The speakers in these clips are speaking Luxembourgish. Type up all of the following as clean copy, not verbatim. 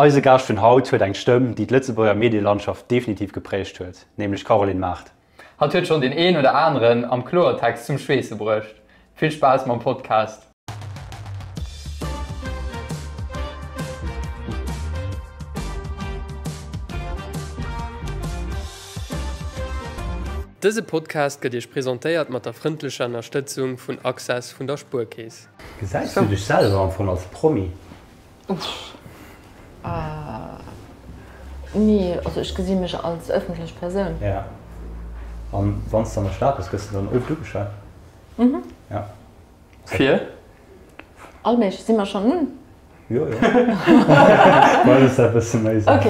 Eise Gaascht vun haut huet eng Stëmm, déi d'Lëtzebuerger Medielandschaft definitiv geprägt huet, nämlech d'Caroline Mart. Hatt huet schonn deen een oder aneren am Kloertext zum Schweesse bruecht. Vill Spaass mam Podcast! Dëse Podcast gëtt Iech presentéiert mat der frëndlecher Ënnerstëtzung vun Access vun der Spuerkeess. Gesäis du dech selwer am Fong als Promi? Uff. Nee, also ech gesi mech als ëffentlech Persoun. Ja. An wann s de an der Stad bass, gëss de dann oft ugeschwat? Mhm. Ja. Fir? All Méigleches. Si mer schonn un? Jo, jo. Bei eis ass dat e bësse méi esou. Ok.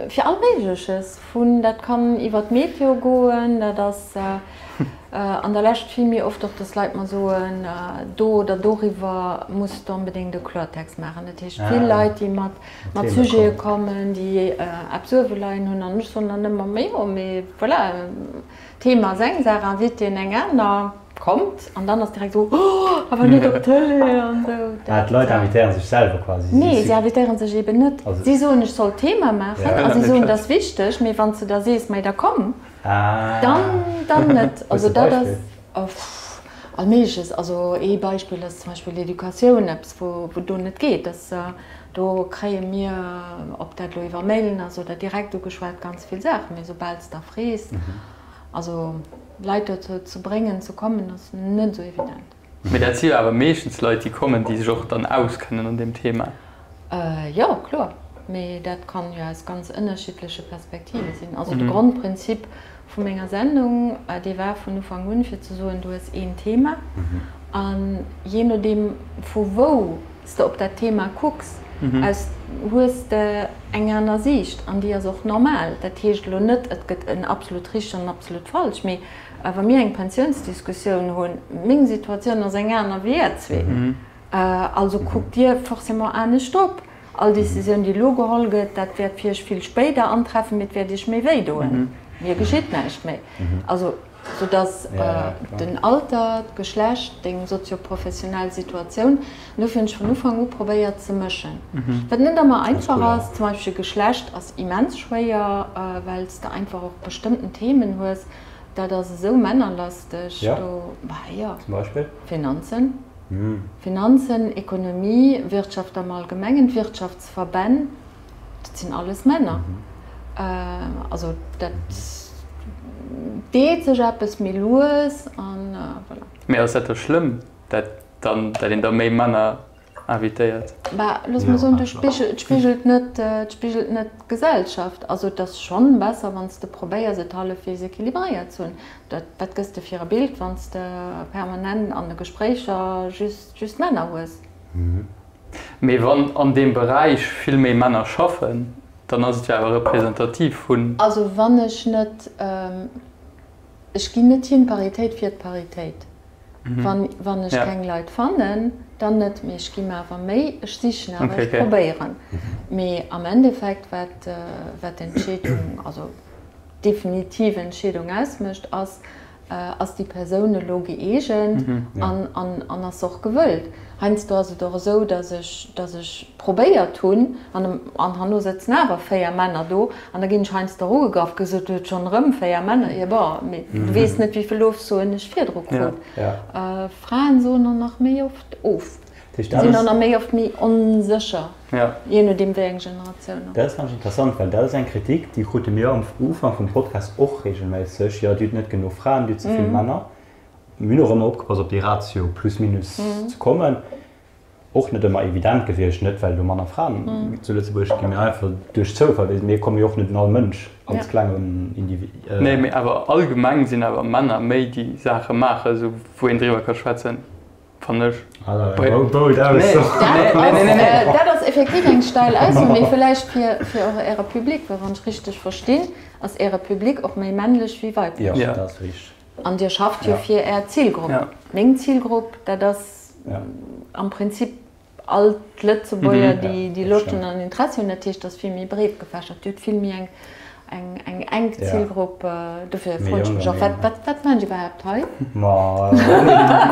Fir all Méigleches. Vun, dat kann iwwer d'Meteo goen, dat ass an der Lescht vill méi oft och, dass Leit mer soen, do oder doriwwer muss de onbedéngt e Kloertext maachen. Dat heescht, vill Leit, déi mat mat Sujete kommen, déi eppes uewe leien hunn an ech soen dann ëmmer, ma jo, mee voilà, Thema ass eng Saach, Invitéen eng aner. Kommt an dann ass direkt esou, oh, awer net op d'Tëlee an esou. Ah, d'Leit invitéieren sech selwer quasi? Nee, si invitéieren sech eben net. Si soen, ech soll d'Thema maachen a si soen, dat ass wichteg, mee wann s de da sees, mais da komm, dann, dann net. Also dat ass all Méigleches. Also ee Beispill ass zum Beispill Educatioun, eppes wou do net geet. Dass do kréie mir, ob dat elo iwwer Mailen ass oder direkt ugeschwat, ganz vill Saachen, mee soubal s de da frees, Also Leit dozou ze bréngen ze kommen ass net esou evident. Mee dat si jo awer meeschtens Leit déi kommen, déi sech och dann auskennen an deem Thema. Jo, kloer. Mee dat kann jo aus ganz ënnerschiddleche Perspektive sinn. Also de Grondprinzip vu menger Sendung, dee war vun Ufank un fir ze soen, du hues een Thema an jee nodeem vu wou s de op dat Thema kucks, aus, hues de eng aner Siicht an déi ass och normal. Dat heescht elo net, et gëtt en absolut richteg an en absolut falsch, mee wa mir eng Pensiounsdiskussioun hunn, meng Situatioun ass eng aner wéi är zwee, also kuckt Dir forcément anescht drop. All Decisioun, déi elo geholl gëtt, dat wäert fir Iech vill spéider antreffen, mee et wäert Iech méi wéi doen. Mir geschitt näischt méi. Also. Soudass den Alter, d'Geschlecht, deng sozioprofessionell Situatioun, an dofir hunn ech vun Ufank u probéiert ze mëschen. Wat net ëmmer einfach ass, zum Beispill Geschlecht ass immens schwéier, well s de einfach och bestëmmten Themen hues, dat ass esou männerlasteg do, bah jo, Finanzen, Finanzen, Ekonomie, Wirtschaft am Allgemengen, d'Wirtschaftsverbänn. Dat sinn alles Männer. Also dat deet sech eppes méi lues an voilà. Mee ass dat da schlëmm, dat dann, dat een da méi Männer invitéiert? Bah, looss mol soen, du spigel, et spigelt net, et spigelt net d'Gesellschaft. Also et ass schonn besser, wann s de probéiers et hallefwegs equilibréiert ze hunn. Dat, wat gëss de fir e Bild, wann s de permanent an de Gespréicher just, just Männer hues? Mee wann an deem Beräich vill méi Männer schaffen, dann ass et jo awer representativ vun. Also wann ech net, ech ginn net hin, Paritéit fir d'Paritéit. Wann, wann ech keng Leit fannen, dann net. Mee ech gi mer awer Méi, ech sichen awer, ech probéieren. Mee am Endeffekt, wat, wat d'Entscheedung, also d'definitiv Entscheedung ausmécht, ass, Ass déi Persoun elo gëeegent an ass se och gewëllt? Heiansdo ass et och esou, datt ech, datt ech probéiert hunn an herno sëtzen awer 4 Männer do an da ginn ech heiansdo och ugegraff, gesot, du huet schonn erëm 4 Männer. Jo bon, mee du weess net, wéi vill Ofsoen ech virdru krut. Fraen soen och nach méi oft of. Sinn och nach méi oft méi onsécher, jee nodeem wéi eng Generatioun och. Dat ass ganz interessant, well dat ass eng Kritik, déi krute mir am Ufank vum Podcast och reegelméisseg, jo, Dir hutt net genuch Fraen, Dir hutt ze vill Männer. Mir hunn och ëmmer opgepasst, op déi Ratio plus minus ze kommen. Och net ëmmer evident gewiescht, net well do manner Fraen zu Lëtzebuerg ginn, mee einfach duerch Zoufall, well mir komme jo och net un all Mënsch als klengen Individu. Nee, mee awer allgemeng sinn awer Männer méi déi Saache maachen, esou wou een driwwer ka schwätzen. Fannen ech. Dat ass effektiv eng steil Ausso, mee vläicht fir och Äre Public, well wann ech richteg verstinn, ass Äre Public och méi männlech wéi weiblech. Jo, dat ass richteg. An Dir schafft jo fir Är Zilgrupp. Meng Zilgrupp, dat ass am Prinzip all d'Lëtzebuerger, déi Loscht hunn an Interessi hunn. Dat heescht, dat ass vill méi breet gefächert. Dir hutt vill méi eng. Eng eng enk Zilgrupp, dofir froen ech mech och, wat wat wat maachen déi iwwerhaapt hei? Ma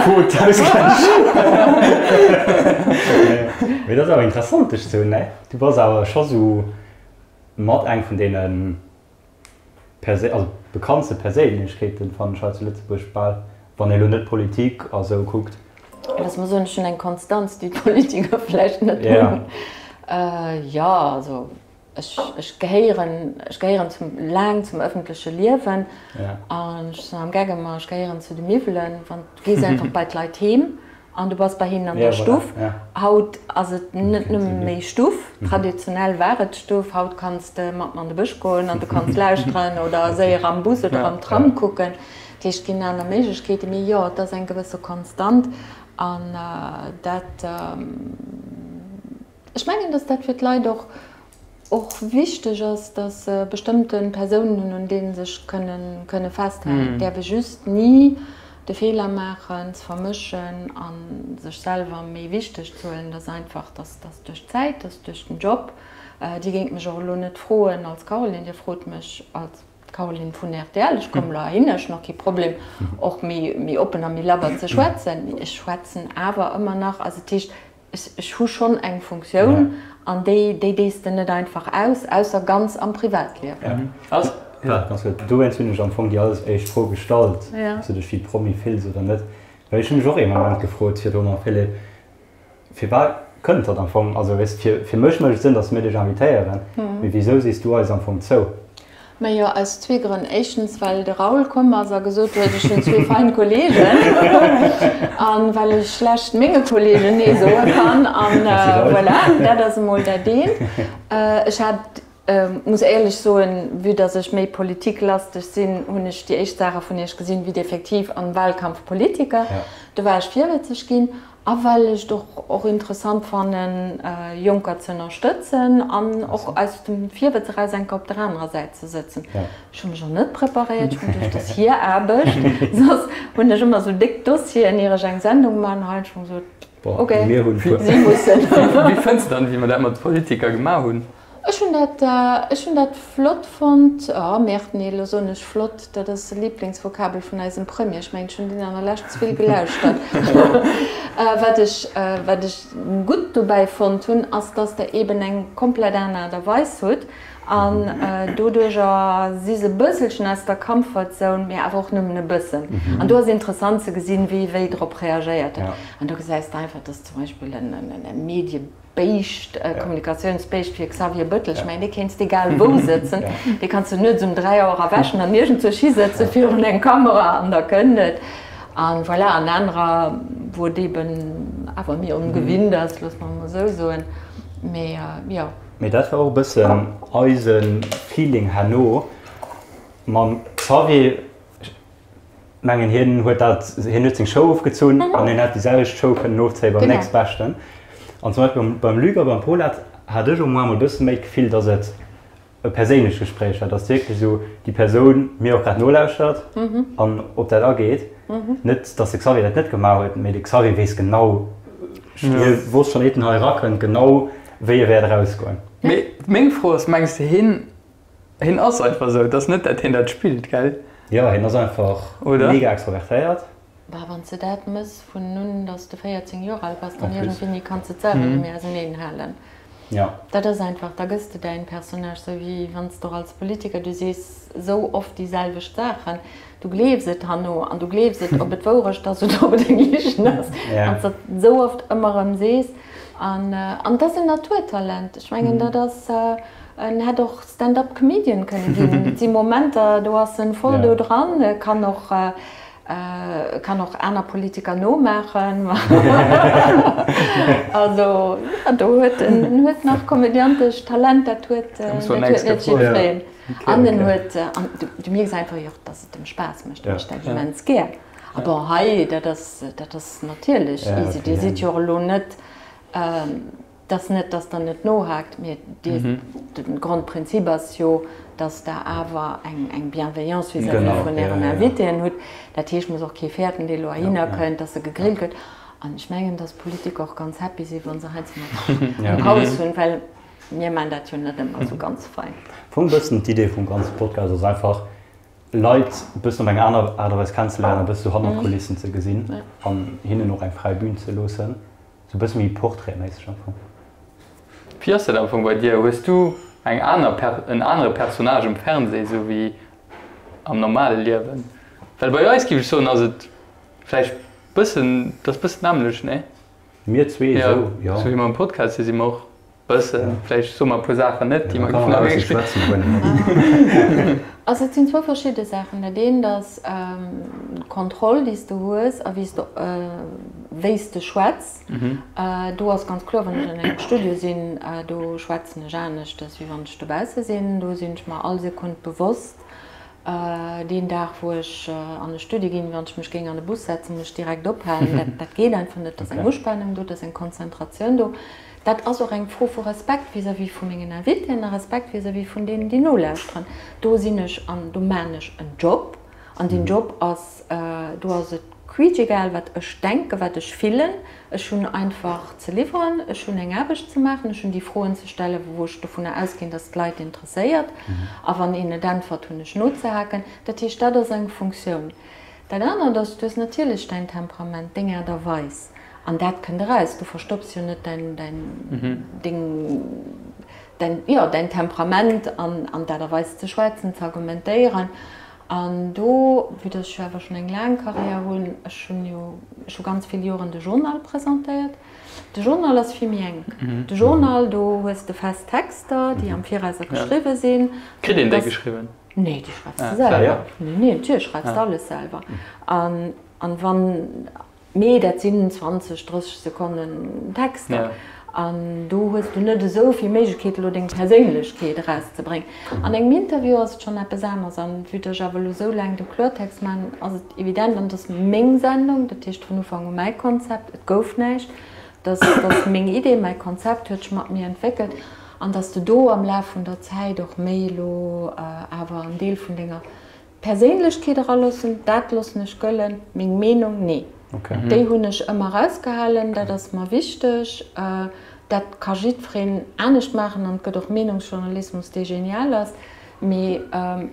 Quote ausgläich. Mee dat ass awer interessant dech ze hunn, ne? Du bass awer scho sou mat eng vun deene Persé also bekanntste Perséinlechkeeten, fannen ech hei zu Lëtzebuerg bal, wann ee lo net Politik a sou kuckt. Looss mer soen, ech hunn eng Konstanz, déi d'Politiker vläicht net hunn. Jo, also Ech, ech gehéieren, ech gehéieren zum, laang zum ëffentleche Liewen an ech sinn am Geck ëmmer, ech gehéieren zu de Miwwelen. Wann, du gees einfach bei d'Leit heem an du bass bei hinnen an der Stuff. Haut ass et net nëmme méi Stuff, traditionell war et d'Stuff, haut kanns de mat mer an de Bësch goen an du kanns lauschteren oder séier am Bus oder am Tram kucken. Dat heescht, et ginn aner Méiglechkeeten, mee jo, et ass eng gewësse Konstant an dat, Ech mengen, dass dat fir d'Leit och och wichteg ass, dass se bestëmmte Persounen hunn, un deene se sech kënnen kënne festhalen. Et däerf ee just ni de Feeler maachen, ze vermëschen a sech selwer méi wichteg ze huelen. Dat ass einfach, dass dass duerch d'Zäit, dass duerch den Job. Dir géingt mech och elo net froen als Caroline, Dir frot mech als Caroline vun rtl, Ech kommen elo heihinner, ech hunn och kee Problem, och méi méi oppen a méi labber ze schwätzen. Mee ech schwätzen awer ëmmer nach, also dat heescht, Ech hu schonn eng Funktioun an déi déi dees de net einfach aus, ausser ganz am Privatliewen. Waart ganz kuerz, dowéinst hunn ech am Fong déi alles éischt Fro gestallt, ob s du dech wéi Promi fills oder net, well ech hu mech och ee Moment gefrot virdru mam Philippe, firwat kënnt dat am Fong? Also weess, fir mech mécht et Sënn, datt mir dech invitéieren, mee wisou sees du eis am Fong zou? Majo, aus zwee Grënn. Éischtens, well de Raoul komm ass a gesot huet, ech hunn zwee fein Kollegen. An well ech schlecht menge Kollegen Nee soe kann. An voilà, dat ass emol dat eent. Ech hat, muss éierlech soen, vue dass ech méi politiklasteg sinn, hunn ech déi éischt Saache vun Iech gesinn, wéi Dir effektiv am Wahlkampf Politiker. Do war ech virwëtzeg ginn. A well ech et och och interessant fannen, Jonker ze ënnerstëtzen an och aus dem Virwëtz eraus eng Kéier op der anerer Säit ze sëtzen. Ech hu mech och net preparéiert, ech hunn duecht, dat ass hir Aarbecht. Soss hunn ech ëmmer esou déck Dossieren, ier ech eng Sendung maachen. Hei hunn ech mer gesot, ok, si mussen. Wéi fënns de dann, wéi mer dat mat de Politiker gemaach hunn? Ech hunn dat, ech hunn dat flott fonnt. Oh merde, nee, elo soen ech flott, dat ass de Lieblingsvokabel vun eisem Premier. Ech mengen, ech hunn deen an der Lescht ze vill gelauschtert. Wat ech, wat ech gutt dobäi fonnt hunn, ass, dass Der eeben eng komplett aner Aart a Weis hutt an doduerjer si se e bësselchen aus der Comfort Zone, mee awer och nëmmen e bëssen. An do ass interessant ze gesinn, wie wéi drop reagéiert huet. An do gesäis de einfach, dass zum Beispill en Medie, Béischt, Kommunikatiounsbéischt wéi e Xavier Bëttel, ech mengen, dee kéints de egal wou sëtzen, dee kanns de nuets um 3 Auer erwächen an iergendzwousch hisëtze virun eng Kamera an da kënnt et. An voilà, an anerer, wou et eeben awer méi ongewinnt ass, loosse mer emol esou soen. Mee jo. Mee dat war och e bëssen eise Feeling herno mam Xavier. Mengen hien huet dat, hien huet seng Show ofgezunn an hien hätt déi selwecht Show kënnen ofzéie beim nächstbeschten. An zum Beispill beim Luc a beim Paulette hat ech au moins mol e bësse méi d'Gefill, datt et e perséinlecht Gespréich war, datt wierklech esou déi Persoun mir och grad nolauschtert an op dat ageet. Net, datt de Xavier dat net gemaach huet, mee de Xavier weess genau, hie wosst schonn éit en hei erakënnt, genau wéi e wäert erausgoen. Mee meng Fro ass, mengs de hien Hien ass einfach esou, et ass net dat hien dat spillt, gell? Jo, hien ass einfach mega extrovertéiert. Bah, wann s de dat mëss vun un dass de 14 Joer al bass, dann iergendwéini kanns de et selwer net méi auseneen halen. Jo. Dat ass einfach, da gëss de däin Personnage, sou wéi wann s de och als Politiker, du sees sou oft déi selwecht Saachen, du gleefs et herno an du gleefs et, ob et Wourecht ass oder ob et eng Ligen ass, wann s de et sou oft ëmmer erëm sees. An an et ass en Naturtalent, ech mengen dat ass. En hätt och Stand Up Comedian kënne ginn. Et si Momenter, do ass en voll do dran. E kann och, kann och aner Politiker nomaachen. Also jo, do huet en, en huet nach komödiantescht Talent, dat huet, dat huet net jiddwereen. An en huet, an du mierks einfach jo och, dass et em Spaass mécht. E mécht dat immens gär. A bon, hei, dat ass, dat ass natierlech easy. Dir sidd jo och elo net, Et ass net, dass Der net nohaakt, mee de Grondprinzip ass jo, dass Der awer eng Bienveillance vis-à-vis vun Ären Invitéen hutt. Dat heescht, et muss och kee fäerten, dee elo heihinner kënnt, dass e gegrillt gëtt. An ech mengen, dass d'Politiker och ganz happy sinn, wa se heiansdo mol eng Paus hunn, well. Mir maan dat jo net ëmmer sou ganz fein. Fong bëssen d'Idee vum ganze Podcast ass einfach Leit bëssen op eng aner Aart a Weis kennenzeléieren a bësse sou hannert d'Kulissen ze gesinn an hinnen och eng fräi Bühn ze loossen. Sou bësse méi portraitméisseg am Fong. Wéi ass dat am Fong bei dir? Hues du eng aner en anere Personnage um Fernseh sou wéi am normale Liewen? Well bei eis géif ech soen ass et vläicht bëssen, et ass bëssen nämmlecht, nee? Mir zwee esou, jo. Sou wéi mer am Podcast si si mer och bëssen, vläicht soe mer e puer Saachen net, déi mer géifen a wierklech. Also et sinn zwou verschidde Saachen. Dat eent ass d'Kontroll, déi s de hues a wéi s de wéi s de schwätz. Do ass ganz kloer, wann ech an engem Studio sinn, do schwätzen ech aneschtes, wéi wann ech dobausse sinn. Do sinn ech mer all Sekonn bewosst. Deen Dag, wou ech an e Studio ginn, wann ech mech géing an e Bus setzen, muss ech direkt ophalen. Dat, dat geet einfach net. Et ass eng Uspanung do, et ass eng Konzentratioun do. Dat ass och eng Fro vu Respekt vis-à-vis vu mengen Invitéen a Respekt vis-à-vis vun deenen, déi nolauschteren. Do sinn ech an do maachen ech en Job. An deen Job ass, do ass et quiitschegal, wat ech denken, wat ech fillen. Ech hunn einfach ze liwweren, ech hunn eng Aarbecht ze maachen, ech hunn déi Froen ze stellen, wou ech dovunner ausginn, dass d'Leit interesséiert. A wann een net äntwert, hunn ech nozehaken. Dat heescht, dat ass eng Funktioun. Dat anert ass, du hues natierlech däin Temperament, deng Aart a Weis, an dat kënnt eraus. Du verstopps jo net däin, däin, deng, däin, jo, däin Temperament an, an d'Aart a Weis ze schwätzen, ze argumentéieren. An do, vue dass ech jo awer schonn eng laang Karriär hunn, ech hunn jo, ech hu ganz vill Joren de Journal presentéiert. De Journal ass vill méi enk. De Journal, do hues de fest Texter, déi am Virauser geschriwwe sinn. Kritt een déi geschriwwen? Nee, déi schreifs de selwer. Nee, nee, natierlech schreifs de alles selwer. An, an wann. Mee dat sinn 20, 30 Sekonnen Texter. An do hues du net esou vill Méiglechkeet, elo deng Perséinlechkeet erauszebréngen. An engem Interview ass et schonn eppes aneres. An vue dass ech awer elo esou laang de Kloertext maachen, ass et evident, an et ass meng Sendung, dat heescht vun Ufank u mäi Konzept, et gouf näischt, dass dass meng Idee, mäi Konzept huet sech mat mir entwéckelt. An dass de do am Laf vun der Zäit och méi elo awer en Deel vun denger Perséinlechkeet eraloossen, dat loossen ech gëllen. Meng Meenung, nee. Déi hunn ech ëmmer erausgehalen, dat ass mer wichteg. Dat ka jiddwereen anescht maachen an et gëtt och Meenungsjournalismus, dee genial ass. Mee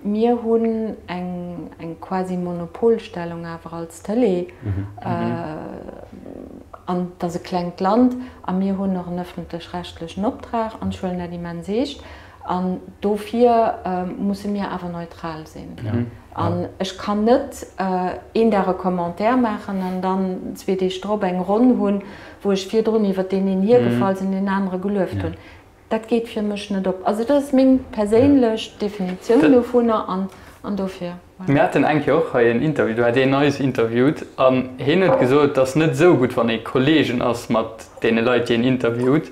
mir hunn eng quasi Monopolstellung awer als Tëlee an et ass e klengt Land a mir hunn och en ëffentlech-rechtlechen Optrag an ech huelen dat immens eescht. An dofir musse mir awer neutral sinn. An ech kann net een Dag e Commentaire maachen an dann zwee Deeg drop eng Ronn hunn, wou ech virdrun iwwer deen een hiergefall sinn, deen anere gelueft hunn. Dat geet fir mech net op. Also dat ass meng perséinlech Definitioun dovunner an dofir, voilà. Mir haten eng Kéier och hei en Interview, do hat een eis interviewt an hien huet gesot, et ass net esou gutt, wann ee Kollegen ass mat deene Leit, déi een interviewt,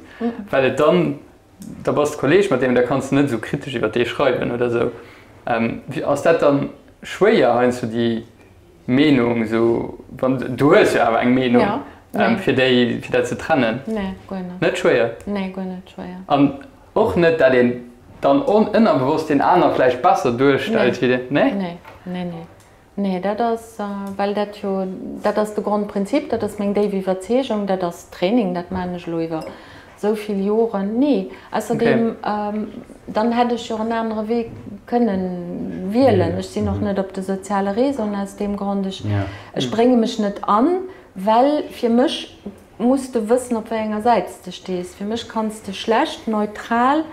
well et dann Da bass de Kolleg mat deem, da kanns de net esou kritesch iwwer dee schreiwen oder esou. Ass dat dann schwéier heiansdo déi Meenung esou, wann du hues jo awer eng Meenung, fir déi, fir dat ze trennen? Nee, guer net. Net schwéier? Nee, guer net schwéier. An och net, dat een dann ënnerbewosst deen aner vläicht besser duerstellt wéi deen? Nee? Nee, nee, nee. Nee, dat ass, well dat jo, dat ass de Grondprinzip, dat ass meng déif Iwwerzeegung, dat ass Training, dat maachen ech elo iwwer esou vill Joren. Nee, ausserdeem, dann hätt ech jo och en anere Wee kënnen wielen. Ech sinn och net op de soziale Réseauen aus deem Grond. Ech, ech brénge mech net an, well fir mech muss de wëssen, op wéi enger Säit s de stees. Fir mech kanns de schlecht neutral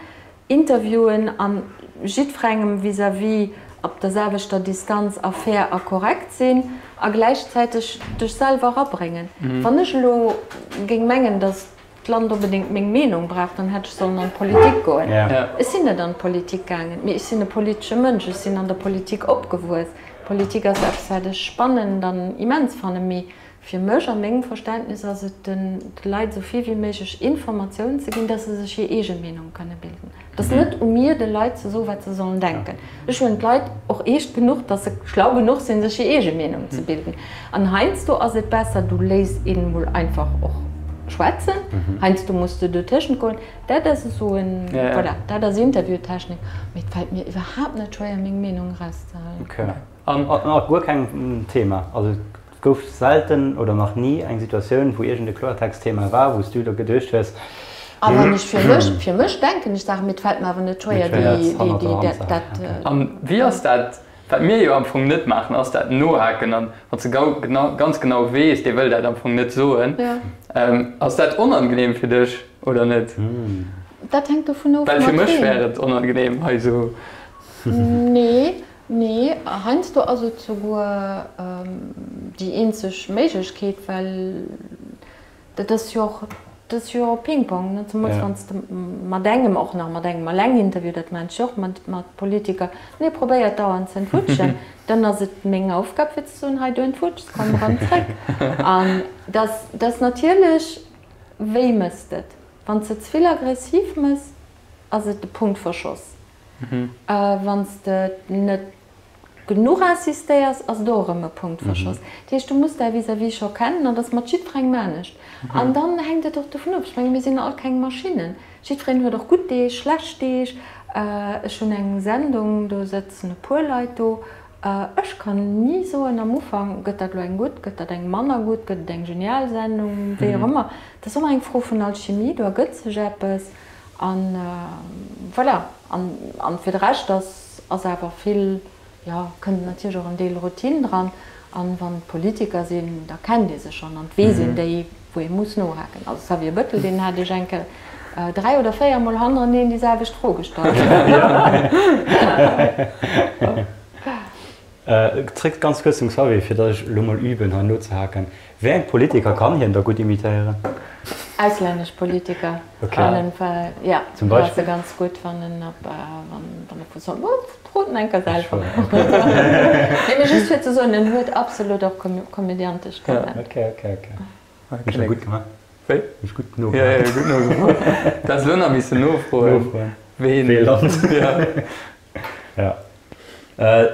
Interviewen an jiddferengem vis-à-vis op der selwechter Distanz a fair a korrekt sinn a gläichzäiteg dech selwer erabréngen. Wann ech elo géing mengen, datt d'Land onbedéngt meng Meenung brauch, dann hätt ech sollen an d'Politik goen. Ech sinn net an d'Politik gaangen, mee ech sinn e politesche Mënsch, ech sinn an der Politik opgewuess. Politik ass eppes, wat ech spannend an immens fannen, mee Fir mech, a mengem Verständnis, ass et de Leit esou vill wéi méiglech Informatioun ze ginn, dass se sech hir eege Meenung kënne bilden. Et ass net u mir, de Leit ze soen, wat se sollen denken. Ech huelen d'Leit och eescht genuch, dass se schlau genuch sinn, sech hir eege Meenung ze bilden. An heiansdo ass et besser, du léiss een emol einfach och schwätzen. Heiansdo muss de dotëschent goen. Dat ass esou en, voilà, dat ass Interviewtechnik. Mee et fält mir iwwerhaapt net schwéier, meng Meenung erauszehalen. An a guer kengem Thema. Also et gouf selten oder nach ni eng Situatioun, wou iergend e Kloertext-Thema war, wou s du der geduecht hues, A wann ech fir mech, fir mech denken ech Saachen, mee et fält mer awer net schwéier, déi, déi, dat, dat. An wéi ass dat, wat mir jo am Fong net maachen, ass dat Nohaken. An wann s de ganz genau weess, dee wëll dat am Fong net soen, ass dat onangenehm fir dech oder net? Dat hänkt dovun of, Well fir mech wär et onangenehm hei esou. Nee, nee, heiansdo ass et souguer déi eenzeg Méiglechkeet, well Dat ass jo och, dat ass jo Ping-Pong, ne? Zemools wann s de mat engem, och nach mat engem eleng Interview, dat maachen ech jo och mat, mat Politiker, an hie probéiert dauernd ze entwutschen, dann ass et meng Aufgab fir ze soen, hei du entwutschs, komm erëm zréck. An dat, dat ass natierlech, wéi mëss de et? Wann s de ze vill aggressiv mëss, ass et de Punkt verschoss. Wann s de et net genuch insistéiers, ass et och erëm e Punkt verschoss. Dat heescht, du muss däi Vis-à-vis scho kennen an dat ass mat jiddwerengem anescht. An dann hänkt et och dovun of, ech menge mir sinn all keng Maschinnen, jiddwereen huet och gutt Deeg, schlecht Deeg. Ech hunn eng Sendung, do sëtzen e puer Leit do, ech kann ni soen am Ufank, gëtt dat elo eng gutt, gëtt dat eng manner gutt, gëtt et eng genial Sendung, wéi och ëmmer. Dat ass ëmmer eng Fro vun Alchimie, do ergëtt sech eppes an voilà. An fir de Rescht ass. Ass awer vill, jo, kënnt natierlech och en Deel Routine dran. An wann et Politiker sinn, da kennt ee se schonn an et weess een déi, wou ee muss nohaken. Also Xavier Bettel, deen hat ech eng Kéier 3 oder 4 Mol hannereneen déi selwecht Fro gestallt. Zréck ganz kuerz zum Xavier, fir datt ech elo mol üben hei nozehaken. Wéi eng Politiker kann hien da gutt imitéieren? Auslännesch Politiker allen Fall, jo. Zum Beispill? Ass e ganz gutt, wann en op, wann e vu soll, frot en eng Kéier selwer. Nee, mee just fir ze soen, en huet absolut och komödiantescht Talent. Ok, ok, ok. Hunn ech gutt gemaach? Wéi? Hunn ech gutt nogefrot? Jo, jo, gutt nogefrot. Du häss elo nach missen nofroen, wéi ee Land. Ja.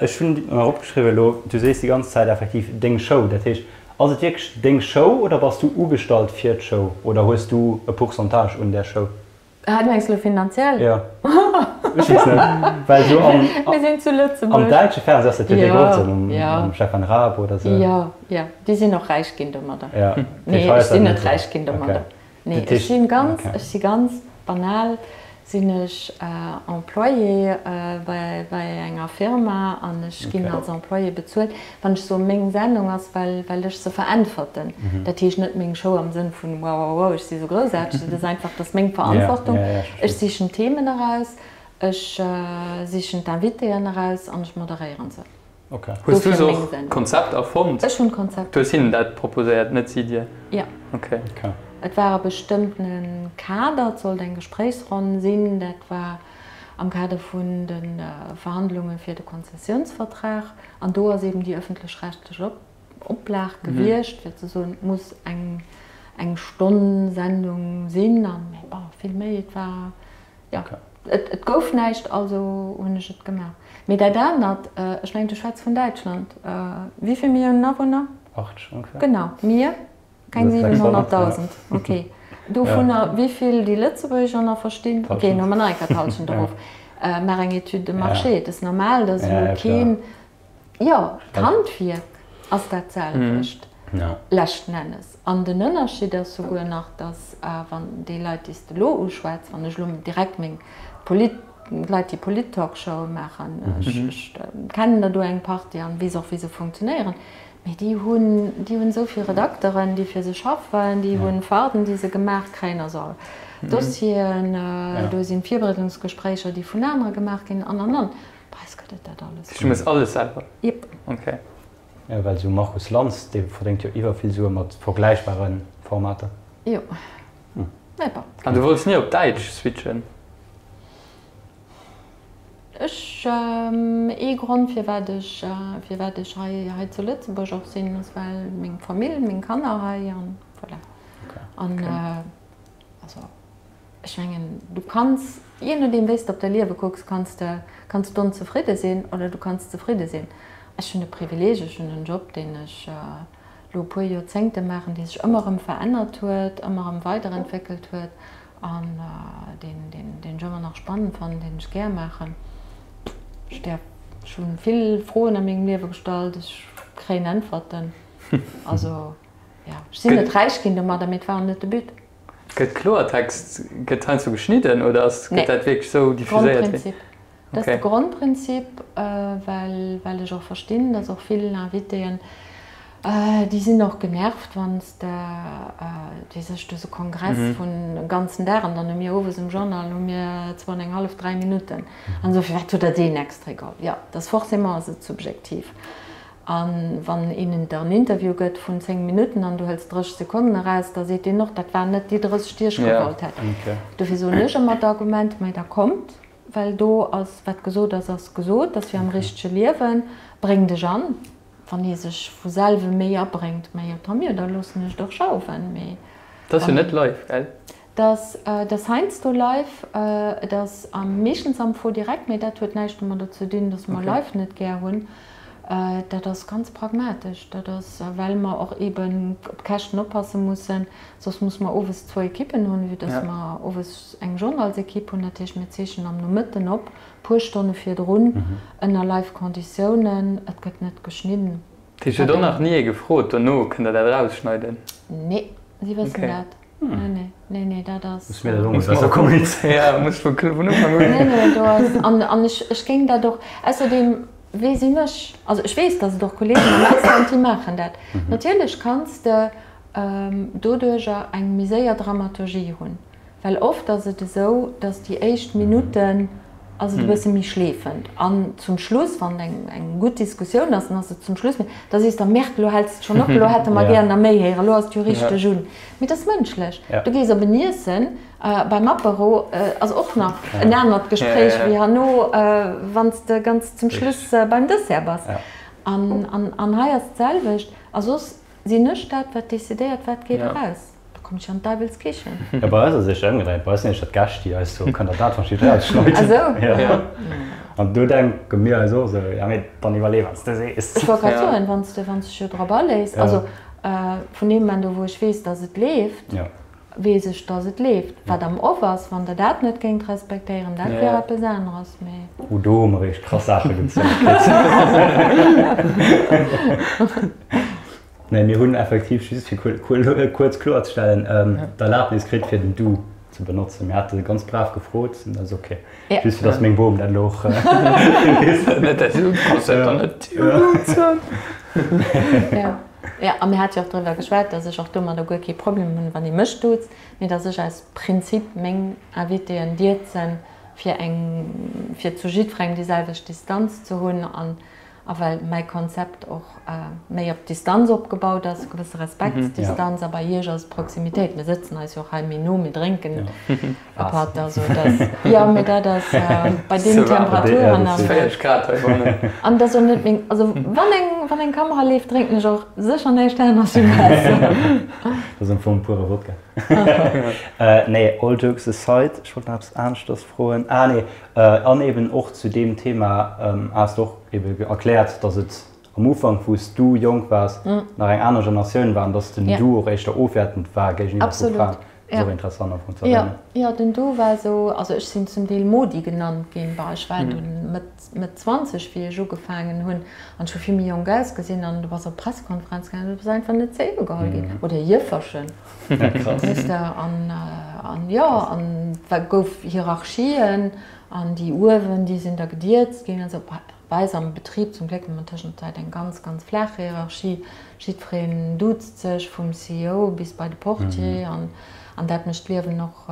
Ech hunn mer opgeschriwwen elo, du sees déi ganz Zäit effektiv deng Show. Dat heescht, ass et wierklech deng Show oder bass du ugestallt fir d'Show oder hues du e Pourcentage un där Show? Ah, du mengs elo finanziell? Jo. Ech weess net, well esou am, Mir sinn zu Lëtzebuerg. am däitsche Fernseh ass dat jo déck oft esou, mam Stefan Raab oder esou. Jo, jo, déi sinn och räich ginn domadder. Ja. Dat heescht, Nee, hei ech ass dat sinn net net esou. räich ginn domadder. Okay. Nee, ech si ganz, ech si ganz banal sinn ech Employé bei bei enger Firma an ech ginn als Employé bezuelt. Wann ech soe meng Sendung ass, well well ech se veräntwerten. Dat heescht net meng Show am Sënn vun wow wow wow ech si sou groussaarteg, dat ass einfach, dat ass meng Verantwortung. Ech sichen d'Themen eraus, ech sichen d'Invitéen eraus an ech moderéieren se. Okay. Hues du se och d'Konzept erfonnt? Ech hunn d'Konzept. Du hues hinnen dat proposéiert, net si dir? Jo. Okay. Et war e bestëmmtene Kader, et sollt eng Gespréichsronn sinn. Dat war am Kader vun de Verhandlunge fir de Konzessiounsvertrag. An do ass eben déi ëffentlech-rechtlech Oplag gewiescht, fir ze soen, et muss eng eng Stonn Sendung sinn. An, bon, vill méi, et war Jo, et gouf näischt, also hunn ech et gemaach. Mee dat anert, ech mengen, du schwätz vun Däitschland, wéi vill Milliounen Awunner? 80 ongeféier. Genau, mir keng 700.000. Ok. Dovunner wéi vill, déi Lëtzebuergesch och nach verstinn? Ok, hu mer nach eng Kéier d'Hallschent erof. Maach eng Étude de marché. Et ass normal, datt elo keen. Jo, d'Handwierk ass dat selwecht leschten Ennes. An den Ënnerscheed ass souguer nach, datt wann déi Leit, déi s de elo uschwätz, wann ech elo direkt meng Polit, d'Leit, déi Polit-Talkshowe maachen, ech kennen der do eng Partie an weess och, wéi se funktionéieren, mee déi hunn, déi hunn esou vill Redakteren, déi fir se schaffen, déi hunn Farden, déi se gemaach kréien, also Dossieren, do sinn Virbereedungsgespréicher, déi vun anere gemaach ginn an, an, an. Bei eis gëtt et dat alles. Du mëss alles selwer? Jep. Ok. Jo, well esou Markus Lanz, dee verdéngt jo iwwer vill Sue mat vergläichbare Formater. Jo. Mä bon. An du wollts ni op Däitsch switchen? Ech, ee Grond firwat ech, firwat ech hei, hei zu Lëtzebuerg och sinn, ass well meng Famill, meng Kanner hei an voilà. An also. Ech mengen, du kanns, jee nodeem wéi s de op däi Liewe kucks, kanns de, kanns de onzefridde sinn oder du kanns zefridde sinn. Ech hunn e Privileeg, ech hunn en Job, deen ech elo e puer Joerzéngte maachen, dee sech ëmmer erëm verännert huet, ëmmer erëm weiderentwéckelt huet an deen, deen, deen ech ëmmer nach spannend fannen, deen ech gär maachen. Ech däerf, ech hu vill Froen a mengem Liewe gestallt, ech kréien Äntwerten. Also, jo, ech sinn net räich ginn domadder, mee et war och net de But. Gëtt Kloertext, gëtt heiansdo geschnidden oder ass, gëtt dat wierklech esou diffuséiert wéi? Grondprinzip. Dat ass de Grondprinzip, well, well ech och verstinn, dass och vill Invitéen, déi sinn och genervt, wann s de, weess ech, du hues e Kongress vun e ganzen Dag an dann hu mir owes um Journal hu mir zwou an eng hallef, dräi Minutten an esou, firwat hutt Der deen Extrait geholl? Jo, dat ass forcément ass et subjektiv. A wann een der en Interview gëtt vun 10 Minutten an du hëls 30 Sekonnen eraus, da seet deen och, dat waren net déi 30, déi ech gewollt hätt. Dofir soen ech ëmmer d'Argument, Mä da kommt, well do ass, wat gesot ass, ass gesot, dat ass wéi am richtege Liewen, bréng dech an. Wann ee sech vu selwe méi abréngt, mä jo, tant mieux, da loossen ech et och schauwen. Mee Dat ass jo net live, gell? Dat ass heiansdo live, et ass meeschtens am Faux direct, mee dat huet näischt domadder ze dinn, datt mer live net gär hunn. Dat ass ganz pragmatesch. Dat ass, well mer och eeben op d'Käschten oppasse mussen. Soss musse mer owes zwou Ekippen hunn, vue datt mer owes eng Journalsekipp hunn. Dat heescht, mir zeechnen am Nomëtten op, puer Stonne virdrun, ënner Live-Konditiounen. Et gëtt net geschnidden. Dat heescht, huet och nach ni ee gefrot dono, Kënnt Der dat erausschneiden? Nee, si wëssen dat. Nee, nee, nee, nee, dat ass. Muss mir dat och mol besser kommunizéieren. Ja, muss vun Ufank un. Nee, nee, do ass, an, an ech, ech géing dat och, ausserdeem, wee sinn ech? Also ech weess, datt et och Kollegen am Ausland, déi maachen dat. Natierlech kanns de doduerjer eng méi séier Dramaturgie hunn. Well oft ass et esou, datt déi éischt Minutten ass et e bësse méi schleefend an zum Schluss, wann eng eng gutt Diskussioun ass, dann ass et zum Schluss méi, da sees de, Merde, elo häls de schonn op, elo hätte mer gären nach méi héieren, elo ass et jo richteg un. Mee dat ass mënschlech. Du gees op en Iessen, beim Apéro ass och nach en anert Gespréich wéi herno, wann s de ganz zum Schluss beim Dessert bass. An an hei ass d'selwecht. A soss sinn ech dat, wat decidéiert, wat geet eraus. Da kommt ech an d'Deiwelskichen. Jo, bei eis ass et éischter ëmgedréint. Bei eis sinn éischter d'Gäscht, déi eis soen, Kënnt der dat verschidde erausschneiden? Ah sou? Ja. An do denke mir eis och esou, Ja, mee dann iwwerlee, wat s de sees. Ech wollt grad soen, wann s de, wann s dech jo drop aléiss. Also vun deem Moment u wou ech weess, dass et leeft, weess ech, dass et leeft. Wat am Off ass, wann der dat net géingt respektéieren, dat wär eppes aneres, mee. Oh, do hu mer eréischt krass Saache gezéckt kritt. Nee, mir hunn effektiv, just fir kuerz kloerzestellen, d'Erlaabnis kritt fir den Du ze benotzen. Mir hate ganz brav gefrot an dat ass ok. Just fir datt meng Bom dat elo och weess. Net dat Du kanns dat dann net duzen. Jo, jo, a mir hate jo och driwwer geschwat, datt ech och domadder guer kee Problem hunn, wann ee mech duzt, mee datt ech aus Prinzip meng Invitéen dierzen, fir eng, fir zu jiddwerengem déi selwecht Distanz ze hunn an A well mäi Konzept och méi op Distanz opgebaut ass, e gewësse Respektsdistanz, a bei Iech ass et Proximitéit, mir sëtzen eis jo och hei méi no, mir drénken e Patt, also dat, jo, mee dat ass bei deenen Temperaturen an. 40 Grad hei bannen. An dat ass och net meng, also wann eng, wann eng Kamera leeft, drénken ech och sécher näischt anescht wéi Waasser. Dat ass am Fong pure Wodka. Nee, all jokes aside, ech wollt nach eppes aneschters froen. Ah nee, An eben och zu deem Thema has de och ebe erkläert, datt et am Ufank, wou s du jonk waars, nach eng aner Generatioun war an datt den Du och éischter ofwäertend war géigeniwwer vu Fraen. Dat ass och interessant am Fong ze erwänen. Jo, den Du war esou, also ech sinn zum Deel Modi genannt ginn. Bah, ech war dunn Mëtt, Mëtt 20, wéi ech ugefaangen hunn an ech hu vill méi jonk ausgesinn an du bass op Pressekonferenz gaangen, du bass einfach net zeewe geholl ginn. Oder Jëfferchen. Weess de, an, an jo, an et gouf Hierarchien an déi uewen, déi sinn da gedierzt ginn an esou. Bei eis am Betrib zum Gléck hu mer tëschenzäit eng ganz, ganz flaach Hierarchie. Jiddwereen duuzt sech, vum CEO bis bei de Portier an, an dat mécht d'Liewen och,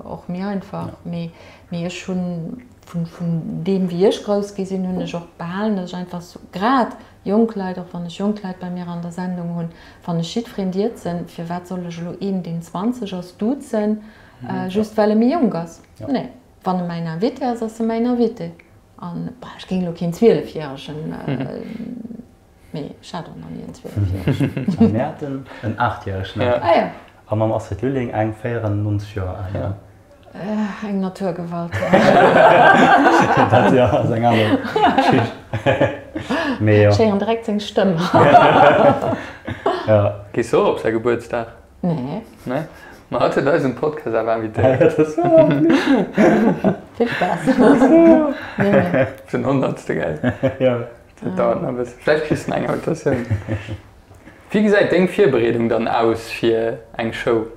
och méi einfach. Mee, mee ech hunn vun, vun deem wéi ech grouss gi sinn, hunn ech och behalen, datt ech einfach grad Jonk Leit, och wann ech jonk Leit bei mir an der Sendung hunn, wann ech jiddwereen dierzen, firwat soll ech elo een, deen 20 ass, duzen, just well e méi jonk ass? Nee, wann e mäin Invité ass, ass e mäin Invité. An, bah, ech géing elo keen Zwielefjäregen, mee ech hat och nach ni en Zwielefjäregen. Mir haten en Aachtjäregen a mam Astrid Lulling eng 94 Joer al. Eng Naturgewalt. Dat jo ass eng aner Geschicht. Mee jo. Ech héieren direkt seng Stëmm. Ja. Gees du och op säi Gebuertsdag? Nee. Nee? Ma hatt huet eis um Podcast awer invitéiert. Ja, dat ass wouer. Vill Spaass. Nee, nee. Den honnertste, gell? Ja. Dat dauert nach e bëssen. Vläicht kriss de eng Invitatioun. Wéi gesäit deng Virbereedung dann aus fir eng Show?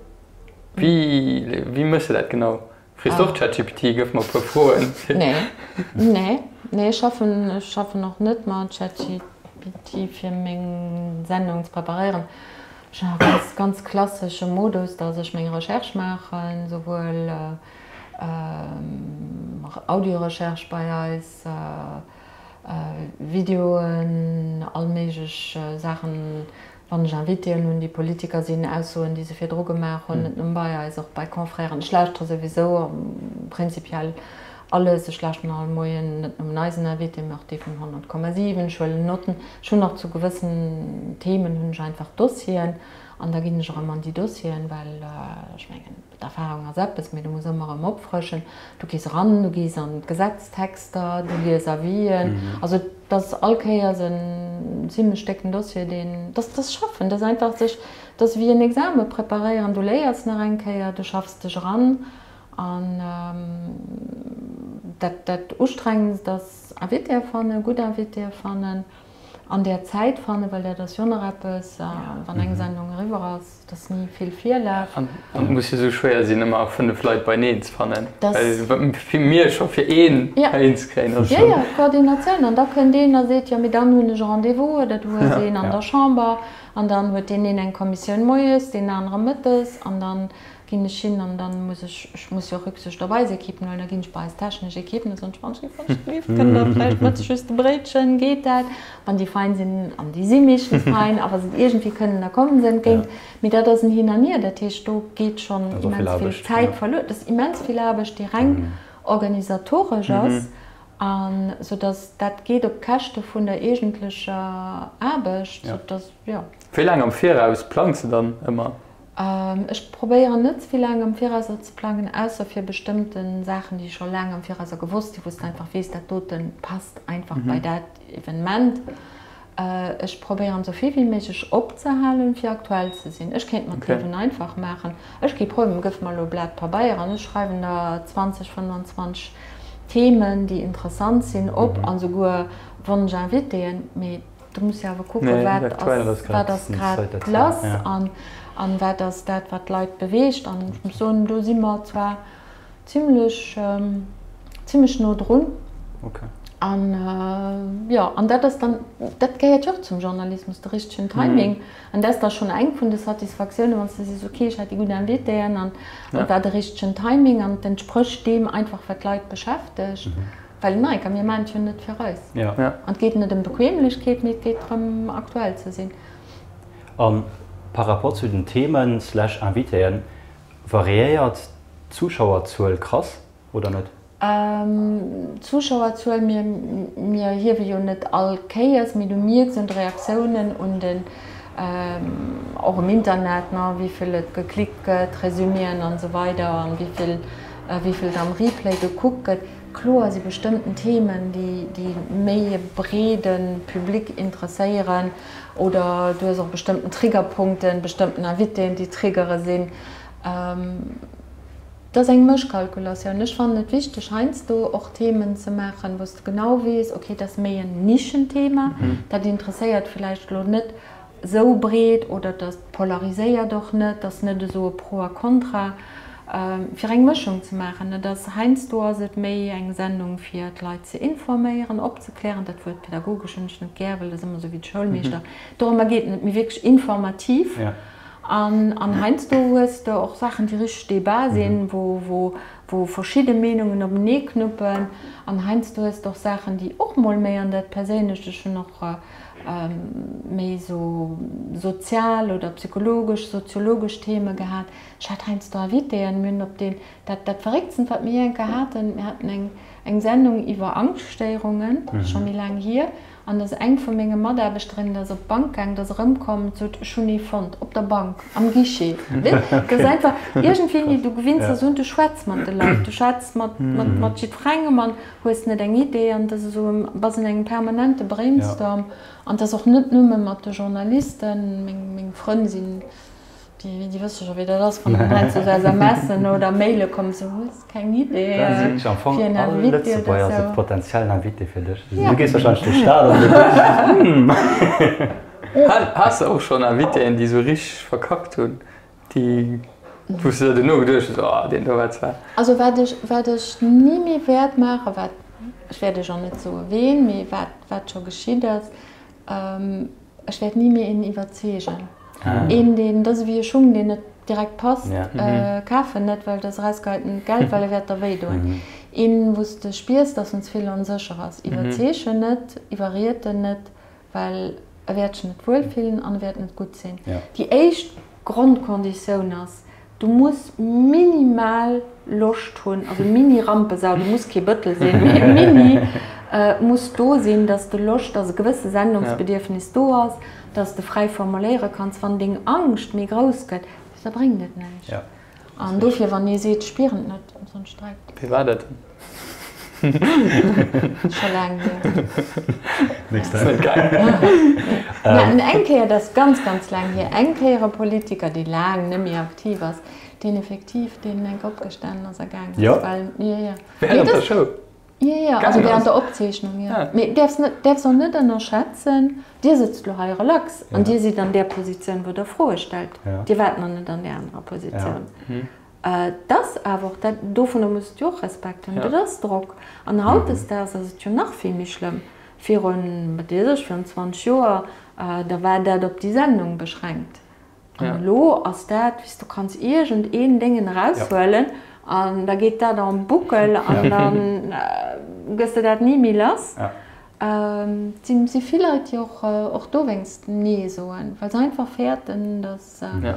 Wéi, wéi méchs de dat genau? Frees de och ChatGPT, gëff mer e puer Froen? Nee, nee, nee, ech schaffen, ech schaffen och net mat ChatGPT fir meng Sendung ze preparéieren. Ech hunn e ganz, ganz klassesche Modus, dass ech meng Recherche maachen, souwuel Audio-Recherche bei eis, Videoen, all méiglech Saachen, wann ech Invitéen hunn, déi Politiker sinn, Aussoen, déi se virdru gemaach hunn, net nëmme bei eis, och bei Confrèren. Ech lauschtere souwisou prinzipiell alles. Ech lauschteren all Moien net nëmmen eisen Invité, mä och dee vun 100,7. Ech huelen Notten. Ech hunn och zu gewëssen Themen hunn ech einfach Dossieren an da ginn ech erëm an déi Dossieren, well ech mengen, D'Erfahrung ass eppes, mee du muss ëmmer erëm opfrëschen. Du gees eran, du gees an d'Gesetztexter, du lies Avisen. Also et ass all Kéiers en zimlech décken Dossier, deen, dat ass Schaffen, dat ass einfach sech, dat ass wéi en Exame preparéieren. Du léiers nach eng Kéier, du schaffs dech eran an dat, dat Ustrengendst ass Invitéë fannen, gutt Invitéë fannen, an där Zäit fannen, well dat ass jo nach eppes, wann eng Sendung eriwwer ass. Et ass ni vill Virlaf. An et muss jo sou schwéier sinn, ëmmer 5 Leit beineen ze fannen. Well fir mir scho fir een heihin ze kréien ass schonn. Jo, jo, Koordinatioun. An da kënnt een a seet, jo mee dann hunn ech e Rendez-vous oder du hues een an der Chamber an dann huet deen een eng Kommissioun moies, deen anere mëttes an dann ginn ech hin an dann muss ech, ech muss jo och Rücksicht op eis Equipen huelen, da ginn ech bei eis technesch Equipen a soen, ech wann ech gelift, kënnt der vläicht mëttes just e Bréitchen, geet dat? Wann déi fein sinn, an déi si meeschtens fein, a wa se et iergendwéi kënnen, da komme se entgéint. Mee dat ass en Hin an Hier, dat heescht, do geet schonn immens vill Zäit verluer. Dat ass immens vill Aarbecht, déi reng organisatoresch ass, a soudatt dat geet op d'Käschte vun der eegentlecher Aarbecht, soudatt, jo. Wéi laang am Viraus plangs de dann ëmmer? Ech probéieren net ze vill laang am Virauser ze plangen, ausser fir bestëmmte Saachen, déi ech scho laang am Virauser gewosst hunn, wou s de einfach weess, dat dote passt einfach bei dat Evenement. Ech probéieren esou vill wéi méiglech opzehalen, fir aktuell ze sinn. Ech kéint mer d'Liewen einfach maachen. Ech gi Problem, gëff mer elo e Blat Pabeier an ech schreiwen der 20, 25 Themen, déi interessant sinn, op an esouguer Wonsch-Invitéen. Mee Du muss jo awer kucken, wat ass, wat ass grad lass an, an wat ass dat, wat d'Leit beweegt. An ech muss soen, do si mer zwar zimlech, zimlech no drun. An jo, an dat ass dann, dat gehéiert jo och zum Journalismus, de richtegen Timing. An dat ass da schonn eng vun de Satisfaktiounen, wann s de sees, okay, ech hat déi gutt Invitéen an et war de richtegen Timing an et entsprécht deem einfach, wat d'Leit beschäftegt. Well Nike, mir maachen et jo net fir eis. An et geet net ëm Bequemlechkeet, mee et geet drëm, aktuell ze sinn. A par rapport zu den Themen slash Invitéen, variéiert d'Zuschauerzuel krass oder net? D'Zuschauerzuel, mir, mir hiewe jo net all Kéiers, mee du mierks un de Reaktiounen, un den, och um Internet, ne, wéi vill et geklickt gëtt, Resüméen an esou weider, an wéi vill, wéi vill et am Replay gekuckt gëtt. Kloer si bestëmmten Themen, déi méi e breede Public interesséieren oder du hues och bestëmmten Triggerpunkten, bestëmmten Invitéen, déi Triggere sinn. Et ass eng Mëschkalkulatioun. Ech fannen et wichteg, heiansdo och Themen ze maachen, wou s de genau weess, okay, dat ass méi en Nischenthema, dat interesséiert vläicht elo net esou breet oder dat polariséiert och net, ass net esou e Pro a Contra, fir eng Mëschung ze maachen. Et ass heiansdo ass et méi eng Sendung fir d'Leit ze informéieren, opzeklären, dat Wuert pedagogesch hunn ech net gär, well dat ass ëmmer esou wéi de Schoulmeeschter, dorëmmer geet et net, mee wierklech informativ. An an heiansdo hues de och Saachen, déi richteg Débat sinn, wou wou wou verschidde Meenungen openee knuppen. An heiansdo hues de och Saachen, déi och mol méi an dat Perséinlecht, ech hunn och méi esou sozial oder psychologesch, soziologesch Theme gehat. Ech hat heiansdo Invitéen, mir hunn op deen, dat dat Verrécktsent, wat mir jee eng Kéier haten, mir haten eng eng Sendung iwwer Angschtsstéierungen, scho méi laang hier, an da ass eng vu menge Mataarbechterinnen, déi ass op d'Bank gaang, déi ass erëmkomm, sot, ech hunn ee fonnt, op der Bank, am Guichet. Dat ass einfach iergendwéi, du gewinns der esou un, du schwätz mat de Leit, du schwätz mat mat jiddwerengem an hues net eng Idee an dass esou bass an engem permanente Brainstorm an dass och net nëmme mat de Journalisten, meng meng Frënn sinn déi déi wësse scho wéi dat ass wann dann heiansdo esou SMSen oder Maile kommen esou hues keng Idee Da sinn ech am Fong fir en all Invité oder Lëtzebuerger ass e sou. potentiellen Invité fir dech. Du gees wahrscheinlech duerch d'Stad an du hm. Has de och schonn Invitéen déi esou richteg verkackt hunn, déi. Wou s de der duerno geduecht hues, oh, deen do war zwar. Also wat ech, wat ech ni méi wäert maachen, wat, ech wäert iech och net soe ween, mee wat, wat scho geschitt ass, ech wäert ni méi een iwwerzeegen. Een, deen, dat ass ewéi e Schung, deen net direkt passt, kaf en net, well dat ass erausgeheiten Geld, well e wäert der wéi doen. Een, wou s de spiers, dass en ze vill onsécher ass, iwwerzeeg en net, iwwerried en net, well e wäert sech net wuel fillen an e wäert net gutt sinn. Déi éischt Grondkonditioun ass, du muss minimal Loscht hunn, also Mini-Rampesau, du muss kee Bëttel sinn, mee mini muss do sinn, dass de Loscht, dass e gewësse Sendungsbedierfnis do ass, dass de fräi formuléiere kanns. Wann deng Angscht méi grouss gëtt, da bréngt et näischt. An dofir, wann ee seet, ech spieren et net, ëmsonst streckt. Wéi war dat? Scho laang hier. Next time. Net geil. Mä eng Kéier, dat ass ganz, ganz laang hier, eng Kéier e Politiker, dee laang net méi aktiv ass, deen effektiv, deen enk opgestanen ass a gaang ass, well, jo, jo. Während der Show? Jo, jo, also während der Opzeechnung, jo. Mee däerfs net, däerfs och net ënnerschätzen, Dir sëtzt elo hei relax an Dir sidd an där Positioun, wou Der Froe stellt. Dir waart nach net an där anerer Positioun. Et ass awer och dat, dovunner muss et jo och Respekt hunn, dat ass Drock. An hautdesdaags ass et jo nach vill méi schlëmm. Virun, wat weess ech, virun 20 Joer, da war dat op déi Sendung beschränkt. An elo ass dat, weess du kanns iergend een Déngen eraushuelen an da geet dat en boucle an da gëss de dat ni méi lass. Et si vill Leit, déi och dowéinst Nee soen, well se einfach fäerten, datt,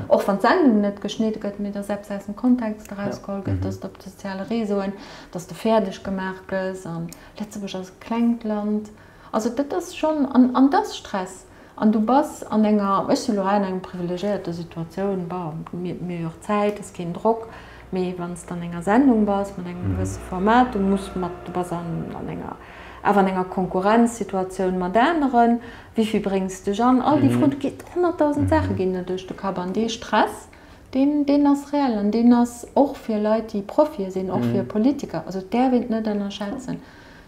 och wann d'Sendung net geschnidde gëtt, mee datt eppes aus dem Kontext erausgeholl gëtt, datt op de soziale Réseauen, datt de fäerdeg gemaach gëss. An Lëtzebuerg ass e klengt Land. Also dat ass schonn, an dat ass Stress. An du bass an enger, ech si lo hei an enger privilegiéierter Situatioun, bon, mir hu jo och Zäit, ass keen Drock, mee wann s de an enger Sendung bass mat engem gewësse Format, du muss mat, du bass an enger, awer an enger Konkurrenzsituatioun mat aneren, wéi vill bréngs dech an, all déi Froen, do geet 100.000 Saache ginn der duerch de Kapp an dee Stress, deen, deen ass reell an deen ass och fir Leit, déi Profie sinn, och fir Politiker, also et däerf een et net ënnerschätzen.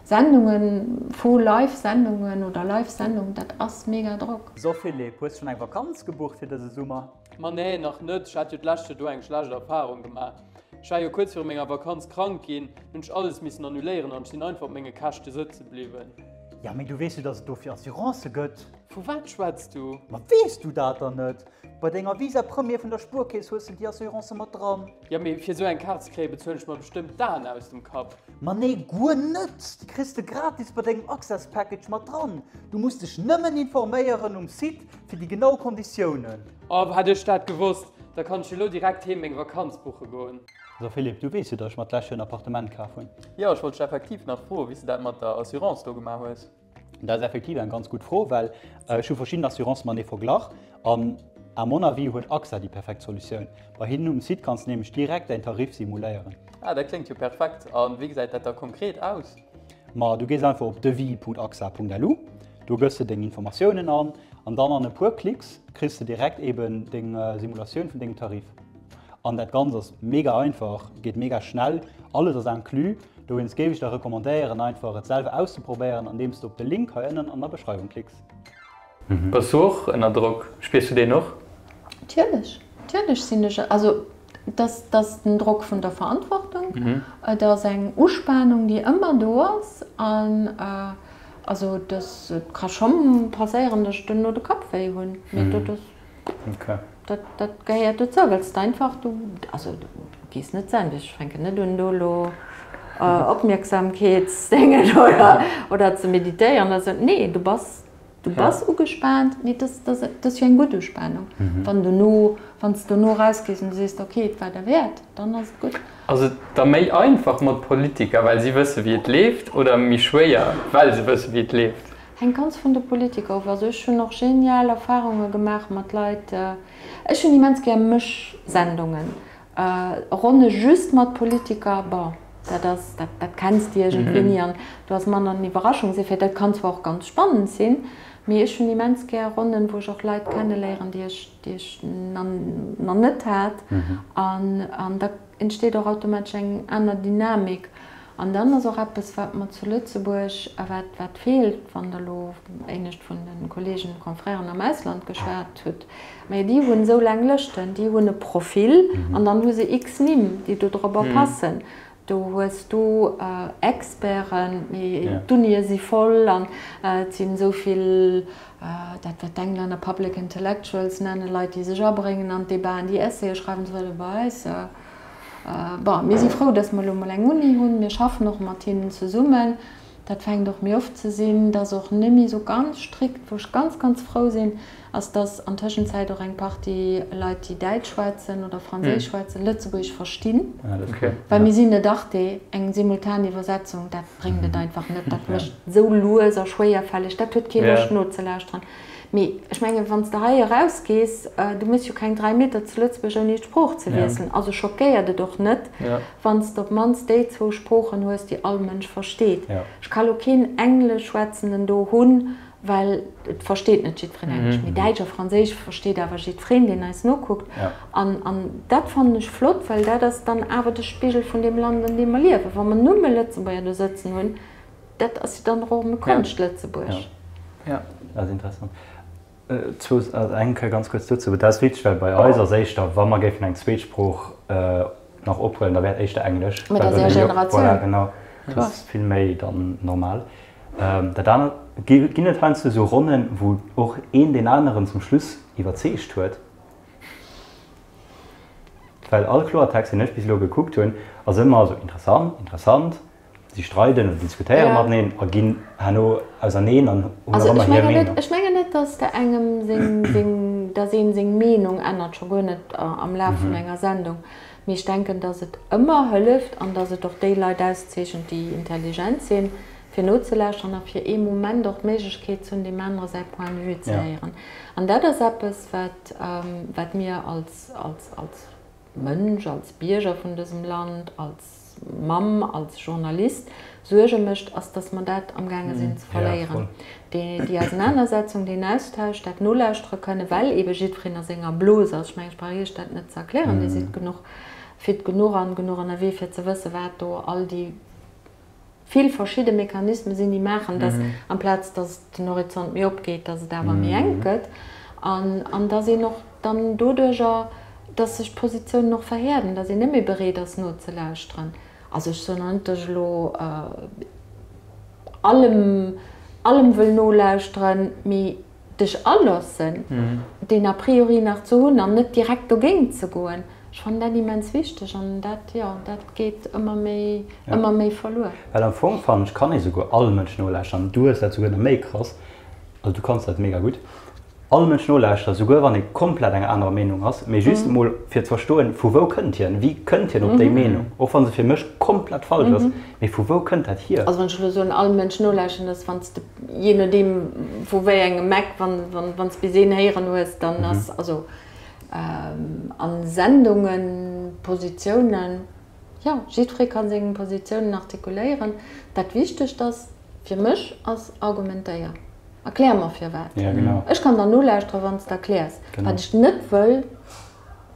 Sendungen, vu Live Sendungen oder Live Sendung, dat ass mega Drock. So Philippe, hues schon eng Vakanz gebucht fir dëse Summer? Ma nee, nach net. Ech hat jo d'lescht Joer do eng schlecht Erfahrung gemaach. Ech war jo kuerz viru menger Vakanz krank ginn, hunn ech alles missen annuléieren an ech sinn einfach op menge Käschte sëtze bliwwen. Ja, mee du weess jo, dass et dofir Assurancë gëtt. Vu wat schwätz du? Ma weess du dat dann net? Bei denger Visa Premier vun der Spuerkeess hues de déi Assurance mat dran. Jo, mee fir esou eng Kaart ze kréien, bezuelen ech mer bestëmmt d'Aen aus dem Kapp. Ma nee, guer net! Déi kriss de gratis bei dengem Access Package mat dran. Du muss dech nëmmen informéieren um Site fir déi genau Konditiounen. Oh, hätt ech dat gewosst, da kann ech jo elo direkt heem meng Vakanz buche goen. So Philippe, du weess jo, dass ech mer d'lescht Joer en Appartement kaf hunn. Jo, ech wollt dech effektiv nach froen, wéi s de dat mat der Assurance do gemaach hues. Dat ass effektiv eng ganz gutt Fro, well ech hu verschidden Assurancë matenee verglach an à mon avis huet AXA déi perfekt Solutioun. Bei hinnen um Site kanns de nämlech direkt däin Tarif simuléieren. Ah, dat kléngt jo perfekt. A wéi gesäit dat da konkret aus? Ma du gees einfach op devis.axa.lu, do gëss de deng Informatiounen an an dann an e puer Klicks kriss de direkt eben deng Simulatioun vun dengem Tarif. An dat Ganzt ass mega einfach, geet mega schnell, alles ass inclus. Dowéinst géif ech der recommandéieren einfach et selwer auszeprobéieren andeems de op de Link hei ënnen an der Beschreiwung klicks. Bass du och ënner Drock? Spiers du deen och? Natierlech, natierlech sinn ech, also dass dass den Drock vun der Verantwortung, et ass eng Uspanung déi ëmmer do ass an also dass et ka scho passéieren, dass ech duerno de Kapp wéi hunn, mee dat ass. Dat, dat gehéiert dozou, well s de einfach, du, also du gees net senden, ech fänken net un do elo Opmierksamkeetsdéngen oder, oder ze meditéieren oder sou. Nee, du bass, du bass ugespaant, mee dat, dat, dat ass jo eng gutt Uspanung. Wann dono, wann s de dono erausgees an du sees, ok, et war derwäert, dann ass et gutt. Ass et da méi einfach mat Politiker, well si wësse wéi et leeft, oder méi schwéier, well se wësse wéi et leeft? Hänkt ganz vun de Politiker of. Also ech hunn och genial Erfahrunge gemaach mat Leit. Ech hunn immens gär Mëschsendungen. Ronne just mat Politiker, bon, dat ass, dat dat kenns de iergendwéi ni an do ass manner den Iwwerraschungseffekt. Dat kann zwar och ganz spannend sinn, mee ech hunn immens gär Ronnen, wou ech och Leit kenneléieren, déi ech, déi ech nach net hat. An an da entsteet och automatesch eng aner Dynamik. An dann ass och eppes, wat mer zu Lëtzebuerg, a wat, wat feelt, wann Der elo éinescht vun de Kollegen, Confrèren am Ausland geschwat hutt, mä déi hunn esou laang Lëschten, déi hunn e Profil an dann hu se x Nimm, déi dodropper passen. Do hues du Experten, mee d'Unie si voll an et sinn esou vill, dat wat d'Englänner Public Intellectuals nennen, Leit déi sech abréngen an d'Debaten, déi Essaye schreiwen an esou weider. Bei eis, bon, mir si frou, datt mer elo mol eng Uni hunn, mir schaffen och mat hinnen zesummen. Dat fänkt och méi oft ze sinn, dass och net méi esou ganz strikt, wou ech ganz, ganz frou sinn, ass, dass an Tëschenzäit och eng Partie Leit, déi Däitsch schwätzen oder Franséisch schwätzen, Lëtzebuergesch verstinn. Well mir sinn net Arte, eng simultan Iwwersetzung, dat bréngt et einfach net, dat mécht esou lues a schwéierfälleg, dat huet kee Loscht nozelauschteren. Mee ech mengen, wann s de hei erausgees, du méchs jo keng 3 Meter zu Lëtzebuerg ouni d'Sprooch ze wiesselen. Also schockéiert et och net, wann s de op d'mannst déi zwou Sproochen hues, déi all Mënsch versteet. Ech ka lo keen Engleschschwätzenden do hunn, well et versteet net jiddwereen Englesch. Mee Däitsch a Franséisch versteet awer jiddwereen, deen eis nokuckt. An dat fannen ech flott, well dat ass dann awer de Spigel vun deem Land, an deem mer liewen. Wa mer nëmme Lëtzebuerger do sëtzen hunn, Dat ass jo dann och erëm e Konscht-Lëtzebuerg. Ja, dat ass interessant. Zwou, also eng Kéier ganz kuerz dozou, dat ass wichteg, well bei eis ass éischter, wa mer géifen eng zweet Sprooch nach ophuelen, da wär et éischter Englesch. Mä dat ass Är Generatioun. Voilà, genau. Dat ass vill méi dann normal. Dat anert, ginn et heiansdo esou Ronnen, wou och een deen aneren zum Schluss iwwerzeegt huet? Well all Kloertext, deen ech bis elo gekuckt hunn, ass ëmmer esou interessant, interessant, Si streiden oder diskutéiere mateneen a ginn herno auserneen an hunn nach ëmmer hir Meenung. Ech mengen net, datt de engem seng, datt een seng Meenung ännert, scho guer net am Laf vun enger Sendung. Mee ech denken, datt et ëmmer hëlleft an datt et och déi Leit auszeechent, déi intelligent sinn, fir nozelauschteren a fir ee Moment och d'Méiglechkeet ze hunn, deem anere säi Point de vue ze héieren. An dat ass eppes, wat, wat mir als, als, als Mënsch, als Bierger vun dësem Land, als Mamm, als Journalist Suerge mécht, ass, dass mer dat amgaange sinn ze verléieren. Déi Ausenanersetzung, deen Austausch, dat Nolauschtere kënnen, well eebe jiddwereen a senger Blos ass. Ech mengen, ech brauch Iech dat net ze erklären, Dir sidd genuch fit genuch an genuch ënnerwee, fir ze wëssen, wat do all déi vill verschidde Mechanisme sinn, déi maachen, dass amplaz dass den Horizont méi opgeet, dass et awer méi enk gëtt an an dass een och dann doduerjer, dass sech d'Positionen och verhäerden, dass een net méi bereet ass nozelauschteren. Also ech soen och net, dass ech elo allem allem wëll nolauschteren, mee dech aloossen, deen a priori nach ze hunn an net direkt dogéint ze goen, ech fannen dat immens wichteg an dat, jo, dat geet ëmmer méi, ëmmer méi verluer. Well am Fong fannen ech, kann ee souguer all Mënsch nolauschteren. Du hues dat souguer nach méi krass, also du kanns dat mega gutt, all Mënsch nolauschteren, souguer wann ee komplett enger anerer Meenung ass, mee just emol fir ze verstoen, vu wou kënnt hien, wéi kënnt hien op déi Meenung, och wa se fir mech komplett falsch ass, mee vu wou kënnt dat hier? Also wann ech elo soen, all Mënsch nolauschteren, dat ass wann s de Jee nodeem vu wéi engem Eck, wann s bis een héieren hues, dann ass also a Sendungen, Positiounen, jo, jiddweree ka seng Positiounen artikuléieren. Dat Wichtegst ass fir mech ass, argumentéier, erklär mer firwat. Ech kann der nolauschteren, wann s de erkläers. Wat ech net wëll,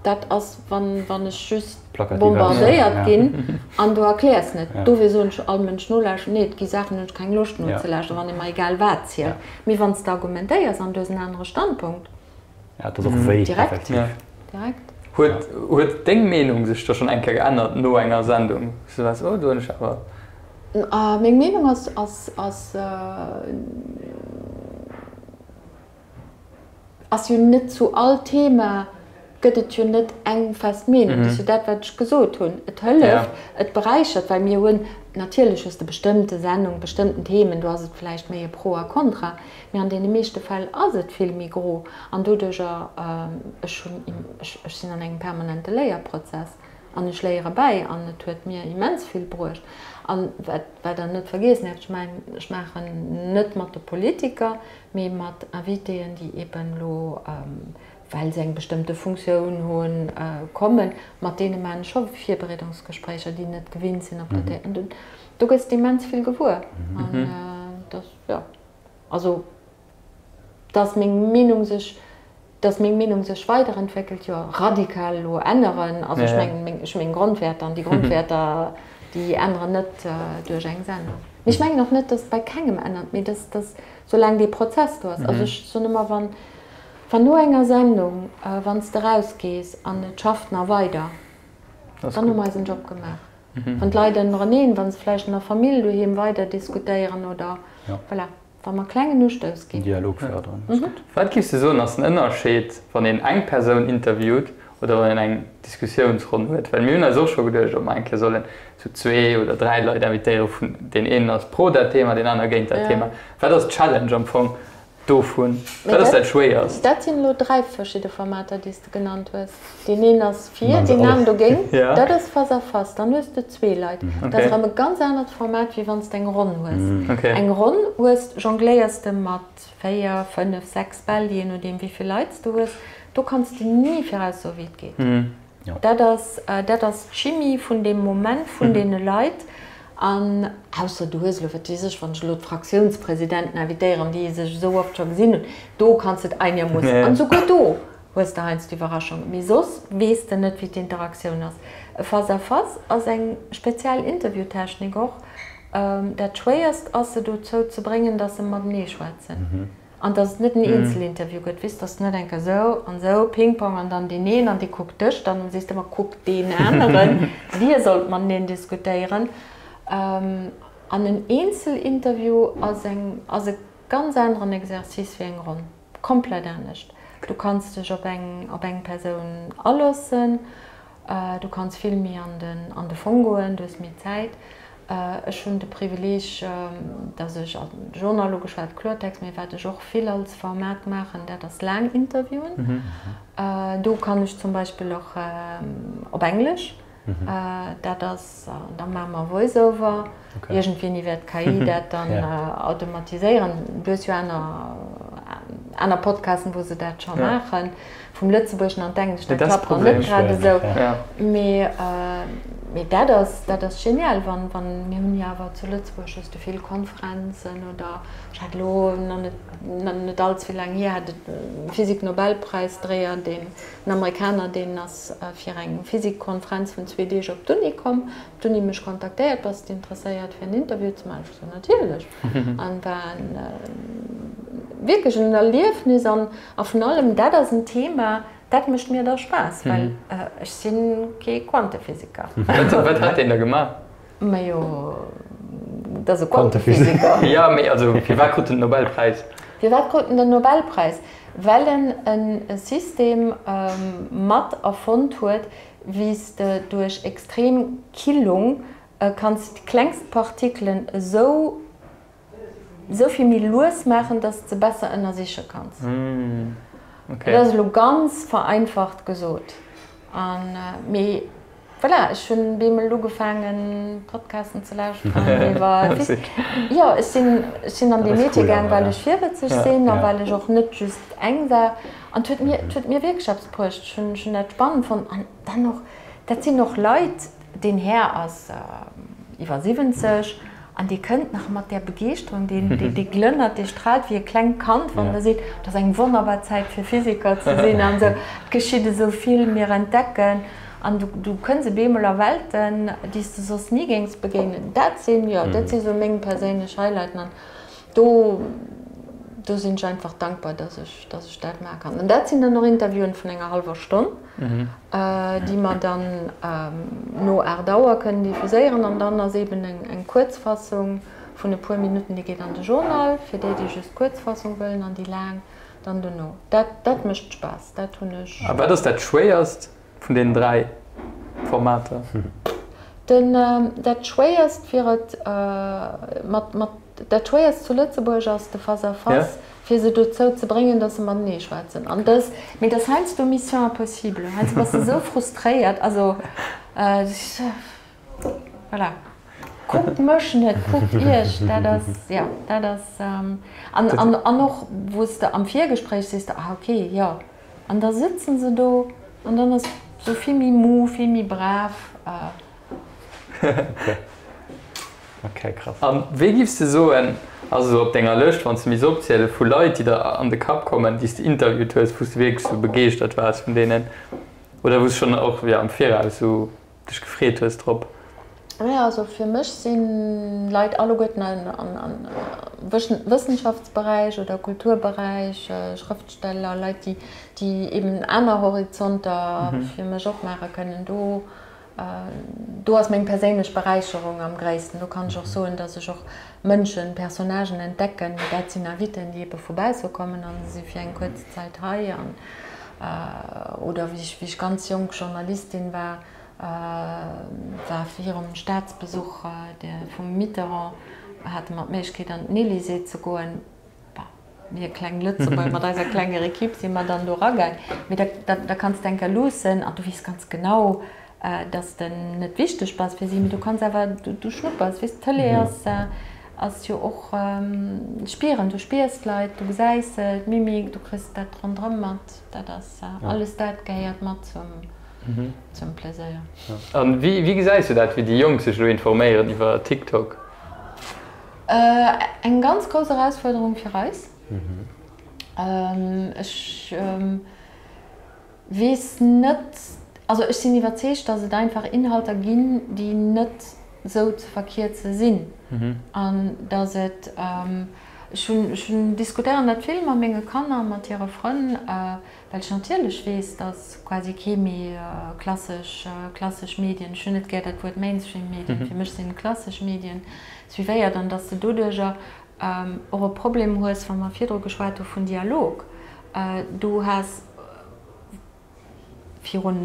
Dat ass, wann ech just bombardéiert ginn an du erkläers net. Dofir soen ech all Mënsch nolauschteren. Nee, et gi Saachen, do hunn ech keng Loscht nozelauschteren, wann ee mer egal wat zielt. Mee wann s de argumentéiers an du hues en anere Standpunkt. Ja, et ass och wéi, effektiv. Direkt. Huet, huet deng Meenung sech da schonn eng Kéier geännert no enger Sendung? Wou s du waars, oh, do hunn ech awer. Meng Meenung ass, ass, ass. Ass jo net zu all Thema gëtt et jo net eng fest Meenung. Dat ass jo dat, wat ech gesot hunn. Et hëlleft, et beräichert, well mir hunn, natierlech hues de bestëmmte Sendungen, bestëmmten Themen, do ass et vläicht méi e Pro a Contra, mee an deene meeschte Fäll ass et vill méi gro an doduercher, ech hunn, ech sinn an engem permanente Léierprozess an ech léiere bäi an et huet mir immens vill bruecht. An wat, wat Der net vergiessen däerft, ech mengen, ech maachen net mat de Politiker, mee mat Invitéen, déi eben elo, well se eng bestëmmte Funktioun hunn, kommen, mat deene maachen ech scho Virbereedungsgespréicher, déi net gewinnt sinn op der Télé. An do gëss de immens vill gewuer. An dat, jo, also dass meng Meenung sech, dass meng Meenung sech weiderentwéckelt, jo, radikal elo änneren, also ech mengen, ech hu meng Grondwäerter an déi Grondwäerter. Déi änneren net duerch eng Sendung. Mee ech mengen och net, datt et bei kengem ännert, mee datt, datt soulaang dee Prozess do ass. Also ech soen ëmmer, wann, wann no enger Sendung, wann s de erausgees an et schafft nach weider, dann hu mer eisen Job gemaach. Wann d'Leit ënnereneen, wa se vläicht an der Famill doheem weider diskutéieren oder voilà. Wa mer klengen Ustouss ginn. Dialog förderen ass gutt. Wat giffs de soen ass den Ënnerscheed wann een eng Persoun interviewt oder wann een eng Diskussiounsronn huet? Well mir hunn eis och scho geduecht ob mer eng Kéier sollen sou zwee oder dräi Leit invitéiere vun deen een ass pro dat Thema, deen aner géint dat Thema. Wat ass d'Challenge am Fong dovun? Wat ass dat Schwéierst? Dat sinn elo dräi verschidde Formater déi s de genannt hues. Deen een ass fir, deen anen dogéint. Dat ass face à face. Dann hues de zwee Leit. Dat ass erëm e ganz anert Format, wéi wann s de eng Ronn hues. Eng Ronn hues, jongléiers de mat véier, fënnef, sechs Bäll, jee nodeem wéi vill Leit s de hues. Do kanns de ni viraussoen, wéi et geet. Dat ass, dat ass d'Chimie vun deem Moment, vun deene Leit. An ausser du hues elo, wat weess ech, wann ech elo d'Fraktiounspresidenten invitéieren, déi sech esou oft scho gesinn hunn, do kanns de et einermoossen. An esouguer do hues de heiansdo Iwwerraschungen, mee soss weess de net, wéi d'Interaktioun ass. E Face-à-face ass eng speziell Interviewtechnik och. Dat Schwéierst ass, se dozou ze bréngen, dass se matenee schwätzen an dass et net en Eenzelinterview gëtt, weess, dass net eng Kéier esou an esou, Ping-Pong an dann deen een an dee kuckt dech dann an sees de ëmmer, kuck deen aneren, dir sollt mateneen diskutéieren. An en Eenzelinterview ass eng, ass e ganz aneren Exercice wéi eng Ronn. Komplett anescht. Du kanns dech op eng op eng Persoun aloossen, du kanns vill méi an den an de Fong goen, du hues méi Zäit. Ech hunn de Privileeg, datt ech, also de Journal ugeschwat, Kloertext, mee wat ech och vill als Format maachen, dat ass laang Interviewen. Do kann ech zum Beispill och op Englesch. Dat ass, da maache mer Voice-over. Iergendwéini wäert d'KI dat dann automatiséieren. Du hues jo aner, aner Podcasten, wou se dat scho maachen. Vum Lëtzebuergeschen an d'Englescht, dat klappt nach net grad esou. Mee, mee dat ass, dat ass genial, wann, wann, mir hunn jo awer zu Lëtzebuerg hues du vill Konferenzen oder ech hat elo nach net, nach net allze vill laang hier, hat et e Physik-Nobelpräisdréier, deen, en Amerikaner, deen ass fir eng Physikkonferenz vun zwee Deeg op d'Uni komm. D'Uni mech kontaktéiert, Bass de interesséiert fir en Interview ze maachen? Ech sou, Natierlech! An war wierklech en Erliefnis an a vun allem, dat ass en Thema, dat mécht mir da Spaass, well ech si kee Quantephysiker. Wat hat deen da gemaach? Majo, dat ass e Quantephysiker. Jo, mee also firwat krut en den Nobelpräis? Firwat krut en den Nobelpräis? Well en e System mat erfonnt huet, wéi s de duerch extrem Killung kanns déi klengst Partikelen esou esou vill méi lues maachen, dass de se besser ënnersiche kanns. Dat ass elo ganz vereinfacht gesot. An, mee voilà, ech hunn bemol ugefaangen Podcasten ze lauschteren iwwer Physik. Jo, ech sinn, ech sinn an dee Métier gaang, well ech virwëtzeg sinn a well ech och net just eng Saach. An et huet mir, et huet mir wierklech eppes bruecht. Ech hunn, ech hunn dat spannend fonnt. An dann och, dat sinn och Leit, Deen Här ass iwwer 70 an dee kënnt nach mat där Begeeschterung, deen, dee glënnert, dee straalt wéi e klengt Kand, wann e seet, Et ass eng wonnerbar Zäit fir Physiker ze sinn an esou, et geschitt esou vill, mir entdecken an du, du kënns op eemol a Welten, déi s de soss ni géings begéinen. Dat sinn, jo, dat si sou meng perséinlech Highlighten an do, do sinn ech einfach dankbar, dass ech, dass ech dat maache kann. An dat sinn dann och Interviewen vun enger hallwer Stonn. déi mer dann no 8 Auer kënnen diffuséieren. An dann ass eeben eng Kuerzfassung vun e puer Minutten, déi geet an de Journal, fir déi, déi just d'Kuerzfassung wëllen, an déi laang dann dono. Dat, dat mécht Spaass, dat hunn ech. A wat ass dat Schwéierst vun deenen 3 Formater? Den, dat Schwéierst fir et mat, mat, dat Schwéierst zu Lëtzebuerg ass de Face-à-face. Fir se dozou ze bréngen, dass se matenee schwätzen. An dës, mee dat ass heiansdo Mission impossible. Heiansdo bass de esou frustréiert, also voilà. Kuckt mech net, kuckt iech. Dat ass, jo, dat ass, an, an, an och wou s de am Virgespréich sees de, ah okay, jo. An da sëtzen se do an dann ass sou vill méi mou, vill méi brav. Ok, krass. An wee giffs de soen ass esou op denger Lëscht, wann s de misst opzielen, vu Leit déi der an de Kapp kommen, déi s de interviewt hues, wou s de wierklech esou begeeschtert waars vun deenen oder wou s schonn och jo am Viraus esou dech gefreet hues drop? Naja, also fir mech si Leit alleguerten am Wëssenschaftsberäich oder Kulturberäich, Schrëftsteller, Leit, déi, déi eben aner Horizonter fir mech opmaache kënnen, do, do ass meng perséinlech Beräicherung am gréissten. Do kann ech och soen, datt ech och Mënschen, Personnagen entdecken. Mee dat sinn Inviten, déi ebe vu bausse kommen a se si fir eng kuerz Zäit hei. An, oder wéi ech, wéi ech ganz jonk Journalistin war, war virum Staatsbesuch vum Mitterrand, hate mer d'Méiglechkeet an den Elysée ze goen. Bon, mir kleng Lëtzebuerger mat eiser klenger Equipe si mer dann do eragaang. Mee da, da kanns de eng Kéier luussen an du weess ganz genau, dass de net wichteg bass fir si, mee du kanns awer, du schnuppers, weess, d'Tëlee ass, ass jo och spieren, du spiers d'Leit, du gesäis se, d'Mimik, du kriss dat ronderëm mat, dat ass alles dat gehéiert mat zum. Zum Pleséier. A wéi gesäis du dat, wéi déi Jonk sech elo informéieren iwwer TikTok? Eng ganz grouss Erausfuerderung fir eis. Ech weess net, also ech sinn iwwerzeegt, datt et einfach Inhalter ginn, déi net esou ze verkierze sinn. An datt et, ech hunn, ech hunn, diskutéieren dat vill mat menge Kanner, mat hire Frënn, Well ech natierlech weess, datt quasi kee méi klassesch, klassesch Medien, ech hunn net gär dat Wuert Mainstream-Medien, fir mech sinn et klassesch Medien, suivéiert an datt s de doduerjer och e Problem hues, wa mer virdru geschwat hu vun Dialog. Du has viru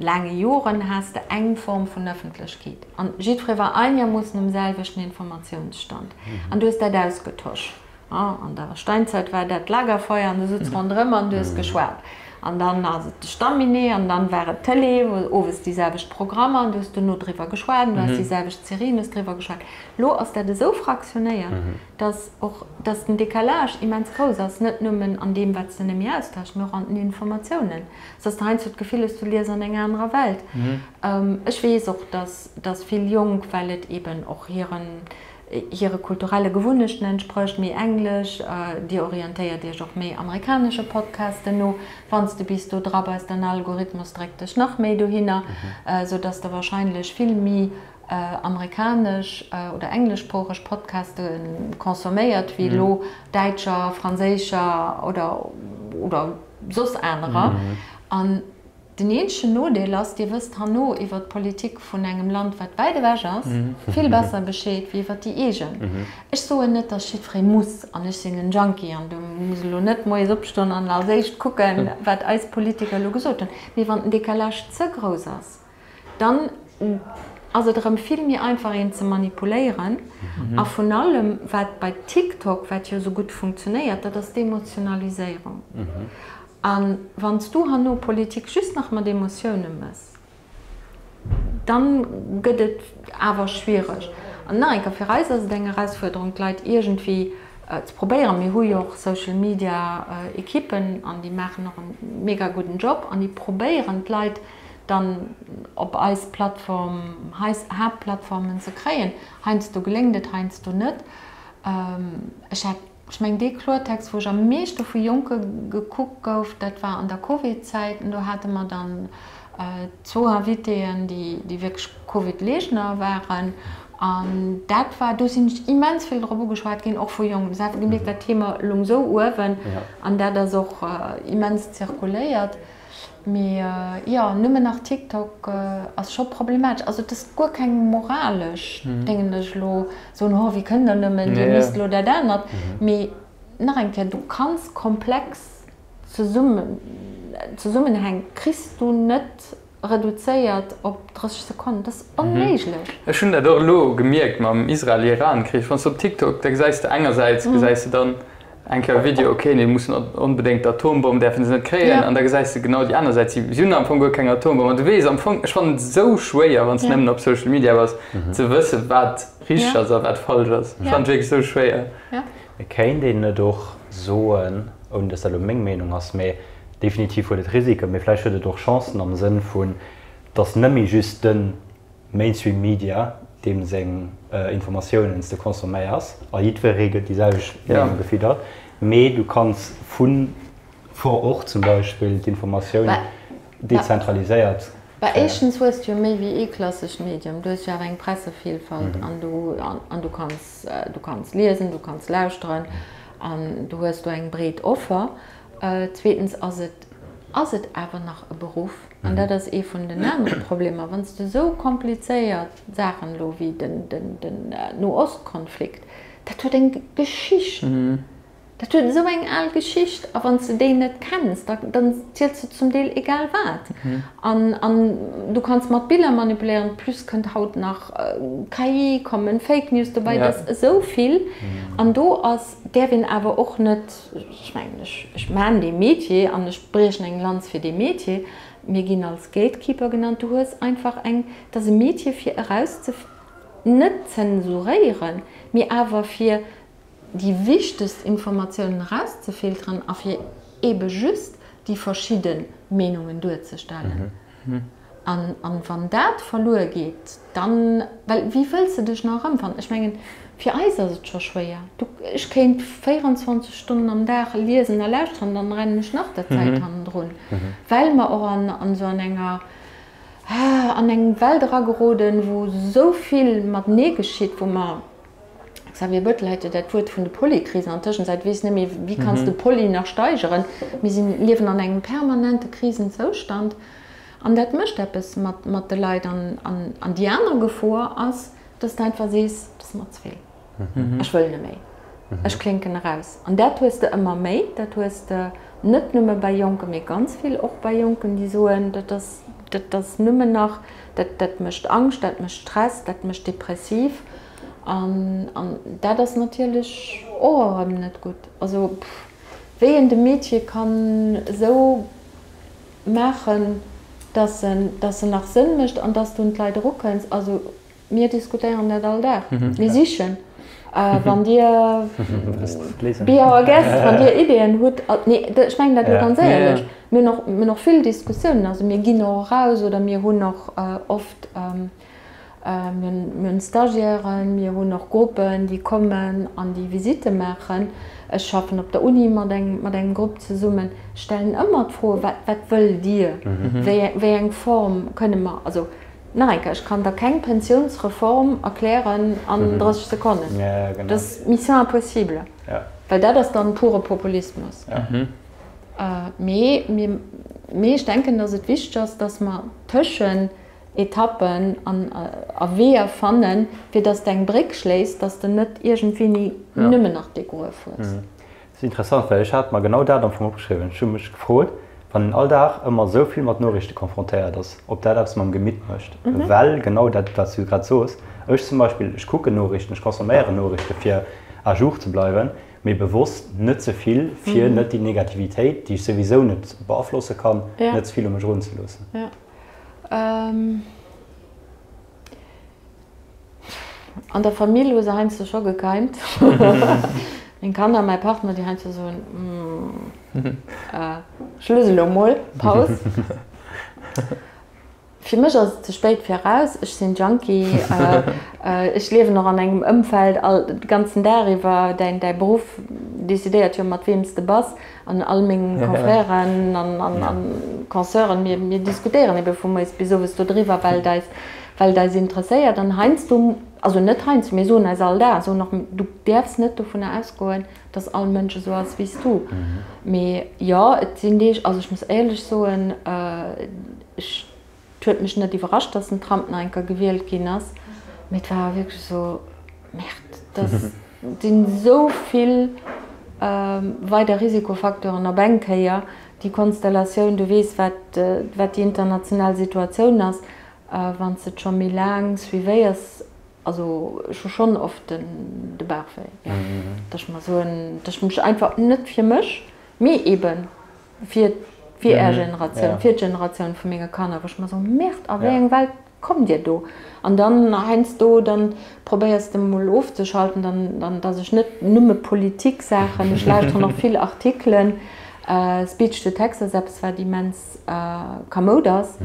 laange Joren has de eng Form vun Ëffentlechkeet an jiddweree war einermoossen um selwechten Informatiounsstand an du hues dat ausgetosch. An der Steinzeit war dat d'Lagerfeuer an du sutz ronderëm an du hues geschwat. An dann ass et de Stamminee an dann war et d'Tëlee, wou owes déi selwecht Programmer an du hues duerno driwwer geschwat an du has déi selwecht Serien, hues driwwer geschwat. Elo ass dat esou fraktionéiert, dass och, dass den Décalage immens grouss ass, net nëmmen an deem, wat s de nëmme austauschs, mee och an den Informatiounen, dass de heiansdo d'Gefill hues, du lies an enger anerer Welt. Ech weess och, dass, dass vill Jonk, well et eeben och hiren, hire kulturelle Gewunnechten entsprécht, méi englesch, dir orientéiert iech och méi amerikanesche Podcasten no, wann s de bis do dra bass, den Algorithmus dréckt dech nach méi dohinner, sou dass de wahrscheinlech vill méi amerikanesch oder engleschsproocheg Podcaste consomméiert wéi elo däitscher, franséischer oder oder soss anerer. An Den eenzegen Nodeel ass, Dir wësst herno iwwer d'Politik vun engem Land, wat wäit ewech ass, vill besser Bescheed wéi iwwer déi eegen. Ech soen net, dass jiddweree muss, an ech sinn en Junkie an du muss elo net moies opstoen an als éischt kucken, wat eis Politiker elo gesot hunn, mee wann den Décalage ze grouss ass, dann ass et erëm vill méi einfach, een ze manipuléieren. A vun allem, wat bei TikTok, wat jo esou gutt funktionéiert, dat ass d'Emotionaliséierung. A wann s du herno Politik just nach mat Emotioune mëss, dann gëtt et awer schwiereg. An nach eng Kéier, fir eis ass et eng Erausfuerderung, d'Leit iergendwéi ze probéieren. Mir hu jo och Social Media Ekippen an déi maachen och e mega gudden Job an déi probéieren d'Leit dann op eis Plattform, eis Haaptplattformen ze kréien. Heiansdo geléngt et, heiansdo net. Ech hat Ech mengen, dee Kloertext, wou ech am meeschte vu Jonke gekuckt gouf, dat war an der Covid-Zäit. An do hate mer dann zwou Invitéen, déi wierklech Covid-Leegner waren. An dat war, do sinn ech immens vill drop ugeschwat ginn, och vu Jonken. Du hues einfach gemierkt, dat Thema loung esou uewen an dat ass och immens zirkuléiert. Mee jo, nëmmen nach TikTok ass scho problematesch. Also et ass guer keng moralesch Déngen, datt ech elo soen, ho wéi kënnt der nëmmen, dir misst elo dat anert. Mee nach eng Kéier, du kanns komplex Zesummenhäng kriss du net reduzéiert op 30 Sekonnen. Dat ass onméiglech. Ech hunn dat och elo gemierkt mam Israel-Iran-Krich. Wann s de op TikTok, da gesäis de engersäits gesäis de dann, Eng Kéier Video, ok, nee, mussen onbedéngt d'Atombomm däerfen se net kréien, an da gesäis de genau déi aner Säit, si hunn am Fong guer keng Atombomm. An du weess am Fong, ech fannen et esou schwéier, wann s de nëmmen op Social Media bass, ze wëssen, wat richteg ass a wat falsch ass. Ech fannen et wierklech esou schwéier. Mee kéint een net och soen, ouni datt dat elo meng Meenung ass, mee definitiv huet et Risiken, mee vläicht huet et och Chancen am Sënn vun, datt net méi just de Mainstream Media, deem seng Informatiounen s de consomméiers, a jiddweree gëtt déi selwecht Meenung gefiddert, mee du kanns vu vor Ort zum Beispill d'Informatioun dezentraliséiert. Bah, éischtens hues de jo méi wéi ee klassescht Medium. Du hues jo awer eng Pressevillfalt an du, an du kanns, du kanns liesen, du kanns lauschteren an du hues do eng breet Offer. Zweetens ass et, ass et awer nach e Beruff an dat ass ee vun den anere Problemer, wann s de esou komplizéiert Saachen elo wéi den, den, den Noostkonflikt, dat huet eng Geschicht. Dat huet esou eng al Geschicht, a wann s de déi net kenns, da dann ziels de zum Deel egal wat. An an du kanns mat Biller manipuléieren, plus kënnt haut nach KI, kommen Fake News dobäi, dat ass esou vill. An do ass, däerf een awer och net, ech mengen, ech ech maan dee Métier an ech briechen eng Lanz fir dee Métier, mir ginn als Gatekeeper genannt, du hues einfach eng, dat ass e Métier fir erausze, net zensuréieren, mee awer fir déi wichtegst Informatiounen erauszefilteren a fir eebe just déi verschidde Meenungen duerzestellen. An wann dat verluer geet, dann, well wéi wëlls de dech nach erëmfannen? Ech mengen, fir eis ass et scho schwéier. Du, ech kéint 24 Stonnen am Dag liesen a lauschteren, dann rennen ech nach der Zäit hannendrun, well mer och an esou an enger, an eng Welt erageroden, wou esou vill matenee geschitt, wou mer, Xavier Bettel hat jo dat Wuert vun de Polykrisen an Tëschenzäit weess net méi, wéi kanns de Poly nach steigeren. Mir sinn, liewen an engem permanente Krisenzoustand an dat mécht eppes mat, mat de Leit. An, an, an déi aner Gefor ass, dass de einfach sees, dat ass mer ze vill, ech wëll net méi, ech klénken eraus. An dat hues de ëmmer méi, dat hues de net nëmme bei Jonken, mee ganz vill och bei Jonken, déi soen, dat ass, dat ass nëmmen nach, dat, dat mécht Angscht, dat mécht Stress, dat mécht depressiv. An dat ass natierlech och erëm net gutt. Also wéi een de Métier kann esou maachen, dass en, dass en nach Sënn mécht an dass du un d'Leit erukënns. Also mir diskutéieren dat all Dag. Mir sichen, wann Dir, be our guest, wann Dir Ideeën hutt. Nee, ech mengen dat elo ganz éierlech. Mir hunn och, mir hunn och vill Diskussiounen. Also mir ginn och eraus oder mir hunn och oft, Mir hunn Stagiairen, mir hunn och Gruppen, déi kommen an déi Visitte maachen. Ech schaffen op der Uni mat engem Grupp zesummen, stellen ëmmer d'Froen, Wat, wat wëllt Dir? Wéi eng Form kënne mer, also nach eng Kéier, ech kann der keng Pensiounsreform erklären an 30 Sekonnen. Dat ass Mission impossible, well dat ass dann pure Populismus. Mee, mee ech denken, datt et wichteg ass, datt mer tëschent Etappen an a Weeër fannen, fir dass de eng Bréck schléiss, dass de net iergendwéini nëmmen nach dee Gruef hues. Dat ass interessant, well ech hat mer genau dat am Fong opgeschriwwen. Ech hu mech gefrot, wann een all Dag ëmmer esou vill mat Noriichte confrontéiert ass, ob dat eppes mam Gemitt mécht. Well genau dat, wat s du grad sos, ech zum Beispill, ech kucken Noriichten, ech consomméieren Noriichte fir à jour ze bleiwen, mee bewosst net ze vill, fir net déi Negativitéit, déi ech souwisou net beaflosse kann, net ze vill u mech erunzeloossen. An der Famill hu se heiansdo scho gekeimt. Meng Kanner, mäi Partner, déi heiansdo soen, Schluss elo mol, Paus. Fir mech ass et ze spéit fir eraus. Ech sinn Junkie. Ech liewen och an engem Ëmfeld all de ganzen Dag iwwer. Däin Beruff decidéiert jo mat weem s de bass. An all meng Confrèren an Consoeuren, mir, mir diskutéieren ebe vu moies bis owes dodriwwer, well et eis, well et eis interesséiert. An heiansdo, also net heiansdo, mir soen eis all Dag, soen och, du däerfs net dovunner ausgoen, dass all Mënsch esou ass wéi s du. Mee jo, et sinn Deeg, also ech muss éierlech soen, ech, Et huet mech net iwwerrascht, dass den Trump nach eng Kéier gewielt ginn ass, mee et war wierklech esou, Merde, dat sinn esou vill weider Risikofacteuren op eng Kéier, déi Konstellatioun, du weess, wat déi international Situatioun ass, wann s de et scho méi laang suivéiers. Also ech hu schonn oft de Bauchwéi, jo, dass ech mer soen, dass ech mech einfach net fir mech, mee eeben fir fir är Generatioun, fir d'Generatioun vu menge Kanner, wou ech mer soen, Merde, a wéi eng Welt kommt Dir do? An dann heiansdo, dann probéiers de mol ofzeschalten, dann, dann, dass ech net nëmme Politiksaachen, ech lauschteren och vill Artikelen, Speech to text ass eppes, wat immens kamoud ass.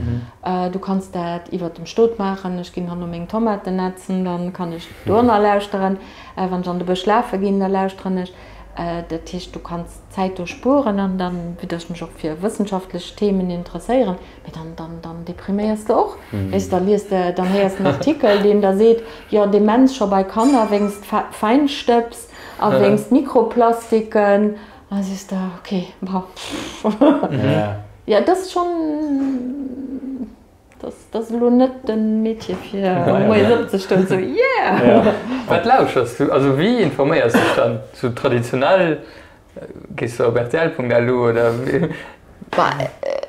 Du kanns dat iwwert dem Stot maachen, ech ginn herno meng Tomaten nätzen, dann kann ech do nach lauschteren. Wann ech an de Bësch lafe ginn, da lauschteren ech. Dat heescht, du kanns Zäit do spueren an dann, vue dass ech mech och fir wëssenschaftlech Themen interesséieren, mee dann, dann, dann depriméiers de och, weess de, da lies de, dann héiers de en Artikel, deen der seet, jo, Demenz scho bei Kanner wéinst Feinstëbs a wéinst Mikroplastiken, an da sees de, okay, bon, jo, et ass schonn. Dat ass elo net de Métier fir moies opzestoen esou yeah! Wat lauschers du? Also wéi informéiers dech dann? Sou traditionell, gees du op rtl.lu oder wéi? Bah,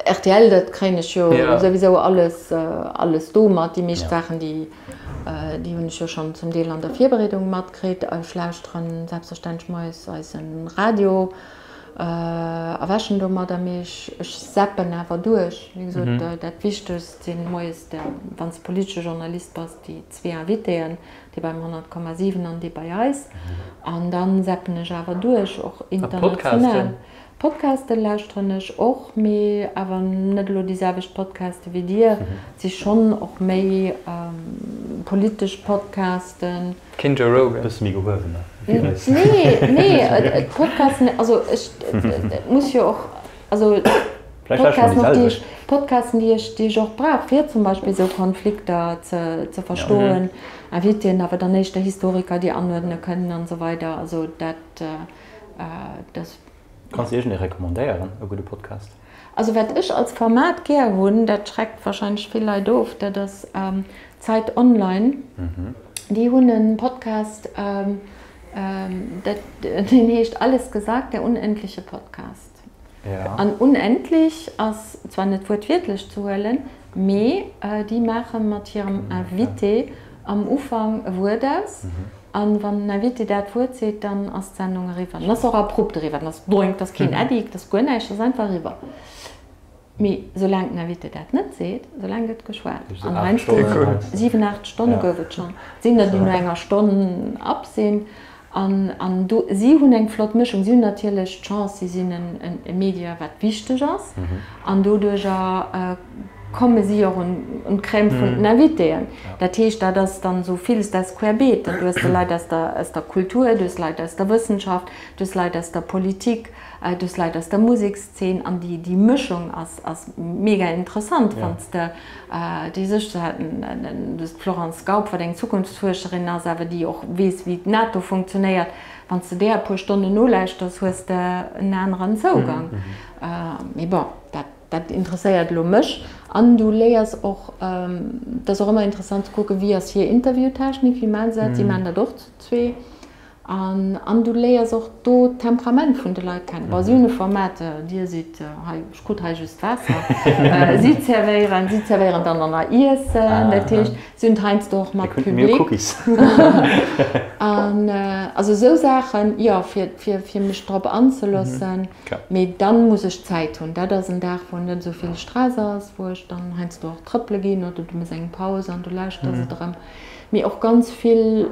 rtl, dat kréien ech jo souwisou alles, alles do mat. Déi meescht Saachen, déi, déi hunn ech jo schonn zum Deel an der Virbereedung matkritt. Ech lauschteren selbstverständlech moies eise Radio. Erwächen domadder, mee ech zappen awer duerch. Wéi gesot, dat Wichtegst sinn moies, wann s de politesche Journalist bass, déi zwee Invitéen, dee beim 100,7 an dee bei eis. An dann zappen ech awer duerch, och international. Podcaste lauschteren ech och, mee awer net elo déi selwecht Podcaste wéi dir. Et si schonn och méi politesch Podcasten. Keen Joe Rogan. Bësse méi gehuewener wéi eis. Nee, nee, d'Podcasten, also ech, et muss jo och, also Podcasten och déi ech, Podcasten déi ech, déi ech och brauch fir zum Beispill esou Konflikter ze, ze verstoen, Invitéen, awer dann éischter Historiker, déi anuerdne kënnen an esou weider, also dat, dat. Kanns de iergendee recommandéieren, e gudde Podcast? Also wat ech als Format gär hunn, dat schreckt wahrscheinlech vill Leit of, dat ass Zeit Online. Déi hunn e Podcast, dat deen heescht Alles gesagt, der unendliche Podcast. An unendlich ass zwar net wuertwiertlech ze huelen, mee déi maache mat hirem Invité am Ufank e Wuert aus An wann den Invité dat Wuert seet, dann ass d'Sendung eriwwer. Dann ass se och abrupt eriwwer. Dann ass doink, da ass keen Edit, da ass guer näischt, da ass einfach eriwwer. Mee soulaang den Invité dat net seet, soulaang gëtt geschwat. An heiansdo 7, 8 Stonne gouf et schonn. Et sinn der, déi no enger Stonn ab sinn. An, an do, si hunn eng flott Mëschung. Si hunn natierlech d'Chance, si sinn e Media, wat wichteg ass. An doduerjer komme si och un d'Crème vun den Invitéen. Dat heescht, dat ass dann esou villes, dat ass querbeet. Du hues de Leit aus der, aus der Kultur, du hues Leit aus der Wëssenschaft, du hues Leit aus der Politik, du hues Leit aus der Musekszeen an déi, déi Mëschung ass, ass mega interessant, wann s de déi sech, du hues d'Florence Gaup, wat eng Zukunftsfuerscherin ass, awer déi och weess, wéi d'NATO funktionéiert. Wann s de där e puer Stonnen nolauschters, hues de en aneren Zougang. Mee bon, dat. Dat interesséiert elo mech. An du léiers och, et ass och ëmmer interessant ze kucken, wéi ass hir Interviewtechnik, wéi maachen se dat, si maachen dat och zu zwee. An, an du léiers och do d'Temperament vun de Leit kennen. Bon, si hunn e Format, dir sidd hei, ech krut hei just Waasser, si zerwéieren, si zerwéieren dann an der Iessen, dat heescht, si hunn et heiansdo och mat Public. An also esou Saachen, jo, fir, fir, fir mech drop anzeloossen. Mee dann muss ech Zäit hunn. Dat ass en Dag, wou net esou vill Stress ass, wou ech dann heiansdo och trëppele ginn oder du méchs eng Paus an du lauschters et erëm. Mee och ganz vill,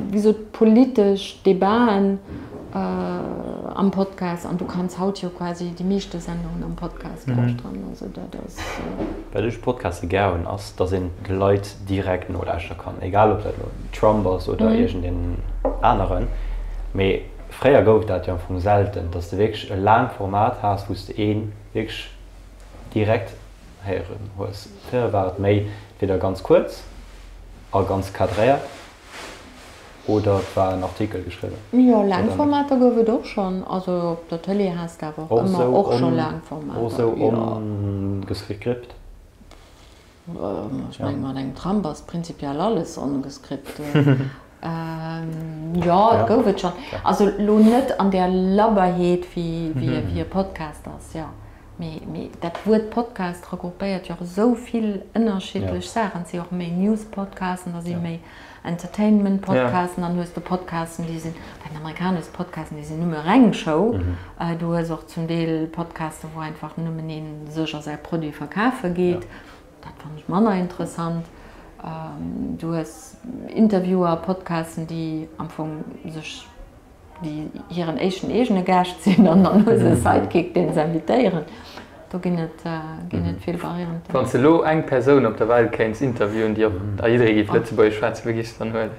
wéi gesot, politesch Debaten am Podcast. An du kanns haut jo quasi déi meeschte Sendungen am Podcast lauschteren. Also dat ass. Wat ech u Podcaste gär hunn, ass, datt een de Leit direkt nolauschteren kann, egal ob dat elo den Trump ass oder iergendeen aneren. Mee Fréier gouf dat jo am Fong selten, dass de wierklech e laangt Format has, wou s de ee wierklech direkt héieren hues. Fréier war et méi entweder ganz kuerz a ganz cadréiert oder et war en Artikel geschriwwen. Jo, laang Formater gouf et och schonn. Also op der Tëlee has de awer och ëmmer och scho laang Formater. Och esou ongescript? Ech mengen, mat engem Tramp ass prinzipiell alles ongescript. Jo, et gouf et schonn. Also elo net an där Labberheet, wéi e Podcast ass, jo. Mee dat Wuert Podcast regroupéiert jo och esou vill ënnerschiddlech Saachen. Et si och méi News-Podcasten, da si méi Entertainment-Podcasten, dann hues de Podcasten, déi sinn, bei den Amerikaner hues de Podcasten, déi sinn nëmme reng Show. Du hues och zum Deel Podcasten, wou einfach nëmmen ee sech a säi Produit verkafe geet. Dat fannen ech manner interessant. Du hues Interviewer, Podcasten, déi am Fong sech, déi hiren éischten eegene Gaascht sinn an dann hu se e Sidekick, deen se invitéieren. Do ginn et, ginn et vill Varianten. Wann s de elo eng Persoun op der Welt kéints interviewen, déi och a jidderee géif Lëtzebuergesch schwätzen, wie géifs de dann huelen?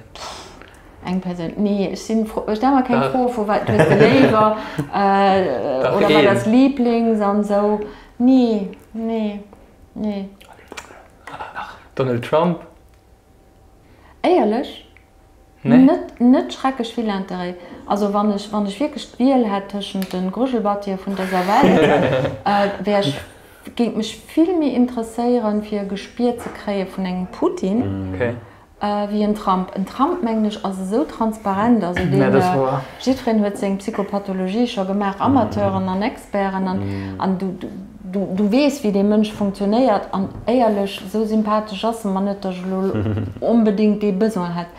Eng Persoun, nee, ech sinn, ech stelle mer keng Froe vu wat hues de léiwer oder wat ass Lieblings an esou. Nee, nee, nee. Donald Trump? Éierlech? Net, net schrecklech vill Interêt. Also wann ech, wann ech wierklech d'Wiel hätt tëschent de Grujelbattië vun dëser Welt, wär ech, géing mech vill méi interesséieren, fir e Gespier ze kréie vun engem Putin. Wéi en Trump. En Trump, mengen ech, ass esou transparent, also deen, jiddwereen huet seng Psychopathologie scho gemaach, Amateuren an Experten, an, an du, du, du weess, wéi dee Mënsch funktionéiert. An éierlech, esou sympathesch ass e mer net, datt ech elo onbedéngt dee Besoin hätt,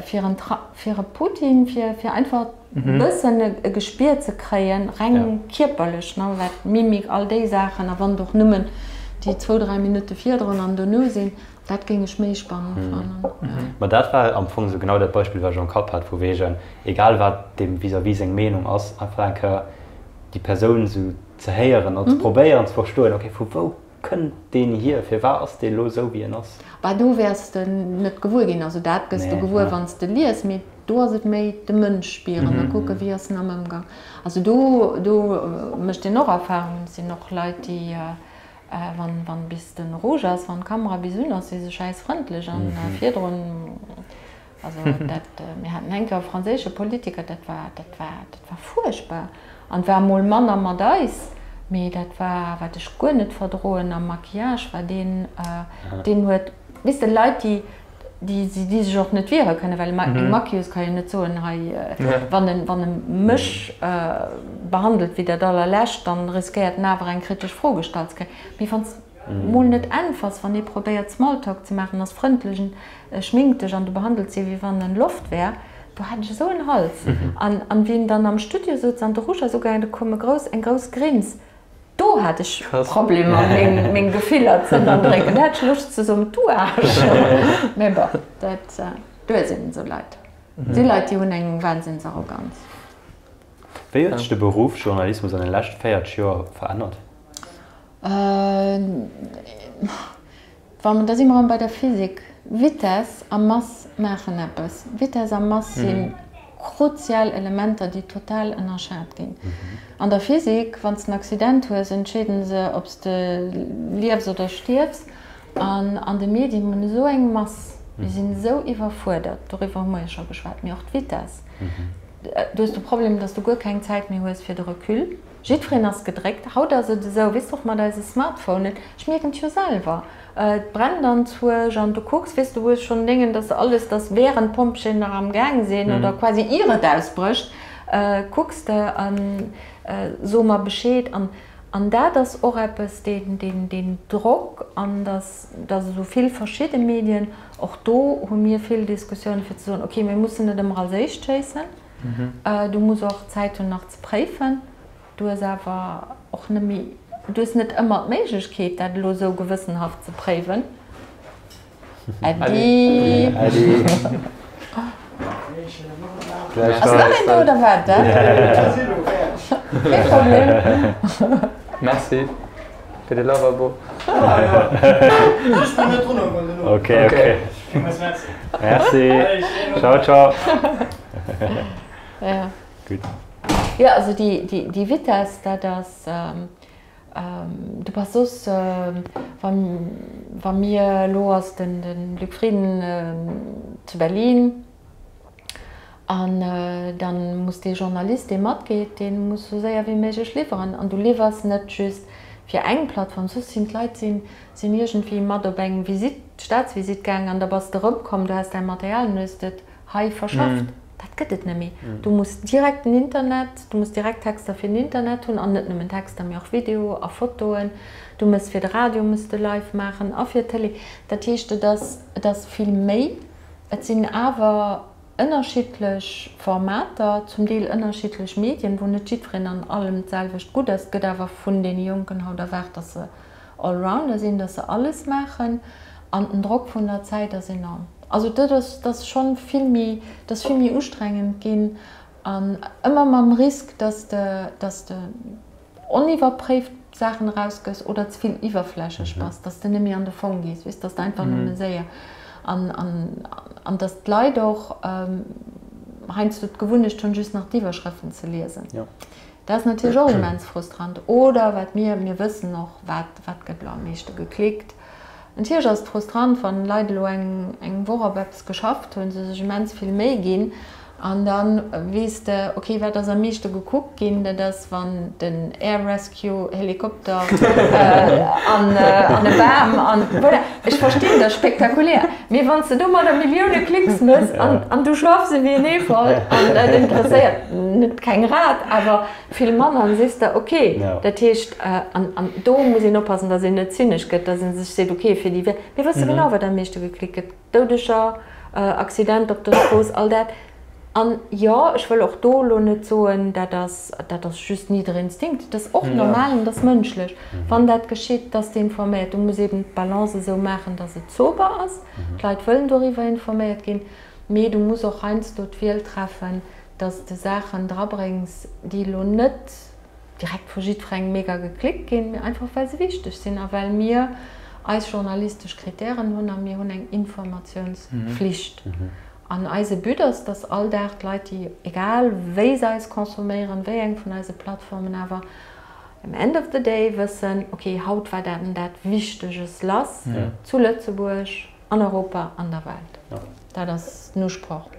fir en Tra, fir e Putin, fir, fir einfach e bëssen e Gespier ze kréien, reng kierperlech, ne, wat Mimik, all déi Saachen, a wann et och nëmmen déi zwou, dräi Minutte virdrun an dono sinn. Dat géing ech méi spannend fannen. Ma dat war am Fong esou genau dat Beispill, wat ech am Kapp hat, vu wegen, egal wat dem vis-à-vis seng Meenung ass, einfach eng Kéier déi Persoun esou ze héieren an ze probéieren ze verstoen, ok, vu wou kënnt deen hier, firwat ass dee lo esou wéi en ass. Bah, do wäers de net gewuer ginn. Also dat gëss de gewuer, wann s de lies, mee do ass et méi de Mënsch spieren a kucke wéi ass en am Ëmgang. Also do, do mécht een och Erfahrungen. Et sinn och Leit, déi Wann wann bis den Rouge ass, wann d'Kamera bis un ass, si se schäiss frëndlech an virdrun, also dat, mir haten eng Kéier e franséische Politiker, dat war, dat war, dat war fuerchtbar an war mol manner mat eis, mee dat war, wat ech guer net verdroen am Maquillage war deen, deen huet, weess de, Leit déi déi déi sech och net wiere kënnen, well eng Maquilleuse ka jo net soen, hei, wann en wann e mech behandelt wéi dat allerlescht, dann riskéiert en awer eng kritesch Fro gestallt ze kréien. Mee wann s mol net äntwers, wann ee probéiert Smalltalk ze maachen, ass frëndlech, en schminkt dech an du behandels hie wéi wann en Loft wär, do hat ech esou en Hals. An an wéi en dann am Studio souz an de Rouge ass ugaangen, do koum e grouss eng grouss Grins. Do hat ech Problemer meng Gefiller ze ënnerdrécken. Do hat ech Loscht ze soen, du Aarsch! Mee bon, dat, do sinn esou Leit. Et si Leit, déi hunn eng Wahnsinnsarroganz. Wéi huet sech de Beruff Journalismus an de lescht 40 Joer verännert? Wa mer, da si mer erëm bei der Physik, Vitess a Mass maachen eppes. Vitess a Mass si kruzial Elementer, déi total ënnerschat ginn. An der Physik, wann s de en Accident hues, entscheeden se, ob s de liefs oder stierfs. An an de Medien, mir hunn esou eng Mass, mir sinn esou iwwerfuerdert, doriwwer hu mer jo scho geschwat, mee och d'Vitess. Du hues de Problem, datt s du guer keng Zäit méi hues fir de Recul. Jiddwereen ass gedréckt. Haut ass et esou, weess de, och mat eise Smartphonen, ech mierken et jo selwer, et brennt anzwuersch an du kucks, weess de, hues schonn Déngen, dass alles, dass während d'Pompjeeën nach am Gaang sinn oder quasi ier et ausbrécht, kucks de a so mer Bescheed. An, an dat ass och eppes, deen, deen, deen Drock an dass, dass esou vill verschidde Medien, och do hu mir vill Diskussiounen, fir ze soen, okay, mir mussen net ëmmer als éischt schéissen. Du muss och Zäit hunn nach ze préifen. Du hues awer och net méi, du hues net ëmmer d'Méiglechkeet dat elo esou gewëssenhaft ze préiwen. Äddi. Äddi. Ass nach een do oder wat? Kee Problem. Merci fir de Lavabo. Ok, ok. Merci. Ciao, ciao. Ja. Gutt. Jo, also déi, déi, déi Vitess, dat ass, du bass soss, wa, wa mir, elo ass den, den Luc Frieden zu Berlin an dann muss dee Journalist, dee matgeet, dee muss esou séier wéi méiglech liwweren. An du liwwers net just fir eng Plattform, soss sinn d'Leit sinn, sinn iergendwéi mat op eng Visitt, Staatsvisitt gaang an da bass de erëmkomm, du has däi Material an hues et hei verschafft. Dat gëtt et net méi. Du muss direkt den Internet, du muss direkt Texter fir den Internet hunn an net nëmmen Texter, mee och Video a Fotoen. Du mëss fir de Radio muss de live maachen a fir d'Tëlee. Dat heescht, et ass, et ass vill méi. Et sinn awer ënnerschiddlech Formater, zum Deel ënnerschiddlech Medien, wou net jiddwereen an allem d'selwecht gutt ass. Et gëtt awer vun deene Jonken haut erwaart, datt se Allrounder sinn, datt se alles maachen an den Drock vun der Zäit ass enorm. Also dat ass, dat ass schonn vill méi, dat ass vill méi ustrengend ginn an ëmmer mam Risk, datt de, datt de oniwwerpréift Saachen erausgëss oder ze vill iwwerflächlech bass, datt de net méi an de Fong gees, weess, datt de einfach nëmme séier. An, an, an datt d'Leit och heiansdo d'Gewunnecht hunn, just nach d'Iwwerschrëften ze liesen. Dat ass natierlech och immens frustrant. Oder wat mir, mir wëssen och, wat, wat gëtt elo am meeschte geklickt. Natierlech ass et frustrant, wann Leit elo eng, eng Woch op eppes geschafft hunn, se sech immens vill Méi ginn an da weess de, okay, wat ass am meeschte gekuckt ginn, dat ass, wann den Air Rescue Helikopter an, an e Bam an, voilà. Ech verstinn, dat ass spektakulär, mee wann s de domadder Millioune Klicks mëss an, an du schaffs ewéi en Eefall an dat interesséiert net keng Rat, awer vill manner, dann sees de, ok, dat heescht, an, an do muss een oppassen, datt een net zynesch gëtt, datt ee sech seet, ok, fir déi, mir wësse genau, wat am meeschte geklickt gëtt, Doudeger, Accident op der Strooss, all dat. An jo, ech wëll och do elo net soen, dat ass, dat ass just niddere Instinkt. Dat ass och normal an dat ass mënschlech. Wann dat geschitt, dass de informéiert. Du muss eben d'Balance esou maachen, dass et sober ass. D'Leit wëllen doriwwer informéiert ginn. Mee du muss och heiansdo d'Wiel treffen, dass de Saachen drabréngs, déi elo net direkt vu jiddwerengem mega geklickt ginn, mee einfach well se wichteg sinn a well mir eis journalistesch Kritären hunn a mir hunn eng Informatiounsflicht. An eise But ass, dass all Dag d'Leit, déi, egal wéi se eis consomméieren, wéi eng vun eise Plattformen, awer am end of the day wëssen, ok, haut war dat an dat Wichteges lass zu Lëtzebuerg, an Europa, an der Welt. Dat ass den Usproch.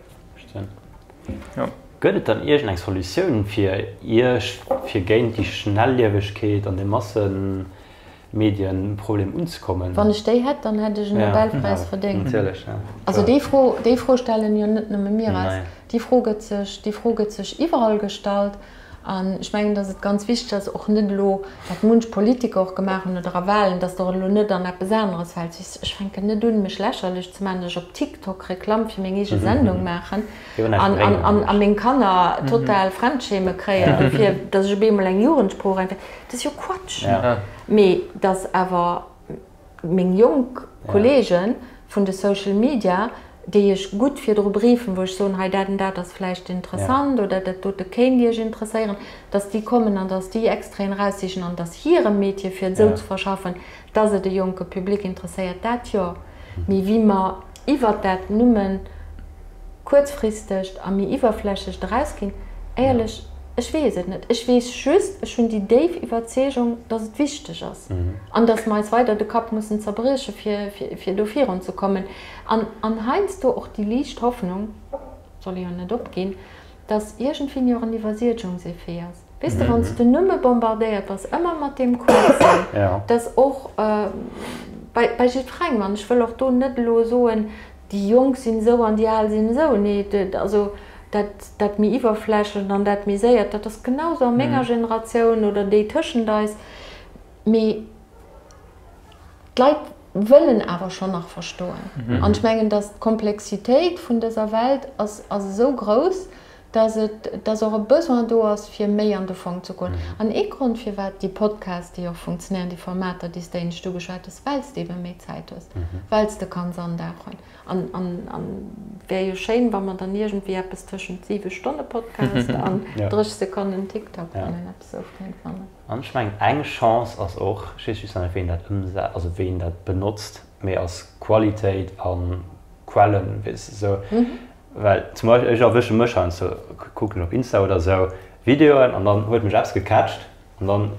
Gëtt et dann iergend eng Solutioun fir Iech, fir géint déi Schnelliewegkeet an de Massemedienproblem unzekommen? Wann ech déi hätt, dann hätt ech en Nobelpräis verdéngt. Also déi Fro, déi Fro stellen jo net nëmme mir eis. Déi Fro gëtt sech, déi Fro gëtt sech iwwerall gestallt. An ech mengen, datt et ganz wichteg ass, och net elo, wat munch Politiker och gemaach hunn oder a Wahlen, datt Der elo net an eppes aneres fält. Ech fänken net un, mech lächerlech ze maachen, datt ech op TikTok Reklamm fir meng eege Sendung maachen an meng Kanner total Fremdschäme kréien dofir, datt ech op eemol eng Jugendsprooch einféieren. Dat ass jo Quatsch. Mee datt awer meng jonk Kollege vun de Social Media, déi ech gutt virdru briefen, wou ech soen, hei dat an dat ass vläicht interessant oder dat dote kéint Iech interesséieren, dass déi kommen an dass déi Extraiten eraussichen an dass hire Métier fir et esou ze verschaffen, dass et e jonke Public interesséiert, dat jo. Mee wéi mer iwwert dat nëmme kuerzfristegt a méi iwwerflächlecht erausginn, éierlech, ech weess et net. Ech weess just, ech hunn déi déif Iwwerzeegung, dass et wichteg ass an dass mer eis weider de Kapp mussen zerbrieche fir do virunzekommen. An, an heiansdo och déi liicht Hoffnung, soll ee jo net opginn, dass iergendwéini och en Iwwersiedgungseffet ass. Weess de, wann s de nëmme bombardéiert bass, ëmmer mat deem Kuerzen, dass och bei, bei jiddwerengem, an ech wëll och do net elo soen, déi Jonk sinn esou an déi Al sinn esou, nee, also dat, dat méi Iwwerflächlecht an dat méi Séiert, dat ass genau esou a menger Generatioun oder déi tëschent eis, mee d'Leit wëllen awer schonn nach verstoen. An ech mengen, dass d'Komplexitéit vun dëser Welt ass, ass esou grouss, dass et, dass och e Besoin do ass, fir méi an de Fong ze goen. An ee Grond, firwat déi Podcasts, déi och funktionéieren, déi Formater, déi s de éinescht ugeschwat hues, well s de ebe méi Zäit hues, well s de kanns andauchen. An, an, an wär jo schéin, wa mer dann iergendwéi eppes tëschent 7 Stonne Podcast an 30 Sekonnen TikTok, wann een eppes esou kéint fannen. An ech mengen eng Chance ass och, ech weess just nach net wéi een dat ëmsetzt, also wéi een dat benotzt, mee ass Qualitéit a Quellen, weess de esou. Well zum Beispill ech erwësche mech heiansdo, kucken op Insta oder esou Videoen an dann huet mech eppes gecatcht an dann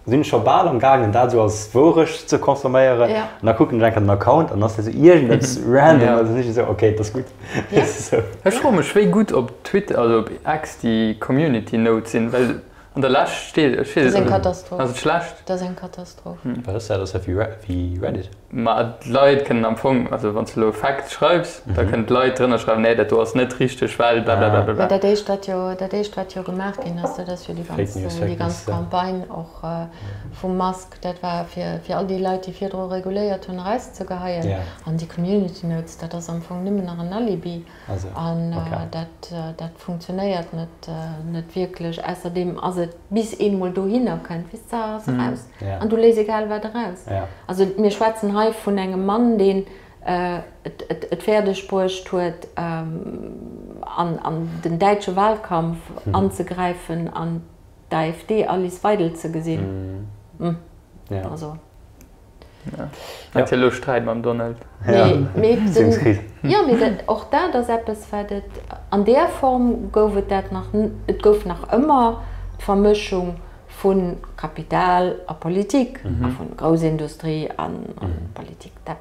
sinn ech scho bal am gaangen dat esou als Wourecht ze consomméieren an da kucken ech eng Kéier den Account an dann ass dat esou iergendeppes random an da sinn ech esou ok, et ass gutt. Ech froe mech wéi gutt op Twitter, also op X déi Community Notes sinn, well An der Lescht steet, ech weess et net. Dat ass eng Katastroph. Ass et schlecht? Dat ass eng Katastroph. Wat ass dat? Ass dat wéi Reddit? Ma d'Leit kënnen am Fong, also wann s de elo Facts schreifs, da kënnen d'Leit drënner schreiwen, nee dat do ass net richteg, well blablabla. Mä dat éischt wat jo, dat éischt wat jo gemaach ginn ass, dat ass jo déi ganz, déi ganz Campagne och vum Musk, dat war fir, fir all déi Leit, déi virdru reguléiert hunn, erauszegeheien. An déi Community Notes, dat ass am Fong nëmmen nach en Alibi. An dat funktionéiert net, net wierklech. Ausserdeem ass et, bis een mol dohinner kënnt, weess de, ass eraus. An du léis egal wat eraus. Also mir schwätzen hei vun engem Mann, deen et fäerdeg bruecht huet, an den däitsche Wahlkampf anzegräifen an d'AfD Alice Weidel ze gesinn. Also. Hat jo elo Sträit mam Donald. Mee jo, mee dat, och dat ass eppes, wat et an där Form gouf et dat nach, et gouf nach ëmmer d'Vermëschung vu Kapital a Politik a vun Groussindustrie a Politik. Dat,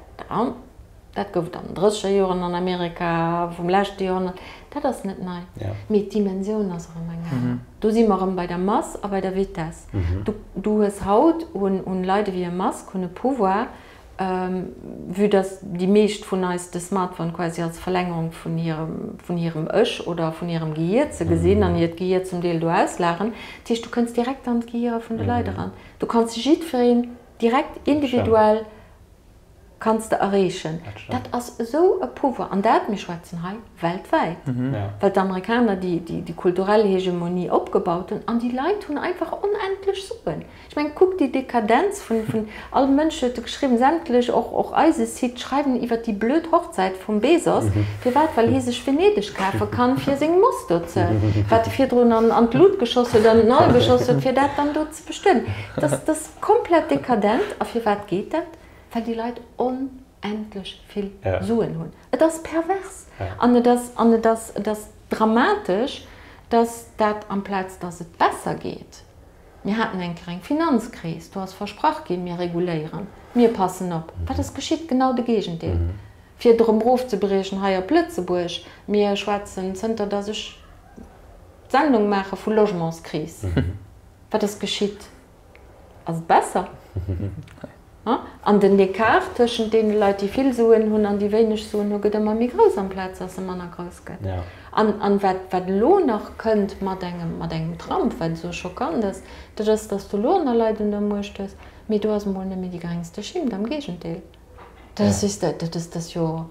dat gouf et an den drësseger Joren an Amerika vum leschte Joerhonnert. Dat ass net nei. Mee d'Dimensioun ass erëm eng aner. Do si mer erëm bei der Mass a bei der Vitess. Du, du hues haut, hunn, hunn Leit ewéi e Musk hunn e Pouvoir, vue dass déi meescht vun eis de Smartphone quasi als Verlängerung vun hirem, vun hirem Ech oder vun hirem Gehier ze gesinn an hiert Gehier zum Deel do auslageren. Dat heescht, du kënns direkt an d'Gehierer vun de Leit eran. Du kanns jiddwereen direkt individuell kanns de erreechen. Dat ass esou e Pouvoir. An dat, mir schwätzen hei weltwäit, well d'Amerikaner déi, déi kulturell Hegemonie opgebaut hunn an déi Leit hunn einfach onendlech Suen. Ech mengen, kuck déi Dekadenz vun, vun, all Mënsch huet geschriwwen, sämtlech, och, och eise Site, schreiwen iwwert déi blöd Hochzäit vum Bezos. Firwat? Well hie sech Venedeg kafe kann, fir seng Moss do ze, wat e virdrun an, an d'Lut geschoss huet, an den All geschoss huet, fir dat dann do ze bestueden. Dat ass, dat ass komplett dekadent. A firwat geet dat? Well déi Leit onendlech vill Suen hunn. Et ass pervers an et ass, an et ass, et ass dramatesch, dass dat, amplaz dass et besser geet, Mir haten eng Kéier eng Finanzkris, do ass versprach ginn, mir reguléieren, mir passen op. Wat ass geschitt? Genau de Géigendeel. Fir et erëm erofzebriechen hei op Lëtzebuerg, mir schwätzen, zënter datt ech d'Sendung maache, vu Logementskris. Wat ass geschitt? Ass et besser? An den Ecart tëschent deene Leit, déi vill Suen hunn an déi wéineg Suen hu gëtt ëmmer méi grouss, amplaz dass e manner grouss gëtt. An, an wat, wat elo nach kënnt mat engem, mat engem Trump, wat esou schockant ass, dat ass, dass du elo aner Leit un der Muecht hues, mee do ass emol net méi déi geréngste Schimmt, am Géigendeel. Dat ass just, dat ass, dat ass jo.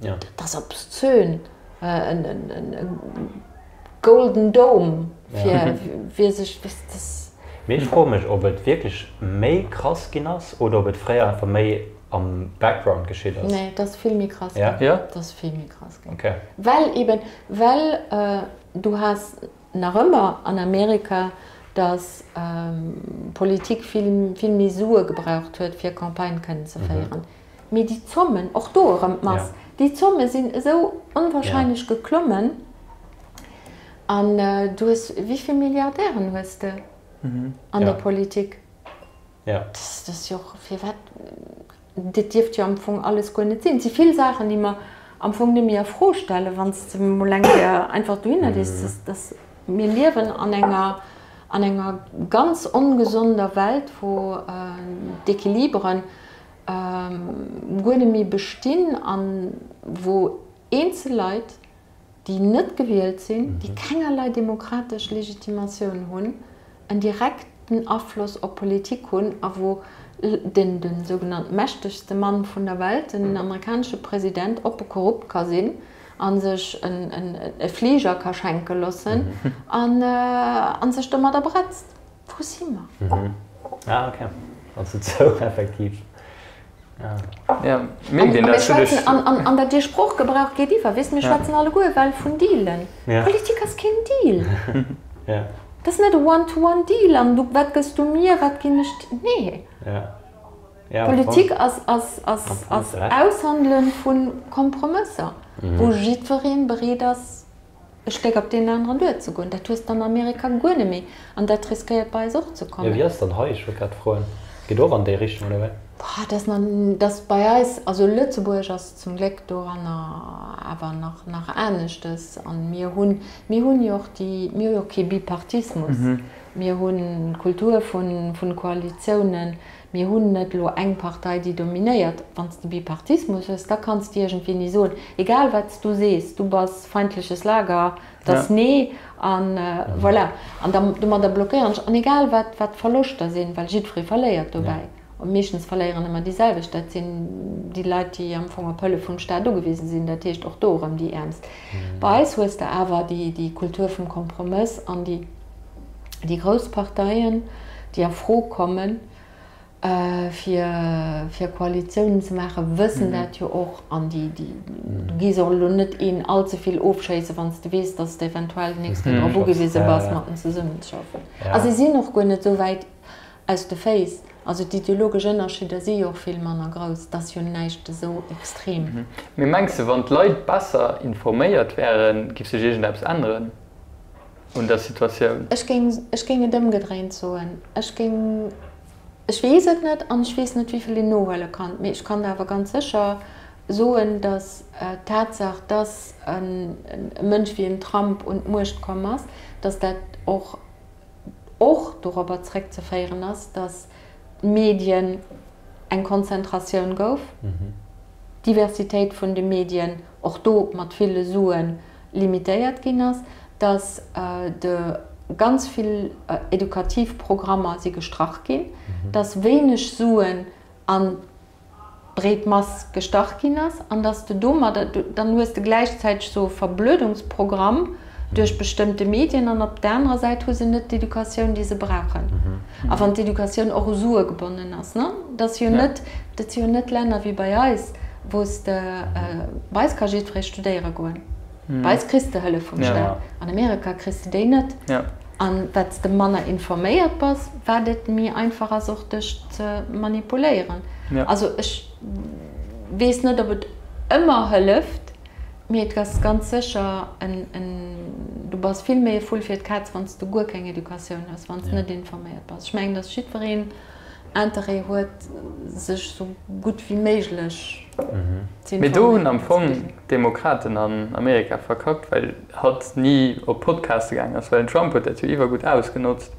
Dat ass obszön. E Golden Dome fir wie sech dat. Mee ech froe mech, ob et wierklech méi krass ginn ass oder ob et fréier einfach méi am Background geschitt ass. Nee, et ass vill méi krass ginn. Jo? Et ass vill méi krass ginn. Okay. Well eben, well du has nach ëmmer an Amerika, datt Politik vill, vill méi Sue gebraucht huet, fir Campagne kënnen ze féieren. Mee déi Zommen, och do erëm d'Mass, déi Zomme sinn esou onwahrscheinlech geklommen. An du hues, wéi vill Milliardären hues de an der Politik? Dat ass jo och, firwat, dat dierft jo am Fong alles guer net sinn. Et si vill Saachen, déi mer am Fong net méi a Fro stellen, wann s de emol eng Kéier einfach dohinner lees, dass mir liewen an enger, an enger ganz ongesonder Welt, wou d'Equiliberen guer net méi bestinn an wou eenzel Leit, déi net gewielt sinn, déi kengerlei demokratesch Legitimatioun hunn, en direkten Afloss op Politik hunn a wou den de sougenannt mächtegste Mann vun der Welt, den amerikanesche President, oppe korrupt ka sinn a sech e Fliger ka schenke loossen a sech domadder bretzt. Wou si mer? Mhm. Ah, okay. Also zou effektiv. Ja. Ja, mierkt een dat? An, an, an dat Dir Sproochgebrauch geet iwwer, weess, mir schwätzen alleguer ewell vun Dealen. Ja. Politik ass keen Deal. Ja. Dat ass net e One-to-one-Deal an du, wat gëss du mir, wat ginn ech dir? Nee. Ja. Ja, Politik ass, ass, ass, ass Aushandele vu Kompromësser, wou jiddweree bereet ass, e Stéck op deen aneren duerzegoen. Dat hues de an Amerika guer net méi an dat riskéiert bei eis och ze kommen. Jo, wéi ass dann hei? Ech wollt grad froen. Geet och an déi Richtung, oder wéi? Boah, dat ass nach, dat ass bei eis, also Lëtzebuerg ass zum Gléck doranner awer nach, nach aneschtes. An mir hunn, mir hunn jo och déi, mir hu jo kee Bipartismus. Mir hunn d'Kultur vun, vun Koalitiounen. Mir hunn net elo eng Partei, déi dominéiert. Wann s de Bipartismus hues, da kanns de iergendwéi ni soen, egal wat s du sees, du bass feindliches Lager, et ass Nee a voilà. An da domadder blockéieren ech. An egal wat wat d'Verloschter sinn, well jiddweree verléiert dobäi. Meeschtens verléieren ëmmer déi selwecht, dat sinn déi Leit, déi am Fong op Hëllef vum Staat ugewisen sinn, dat heescht och do erëm déi Äermst. Bei eis hues de awer déi déi Kultur vum Kompromëss an déi déi grouss Parteien, déi a Fro kommen, fir, fir Koalitiounen ze maachen, wëssen dat jo och. An déi, déi, du gees och elo net een all ze vill ofschéissen, wann s de weess, datt s de eventuell déi nächst Kéier drop ugewise bass, mat en zesummenzeschaffen. A si sinn och guer net esou wäit aus de Féiss. Also d'ideologesch Ënnerschidder si jo och vill manner grouss. Et ass jo näischt esou extrem. Mee mengs de, wann d'Leit besser informéiert wären, giff sech iergendeppes änneren un der Situatioun? Ech géing, ech géing et ëmgedréint soen. Ech géing, ech weess et net an ech weess net, wéivill een nohuele kann, mee ech kann awer ganz sécher soen, datt d'Tatsaach, datt e Mënsch wéi en Trump un d'Muecht komm ass, datt dat och, och dorobber zréckzeféieren ass, datt d'Medien eng Konzentratioun gouf, d'Diversitéit vun de Medien och do mat ville Sue limitéiert ginn ass, datt de ganz vill edukativ Programmer si gestrach ginn, datt wéineg Suen an breet Mass gestach ginn ass an dass de domadder, dann hues de gläichzäiteg esou e Verblödungsprogramm duerch bestëmmte Medien an op der anerer Säit hu se net d'Educatioun, déi se brauchen. A wann d'Educatioun och u Sue gebonnen ass, ne, dat ass jo net, dat si jo net Länner wéi bei eis, wou s de, bei eis ka jiddweree studéiere goen, bei eis kriss de Hëllef vum Staat, an Amerika kriss de déi net. An wat s de manner informéiert bass, wat et méi einfach ass och dech ze manipuléieren. Also ech weess net ob et ëmmer hëlleft, mee et ass ganz sécher en, du bass vill méi e Vull fir d'Kaz wann s de guer keng Educatioun hues, wann s de net informéiert bass. Ech mengen, datt jiddwereen Interêt huet, sech esou gutt wéi méiglech ze Mee do hunn am Fong d'Demokraten an Amerika verkackt, well hatt ni op Podcaste gaang ass, well den Trump huet dat jo iwwergutt ausgenotzt.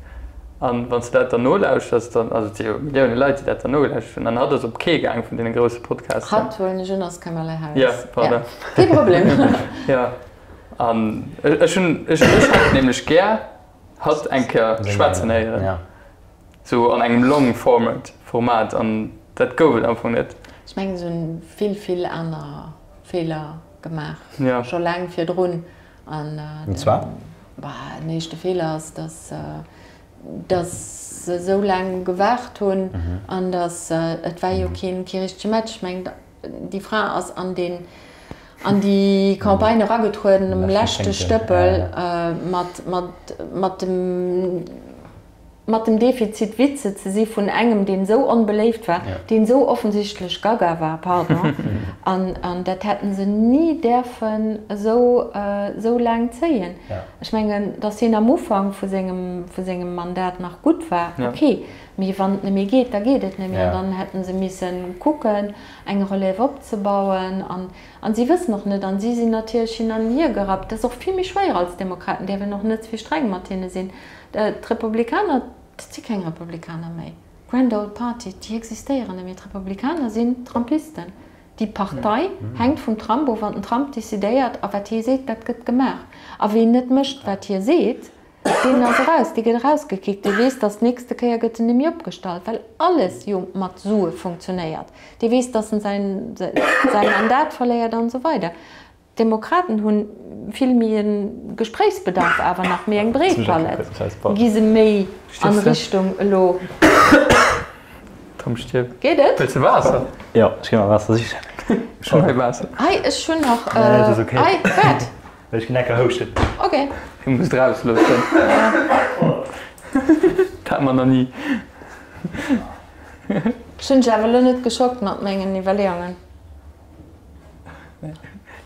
An wann s de dat dann nolauschters, dann, also et si jo Millioune Leit, déi dat dann nogelauschtert hunn, an hatt ass op kee gaang vun deene grousse Podcasten. Hatt huelen ech un ass Kamala Harris. Jo, pardon. Kee Problem. Jo, an ech hunn, ech hätt nämlech gär hatt eng Kéier schwätzen héieren. Sou an engem long format Format an dat gouf et am Fong net. Ech mengen se hunn vill vill aner Feeler gemaach scho laang virdrun an den éischte Feeler ass dass dass se sou laang gewaart hunn an dass et war jo keen kee richtege Match. Ech mengen déi Fra ass an deen an déi Campagne eragetrueden um leschte Stëppel mat mat mat dem mat dem Defizit Vize ze si vun engem, deen esou onbeléift war, deen esou offensichtlech gaga war, pardon, an dat hätte se ni däerfen esou esou laang zéien. Ech mengen, datt hien am Ufank vu sengem vu sengem Mandat nach gutt war, ok, mee wann et net méi geet, da geet et net méi. An dann hätte se misse kucken, eng Relève opzebauen. An an si wëssen och net, an si sinn natierlech hin an hier gerappt. Dat ass och vill méi schwéier als Demokraten, däerf een och net ze vill streng mat hinne sinn. D'Republikaner, dat si keng Republikaner méi. Grand Old Party, déi existéieren net méi. D'Republikaner sinn Trumpisten. Déi Partei hänkt vum Trump of. Wann den Trump decidéiert a wat hie seet, dat gëtt gemaach. A ween net mécht, wat hie seet, deen ass eraus, dee gëtt erausgekickt. Dee weess, datt d'nächste Kéier gëtt en net méi opgestallt, well alles jo mat Sue funktionéiert. Dee weess, datt en säin Mandat verléiert an esou weider. D'Demokraten hu vill méi e Gespréichsbedarf, awer nach méi eng breet Palett. Gi se méi an Richtung elo. Tom stierf. Geet et? Wëlls de Waasser? Jo, ech gi mer Waasser sichen. Ech hunn hei Waasser. Hei, ech hunn nach. Nee, nee, et ass ok. Hei, waart. Well ech ginn enker houschten. Ok. Hie muss et rausloossen. Dat hate mer nach ni. Ech hunn dech awer elo net geschockt mat mengen Iwwerleeungen.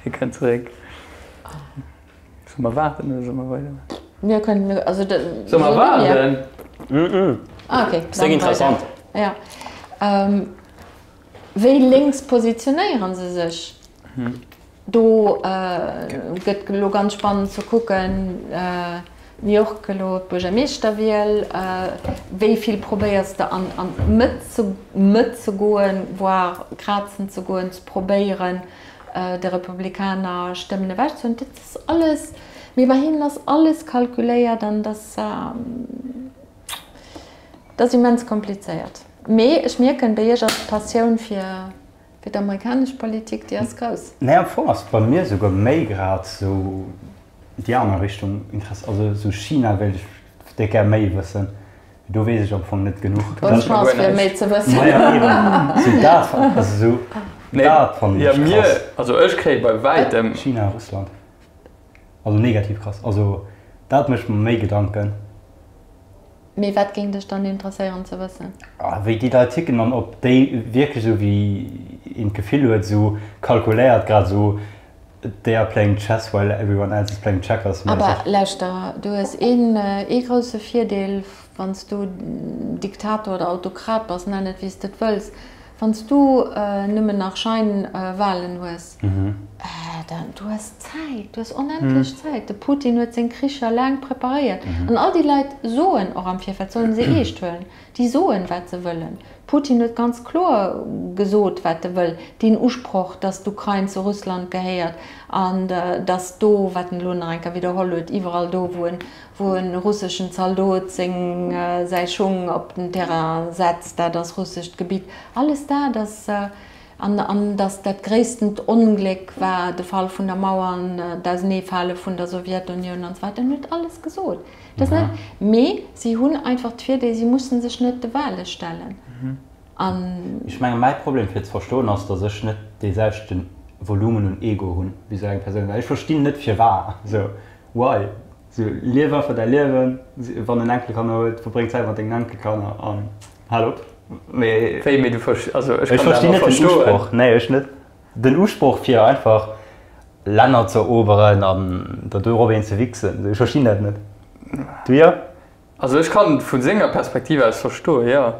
Hie kënnt zeréck. Solle mer waarden oder solle mer weidermaachen? Mir kënnen, also de. Solle mer waarden? Ah, okay. Ass déck interessant. Ja. Wéi lénks positionéiere se sech? Do gëtt elo ganz spannend ze kucken, New York elo d'Buergermeeschterwiel, wéi vill probéiers de an d'Mëtt ze Mëtt ze goen, voire krazen ze goen, ze probéieren de Republikaner Stëmmen ewech ze huelen. Dat ass alles, mee bei hinnen ass alles kalkuléiert an dat ass immens komplizéiert. Mee ech mierken, bei iech ass d'Passioun fir Fir d'amerikanesch Politik, déi ass grouss. Nee, am Fong ass bei mir souguer méi grad sou déi aner Richtung Interesse, also sou China wéilt ech déck gär méi wëssen, mee do weess ech am Fong net genuch. Bonne Chance fir méi ze wëssen. Maja eben, sou dat, also sou dat fannen ech krass. Mir, also ech kréie bei wäitem. China, Russland, also negativ krass, also dat mécht mer méi Gedanken. Mee wat géing dech dann interesséieren ze wëssen? Wéi déi Leit ticken an ob déi wierklech esou wéi een d'Gefill huet, esou kalkuléiert grad esou they are playing chess while everyone else is playing checkers mässeg. Aber lauschter, du hues een ee grousse Virdeel wann s du Diktator oder Autokrat bass, nenn et wéi s de et wëlls, wann s du nëmmen nach Scheinwahlen hues, dann du hues Zäit, du hues onendlech Zäit. De Putin huet seng Kricher laang preparéiert an all déi Leit soen och am Virfeld, sollen se eescht huelen, déi soen, wat se wëllen. Putin huet ganz kloer gesot, wat e wëll, deen Usproch, datt d'Ukrain zu Russland gehéiert an datt do, wat en elo nach eng Kéier widderholl huet, iwwerall do, wou en, wou e russeschen Zaldot seng, säi Schung op den Terrain setzt, dat ass russescht Gebitt. Alles dat ass, an, an datt dat gréisstent Ongléck war de Fall vun der Mauer an d'Auseneefale vun der Sowjetunioun an esou weider. En huet alles gesot. Dat ass net, mee si hunn einfach d'Virdeel, si mussen sech net de Wale stellen. An. Ech menge mäi Problem fir ze verstoen ass, datt ech net dee selwechte Volumen un Ego hunn wéi esou eng Persoun, well ech verstinn net firwat. Esou, why? Esou, lief einfach däi Liewen, wann en Enkelkanner huet, verbréng Zäit mat dengen Enkelkanner an hal op. Mee. Wéi, mee du verst-, also ech kann dat awer verstoen. Ech verstinn net den Usproch, nee ech net. Den Usproch fir einfach Länner ze eroberen an der dorop een ze wichsen, ech verstinn dat net. Du jo? Also ech kann et vu senger Perspektiv aus verstoen, jo.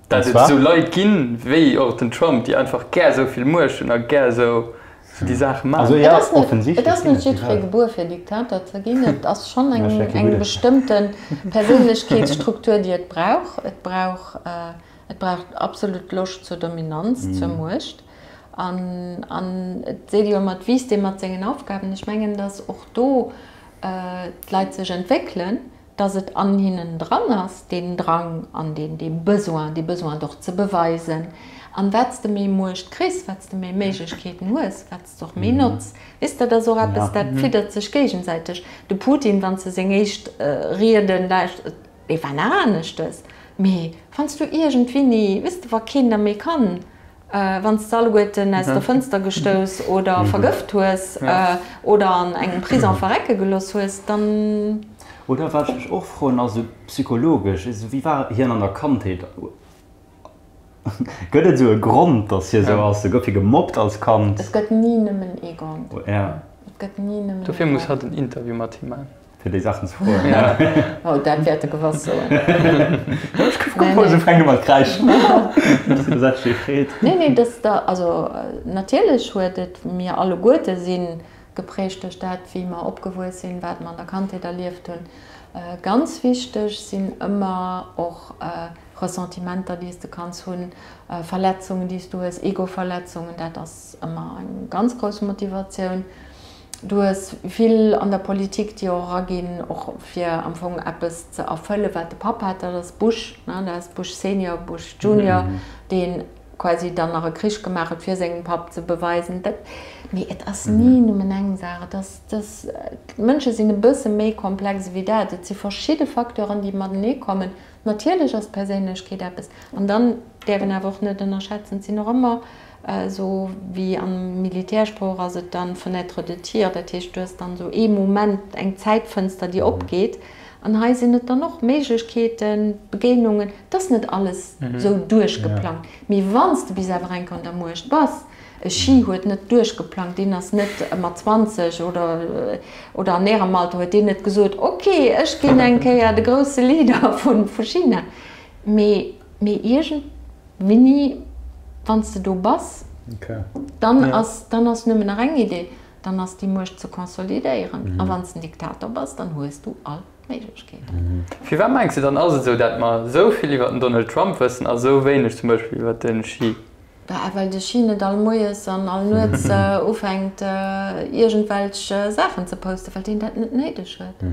Dat et esou Leit ginn, wéi och den Trump, déi einfach gär esou vill Muecht hunn a gär esou déi Saache maachen. Also jo, offensichtlech. Et ass net jiddweree gebuer fir Diktator ze ginn. Et ass schonn eng bestëmmte Perséinlechkeetsstruktur, déi et brauch. Et brauch Et brauch absolut Loscht zur Dominanz, zur Muecht. An, an et seet ee jo ëmmer, et wiisst ee mat sengen Aufgaben. Ech mengen, datt och do d'Leit sech entwéckelen, datt et an hinnen dran ass, deen Drang an deen, dee Besoin, dee Besoin et och ze beweisen. An wat s de méi Muecht kriss, wat s de méi Méiglechkeeten hues, wat s de och méi notz. Weess, dat ass och eppes, dat fiddert sech géigesäiteg. De Putin, wann s de seng éischt Rieden lauschters, Dee war nach aneschtes. Mee wann s du iergendwinni, weess de, wa keen der méi kann, wann s de alleguerten aus der Fënster gestouss oder vergëft hues oder an engem Prison verrecke geloss hues, dann. Oder wat ech mech och froen ass esou psychologesch, esou wéi war hien an der Kandheet? Gëtt et esou e Grond, datt hie esou ass? Gouf hie gemobbt als Kand? Et gëtt ni nëmmen ee Grond. Et gëtt ni nëmmen ee Grond. Dofir muss hatt en Interview mat him maachen. Fir déi Saachen ze froen. Oh, dat wäert e gewass soen. Ech kucken mol, esou fänke mat kräischen. Dat ass freet. Nee, nee, dass da, also natierlech huet et, mir alleguerte si geprägt duerch dat, wéi mer opgewuess sinn, wat mer an der Kandheet erlieft hunn. Ganz wichteg sinn ëmmer och Ressentimenter, déi s de kanns hunn, Verletzungen, déi s du hues, Ego-Verletzungen, dat ass ëmmer eng ganz grouss Motivatioun. Du hues vill an der Politik, déi och eraginn, och fir am Fong eppes ze erfëllen, wat de Papp hat, dat ass Bush, ne, dat ass Bush Senior, Bush Junior, dee quasi dann nach e Krich gemaach huet, fir sengem Papp ze beweisen, dat. Mee et ass ni nëmmen eng Saach. Et ass, et ass, d'Mënsche sinn e bësse méi komplex ewéi dat. Et si verschidde Facteuren, déi matenee kommen. Natierlech ass d'Perséinlechkeet eppes. An dann däerf een awer och net ënnerschätzen, et sinn och ëmmer, esou wéi am Militärsprooch ass et dann Fenêtre de tir, dat heescht du hues dann esou ee Moment, eng Zäitfënster déi opgeet. An hei sinn et dann och Méiglechkeeten, Begéinungen, et ass net alles esou duerchgeplangt. Mee wann s de bis awer eng Kéier un der Muecht bass, E Xi huet net duerchgeplangt, deen ass net mat 20 oder oder an ärem Alter huet deen net gesot, ok, ech ginn eng Kéier de grousse Leader vu vu China. Mee mee iergendwéini, wann s de do bass, dann ass dann ass nëmmen nach eng Idee, dann ass déi Muecht ze consolidéieren. A wann s de en Diktator bass, dann hues du all d'Méiglechkeeten. Firwat mengs de dann ass et esou, dat mer esou vill iwwer den Donald Trump wëssen a esou wéineg zum Beispill iwwer de Xi? Bah, well de Xi net all moies an all nuets ufänkt iergendwelch Saachen ze posten, well deen dat net néideg huet.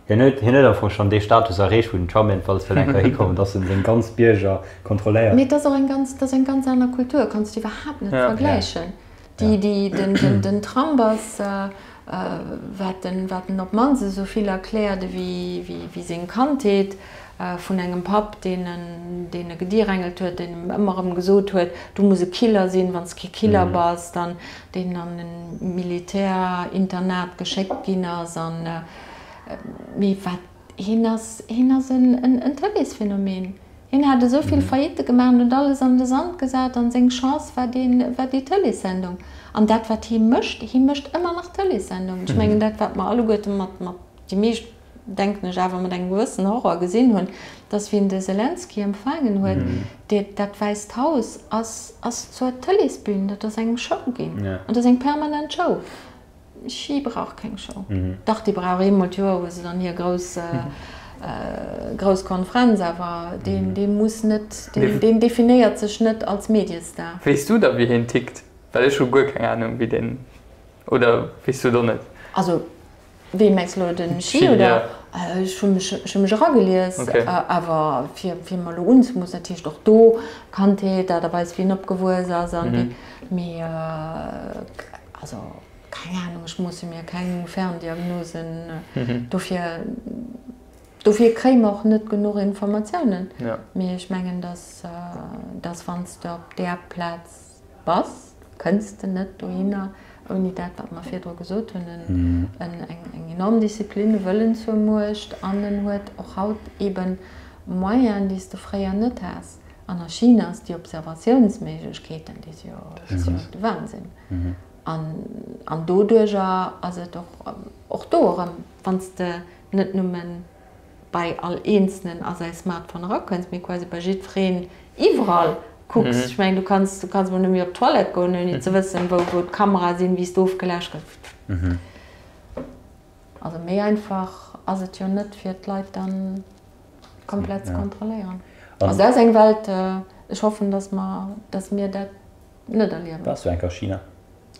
Hien huet, hien huet am Fong schonn dee Status erreecht, wou den Trump jedenfalls wëll eng Kéier hikommen, dass en seng ganz Bierger kontrolléiert. Mee et ass och eng ganz, et ass eng ganz aner Kultur, kanns de iwwerhaapt net vergläichen. Déi, déi, den, den, den Trump ass, wat en, wat en op d'mannst esou vill erkläert ewéi, wéi, wéi seng Kandheet, vun engem Papp, deen en, deen e gedirängelt huet, deen em ëmmer erëm gesot huet, du muss e Killer sinn, wann s de kee Killer bass, dann deen an e Militärinternat geschéckt ginn ass an, mee wat. Hien ass, hien ass en, en Tëleesphänomen. Hien hat esou vill Faillitte gemaach an huet alles an de Sand gesat an seng Chance war deen, war déi Tëleessendung. An dat wat hie mécht, hie mécht ëmmer nach Tëleessendungen. Ech mengen dat wat mer alleguerte mat, mat, déi meescht denken ech awer mat engem gewëssen Horror gesinn hunn, dass wéi en de Selenskyj empfaangen huet, dee, dat Wäisst Haus ass, ass zur Tëleesbün, dat ass eng Show ginn an dat ass eng permanent Show. Chi brauch keng Show. Dach, déi brauch eemol d'Joer, wou se dann hir grouss, grouss Konferenz, awer deen, dee muss net, deen, deen definéiert sech net als Mediestar. Weess du da wéi hien tickt? Well ech hu guer keng Ahnung wéi deen, oder weess du et och net? Also wee mengs de elo, den Chi oder? Ech hu mech, ech hu mech eragelies, awer fir, fir mer elo unzemoossen, dat heescht och do Kandheet, Aart a Weis wéi en opgewuess ass an wéi, mee also. Keng Ahnung, ech moosse mir keng Ferndiagnosen. Dofir, dofir kréie mer och net genuch Informatiounen. Mee ech mengen, dass, dass wann s de op där Plaz bass, kënns de net dohinner ouni dat, wat mer virdru gesot hunn, en, eng, eng enorm Disziplin, e Wëllen zur Muecht an en huet och haut eeben Moyenen, déi s de fréier net has. An a China ass déi Observatiounsméiglechkeeten, déi si jo, dat ass jo de Wahnsinn. An doduerjer ass et och, och do erëm, wann s de net nëmme bei all Eenzelen a säi Smartphone erakënns, mee quasi bei jiddwereen iwwerall kucks. Ech mengen, du kanns, du kanns emol net méi op d'Toilette goen, ouni ze wëssen, wou, wou d'Kamerae sinn, wéi s de ofgeläscht gëss. Also méi einfach ass et jo net, fir d'Leit dann komplett ze kontrolléieren. Also dat ass eng Welt, ech hoffen, dass mer, dass mir dat net erliewen. Waars du eng Kéier a China?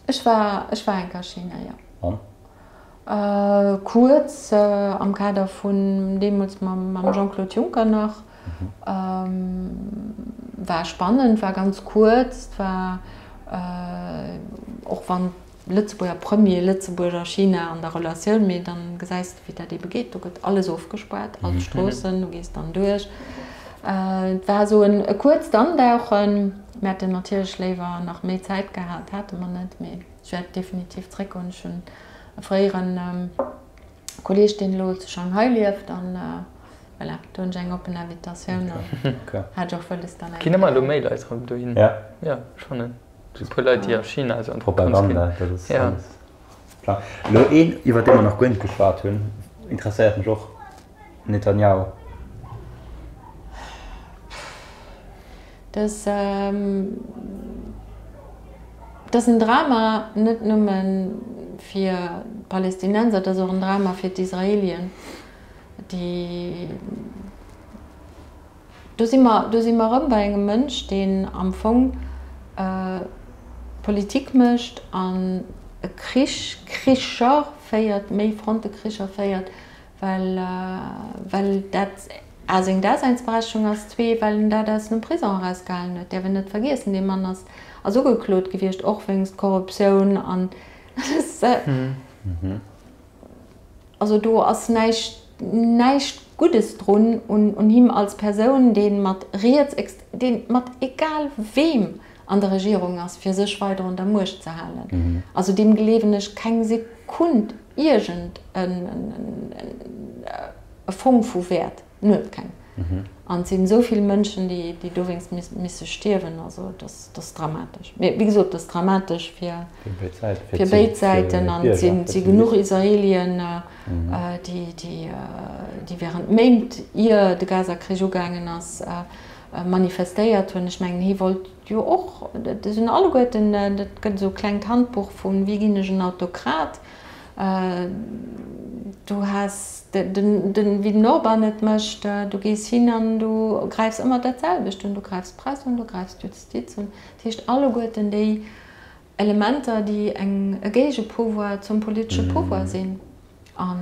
Ech war, ech war eng Kéier a China, jo. An? Kuerz, am Kader vun, deemools mam, mam Jean-Claude Juncker nach. War spannend, war ganz kuerz, war, och wann Lëtzebuerger Premier, Lëtzebuerg a China an der Relatioun, mee dann gesäis de wéi dat ebe geet, do gëtt alles ofgespaart, all d'Stroossen, du gees dann duerch. Et war esou en e kuerzt Andauchen. Mir hätten natierlech léiwer nach méi Zäit gehat, hate mer net, mee ech wäert definitiv zréckgoen. Ech hunn e fréieren Kolleeg, deen elo zu Shanghai lieft an voilà, do hunn ech eng oppen Invitatioun an hat ech och wëlles dann eng Ginn ëmmer elo méi Leit erëm dohin? Ja. Ja, ech fannen. E puer Leit, déi a China esou an d'Vakanz ginn. Propaganda, dat ass alles klar. Elo een, iwwer dee mer nach guer net geschwat hunn, interesséiert mech och, Netanyahu. Dat ass en Drama net nëmme fir d'Palästinenser, dat ass och en Drama fir d'Israelien, déi. Do si mer, do si mer erëm bei engem Mënsch, deen am Fong Politik mécht an e Krich, Kricher féiert, méi Frontekricher féiert, well, well dat a seng Daseinsberechtigung ass, zwee well en dat aus dem Prison erausgehalen huet. Däerf een net vergiessen, dee Mann ass, ass ugeklot gewiescht, och wéinst Korruptioun an. Also do ass näischt, näischt Guddes drun un him als Persoun, dee mat Riets, dee mat egal weem an der Regierung ass, fir sech weider un der Muecht ze halen. Also deem gleewen ech keng Sekund iergend e Fong vu Wäert. En huet keng. An et sinn esou vill Mënschen, déi dowéinst misse stierwen. Also dat ass dramatesch. Mee wéi gesot, dat ass dramatesch fir béid Säiten. An et si genuch Israelien, déi wärend Méint, ier de Gaza-Krich ugaangen ass, manifestéiert hunn. Ech mengen, hie wollt jo och, dat sinn alleguerten, dat gëtt esou e klengt Handbuch vu wéi ginn ech en Autokrat. Du has den, wéi den Orban et mécht, du gees hin an du gräifs ëmmer dat selwecht un, du gräifs d'Press un, du gräifs d'Justiz un, dat heescht alleguerten déi Elementer, déi eng, e Géigepouvoir zum politesche Pouvoir sinn. An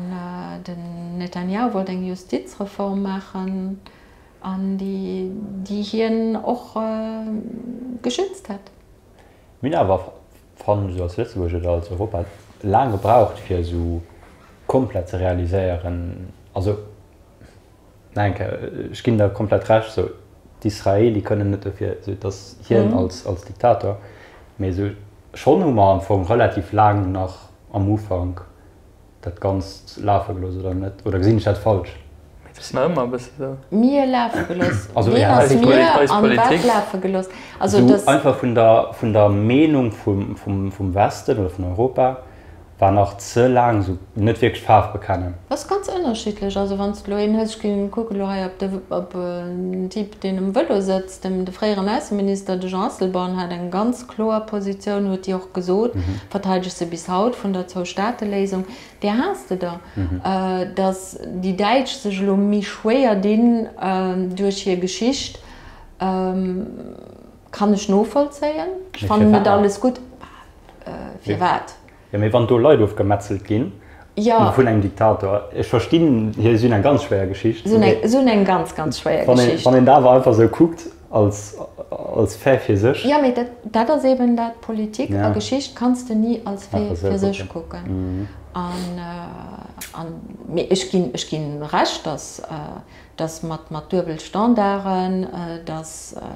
den Netanjahu wollt eng Justizreform maachen, an déi, déi hien och geschützt hätt. Mir hunn awer, fannen ech, esou als Lëtzebuerg oder als Europa laang gebraucht fir esou komplett ze realiséieren, also nach eng Kéier, ech ginn der komplett Recht, esou d'Israeli kënnen net dofir, esou dass hien als als Diktator, mee esou schonn hu mer am Fong relativ laang nach am Ufank dat Ganzt lafe gelooss, oder net? Oder gesinn ech dat falsch? Et ass nach ëmmer e bësse sou. Mir lafe gelooss. Wien ass mir an wat lafe gelooss? Also dass. Einfach vun der, vun der Meenung vum, vum, vum Westen oder vun Europa war nach ze laang esou net wierklech Faarf bekennen. Ass ganz ënnerschiddlech. Also wann s de elo een hues, ech ginn, kucke elo hei op de, op en Typ deen um Vëlo sëtzt, dem, de fréieren Ausseminister, de Jean Asselborn hat eng ganz kloer Positioun, huet déi och gesot, verteidegt se bis haut, vun der Zwou-Staate-Léisung. Där has de der, datt déi Däitsch sech elo méi schwéier dinn duerch hir Geschicht, kann ech novollzéien. Ech fannen net alles gutt. Firwat? Jo, mee wann do Leit ofgemetzelt ginn vun engem Diktator, ech verstinn, hir si hunn eng ganz schwéier Geschicht. Si hunn eng ganz, ganz schwéier Geschicht. Wann een dat awer einfach esou kuckt als, als Fait fir sech. Jo, mee dat, dat ass eben dat, Politik a Geschicht kanns de ni als Fait fir sech kucken. An, an, mee ech ginn, ech ginn Recht, datt, datt mat, mat Duebelstandarden, datt,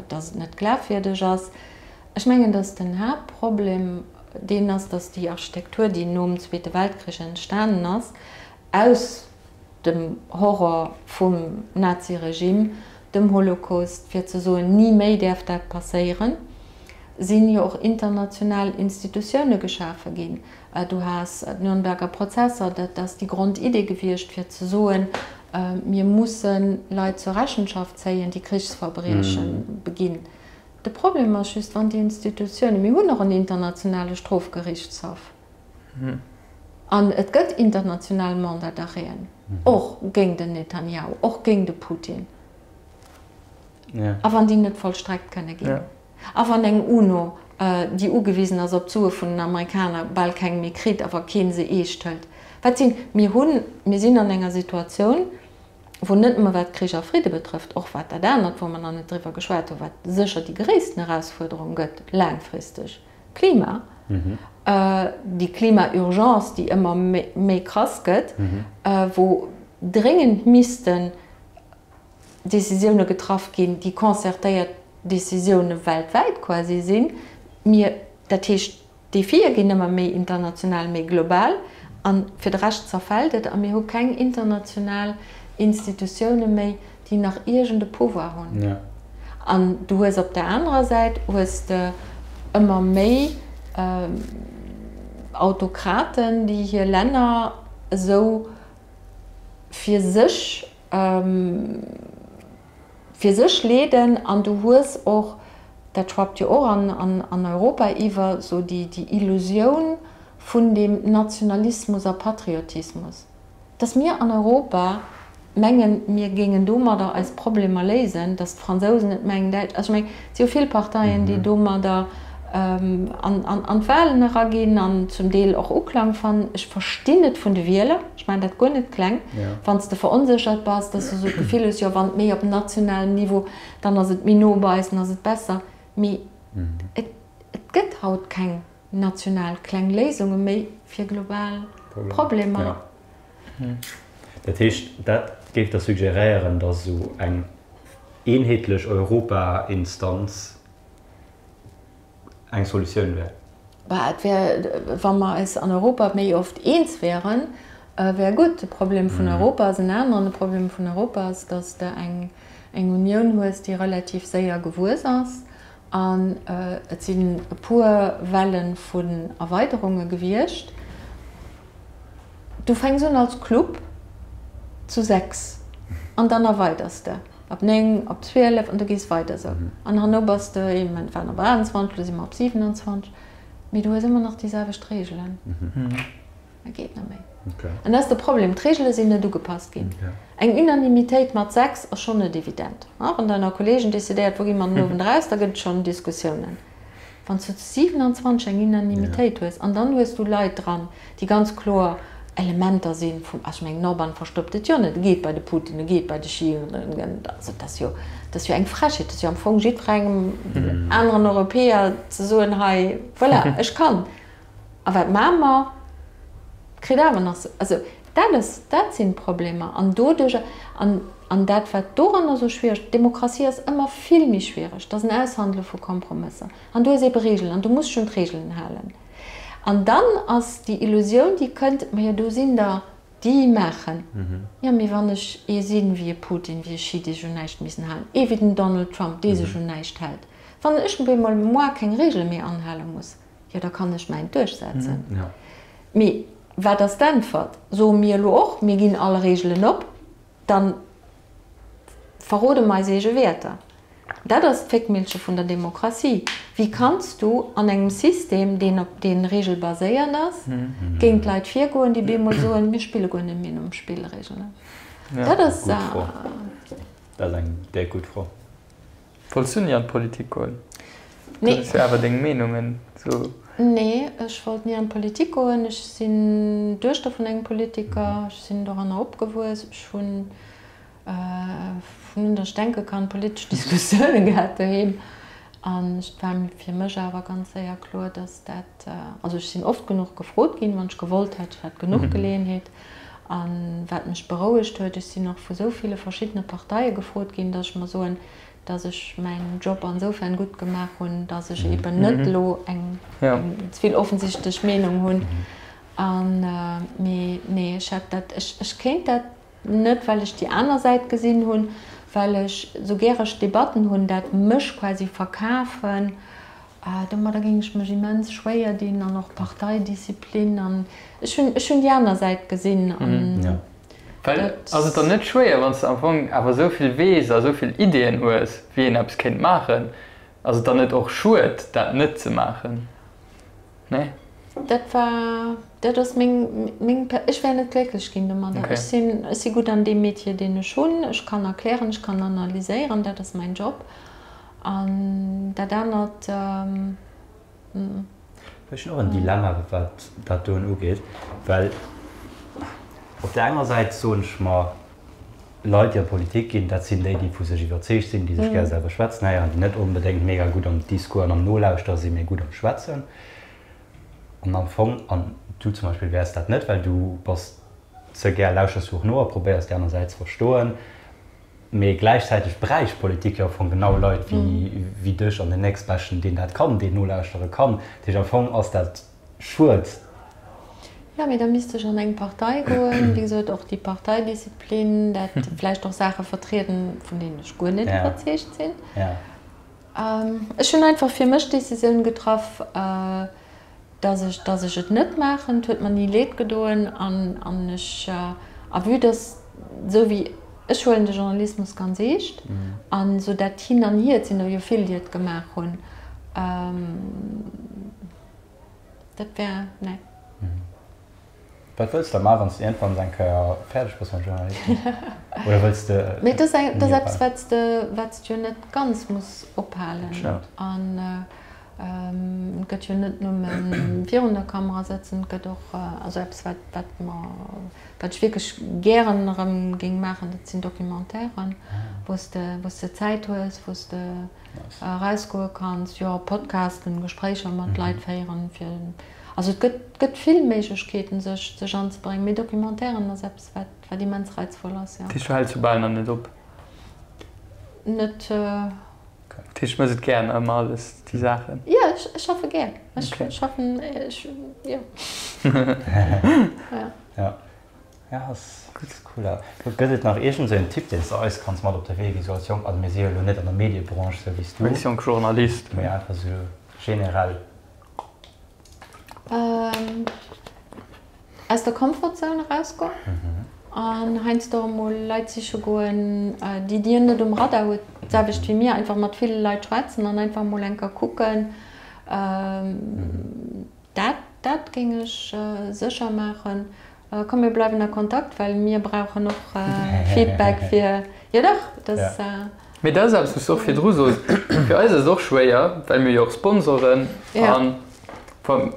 datt et net glafwierdeg ass. Ech mengen, datt den Haaptproblem deen ass, datt déi Architektur, déi nom Zweete Weltkrich entstanen ass, aus dem Horror vum Naziregime, dem Holocaust, fir ze soen, ni méi däerf dat passéieren, sinn jo och international Institutioune geschafe ginn. Du has d'Nürnberger Prozesser, dat ass déi Grondidee gewiescht, fir ze soen, mir musse Leit zur Rechenschaft zéien, déi Krichsverbrieche beginn. De Problem ass just, wann déi Institutiounen, mir hunn och en internationale Strofgerichtshaff an et gëtt international Mandat d'arrêten, och géint den Netanjahu, och géint de Putin, a wann déi net vollstreckt kënne ginn, a wann eng UNO, déi ugewisen ass op d'Sue vun den Amerikaner, bal keng méi kritt a wa kee se eescht hëlt, wat sinn, mir hunn, mir sinn an enger Situatioun, wou net nëmme wat Krich a Fridde betrëfft, och wat dat anert, wou mer nach net driwwer geschwat hunn, wat sécher déi gréissten Erausfuerderung gëtt laangfristeg, Klima, déi Klima-Urgence, déi ëmmer méi krass gëtt, wou dréngend missten Décisioune getraff ginn, déi concertéiert Décisioune weltwäit quasi sinn. Mir, dat heescht, D'Defie ginn ëmmer méi international, méi global a fir de Rescht zerfält et a mir hu keng international Institutioune méi, déi nach iergend e Pouvoir hunn. An du hues op der anerer Säit hues de ëmmer méi Autokraten, déi hir Länner esou fir sech, fir sech leeden an du hues och, dat schwappt jo och an Europa iwwer, esou déi Illusioun vun deem Nationalismus a Patriotismus, dass mir an Europa mengen, mir géingen domadder eis Problemer léisen, dass d'Fransousen et mengen, d'Däitsch, also ech mengen, et si jo vill Parteien, déi domadder an d'Wahlen eraginn an zum Deel och Uklang fannen. Ech verstinn et vun de Wieler, ech maachen dat guer net kleng, wann s de veronséchert bass, dass du esou d'Gefill hues, jo wann et méi op nationalem Niveau, dann ass et méi no bei eis, dann ass et besser. Mee et gëtt haut keng national kleng Léisunge méi fir global Problemer. Dat heescht, dat géif da suggeréieren, dass esou eng eenheetlech Europa-Instanz eng Solutioun wär? Bah, et wär, wa mer eis an Europa méi oft eens wären, wär gutt. De Problem vun Europa ass en aneren. De Problem vun Europa ass, datt s de eng Unioun hues, déi relativ séier gewuess ass. An et sinn e puer Welle vun Erweiderunge gewiescht. Du fänks un als Club zu 6 an dann erweiders de op 9, op 12 an du gees weider esou. An herno bass de, ee Moment waren op 28, elo si mer op 27, mee du hues ëmmer nach déi selwecht Reegelen. Dat geet net méi. An dat ass de Problem, d'Reegele sinn net ugepasst ginn. Eng Unanimitéit mat 6 ass schonn net evident. Wann der ënner Kolleegen decidéiert, wou gi mer den Owend eraus, da gëtt et schonn Diskussiounen. Wann s du zu 27 eng Unanimitéit hues an dann hues du Leit dran, déi ganz kloer Elementer si vum, also ech mengen, den Orban verstoppt et jo net, e geet bei de Putin, e geet bei de Xi, also dat ass jo, dat ass jo eng Frechheet, dat ass jo am Fong jiddwerengem aneren Europäer ze soen, hei, voilà, ech kann. A wat maache mer? Kritt awer nach sou, also dat ass, dat sinn d'Problemer an doduerjer, an, an dat wat doranner esou schwiereg, d'Demokratie ass ëmmer vill méi schwiereg, dat ass en Aushandele vu Kompromësser an du hues eebe Regeln an du muss dech un d'Regeln halen. An dann ass déi Illusioun déi kënnt, majo do sinn der. Déi maachen. Jo, mee wann ech ee sinn wéi e Putin, wéi e Xi, dee sech un näischt missen halen, ee wéi den Donald Trump, dee sech un näischt hält, wann ech op eemol moi keng Regele méi anhale muss, jo da kann ech mäint duerchsetzen. Mee wat ass d'Äntwert? Soe mir elo och, mir ginn all Regelen op, dann verrode mer eis eege Wäerter. Dat ass d'Féckmillche vun der Demokratie. Wéi kanns du an engem System, deen op dee Regel baséiert ass, géint Leit virgoen, déi bemol soen, mir spille guer net méi nom Spillregelen? Dat ass. Gutt Fro. Dat ass eng déck gutt Fro. Wollts du ni an d'Politik goen? Nee. Du hues jo awer deng Meenungen sou. Nee, ech wollt ni an d'Politik goen. Ech sinn d'Duechter vun engem Politiker. Ech sinn doranner opgewuess. Ech hunn, vun un datt ech denke kann, politesch Diskussioune gehat doheem. An et war fir mech awer ganz séier kloer, datt dat, also ech sinn oft genuch gefrot ginn, wann ech gewollt hätt, ech hat genuch Geleeënheet. A wat mech berouegt huet, ech sinn och vu sou ville verschiddene Parteie gefrot ginn, datt ech mer soen, datt ech mäin Job ansoufern gutt gemaach hunn, datt ech eeben net elo eng ze vill offensichtlech Meenung hunn. An, mee nee, ech hätt dat, ech, ech kéint dat net, well ech déi aner Säit gesinn hunn, well ech, sou gär ech Debatten hunn, dat mech quasi verkafen, Domadder géing ech mech immens schwéier dinn an och Parteidisziplin an ech hunn, ech hunn déi aner Säit gesinn an dat. Well ass et dann net schwéier, wann s de am Fong awer esou vill weess a esou vill Ideeën hues, wéi een eppes kéint maachen, ass et dann net och schued, dat net ze maachen? Nee? Dat war, dat ass meng, meng, ech wär net glécklech ginn domadder. Ech sinn, ech si gutt an deem Metier, deen ech hunn. Ech kann erklären, ech kann analyséieren, dat ass mäin Job. An dat anert. Ech hunn och en Dilemma, wat dat doen ugeet, well op där enger Säit soen ech mer, Leit, déi an d'Politik ginn, dat sinn déi, déi vu sech iwwerzeegt sinn, déi sech gär selwer schwätzen héieren, déi net onbedéngt mega gutt am Discours an am Nolauschtere sinn, mee gutt am Schwätzen. An am Fong, an du zum Beispill wäers dat net, well du bass ze gär, lauschers du och no a probéiers déi aner Säit ze verstoen. Mee gläichzäiteg bräicht d'Politik jo am Fong genau Leit wéi dech an den nächstbeschten, deen dat kann, deen nolauschtere kann. Dat heescht, am Fong ass dat schued. Jo, mee da misst ech an eng Partei goen, wéi gesot, och déi Parteidisziplin, dat vläicht och Saache vertrieden, vun deenen ech guer net iwwerzeegt sinn. Ech hunn einfach fir mech d'Decisioun getraff, dass ech, dass ech et net maachen. Et huet mer ni leed gedoen an, an ech, a vue dass esou wéi, ech huelen de Journalismus ganz eescht an esou dat hin an hier, et sinn der jo vill, déi et gemaach hunn, dat wär, nee. Wat wëlls de maachen, wann s de iergendwann eng Kéier fäerdeg bass mam Journalismus? Oder wëlls de Mee et ass eng, et ass eppes, wat s de, wat s de jo net ganz muss ophalen. An et gëtt jo net nëmme virun der Kamera sëtzen, et gëtt och, also eppes, wat, wat mer, wat ech wierklech gären erëm géing maachen, dat sinn Documentairen, wou s de, wou s de Zäit hues, wou s de erausgoe kanns, jo, Podcasten, Gespréicher mat Leit féieren, fir. Also et gëtt, gëtt vill Méiglechkeeten sech, sech anzebréngen, mee Documentairen ass eppes wat, wat immens reizvoll ass, jo. Dat heescht du häls jo bal nach net op? Net. Dat heescht du méchs et gär ëmmer alles déi Saachen? Jo, ech, ech schaffe gär. Ech schaffen, ech, jo. Ja. Ja. Ja, ass gutt, cool. Gëtt et nach iergend esou en Tipp, deen s de eis kanns mat op de Wee gi sou als jonk, also mir si jo elo net an der Mediebranche sou wéi s du. Als jonk Journalist. Mee einfach sou generell. Aus der Comfortzone erausgoen an heiansdo och emol Leit siche goen, déi Dir net um Radar hutt, d'selwecht wéi mir, einfach mat ville Leit schwätzen an einfach emol eng Kéier kucken. Dat, dat géing ech sécher maachen. Komm mir bleiwen a Kontakt, well mir brauchen och Feedback fir, jo dach, dat. Mee dat ass eppes, wou s de och virdru sos, fir eis ass et och schwéier, well mir jo och sponsoren an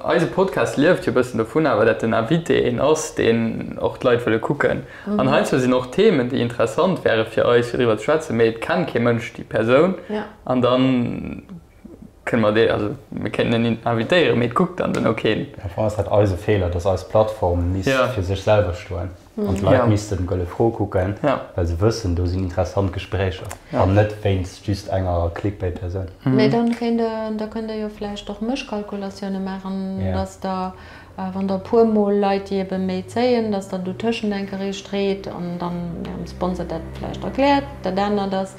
eise Podcast lieft jo e bëssen dovun awer, dat den Invité een ass, deen och d'Leit wëlle kucken. An heiansdo sinn och Themen, déi interessant wäre fir eis, fir driwwer ze schwätzen, mee et kennt kee Mënsch déi Persoun an dann. Kënne mer dee, also mir kéinten en invitéieren, mee et kuckt dann duerno keen. Am Fong ass dat eise Feeler, dass eis Plattform misst fir sech selwer stoen an d'Leit missten Gëlle Fro kucken, well se wëssen, do sinn interessant Gespréicher an net wéinst just enger Clickbait-Persoun. Mee dann kéint Der, da kënnt Der jo vläicht och Mëschkalkulatioune maachen, dass Der, wann Der e puermol Leit, déi ebe méi zéien, dass Der dotëschent eng Kéier ee street an dann Ärem Sponsor dat vläicht erkläert. Dat anert ass,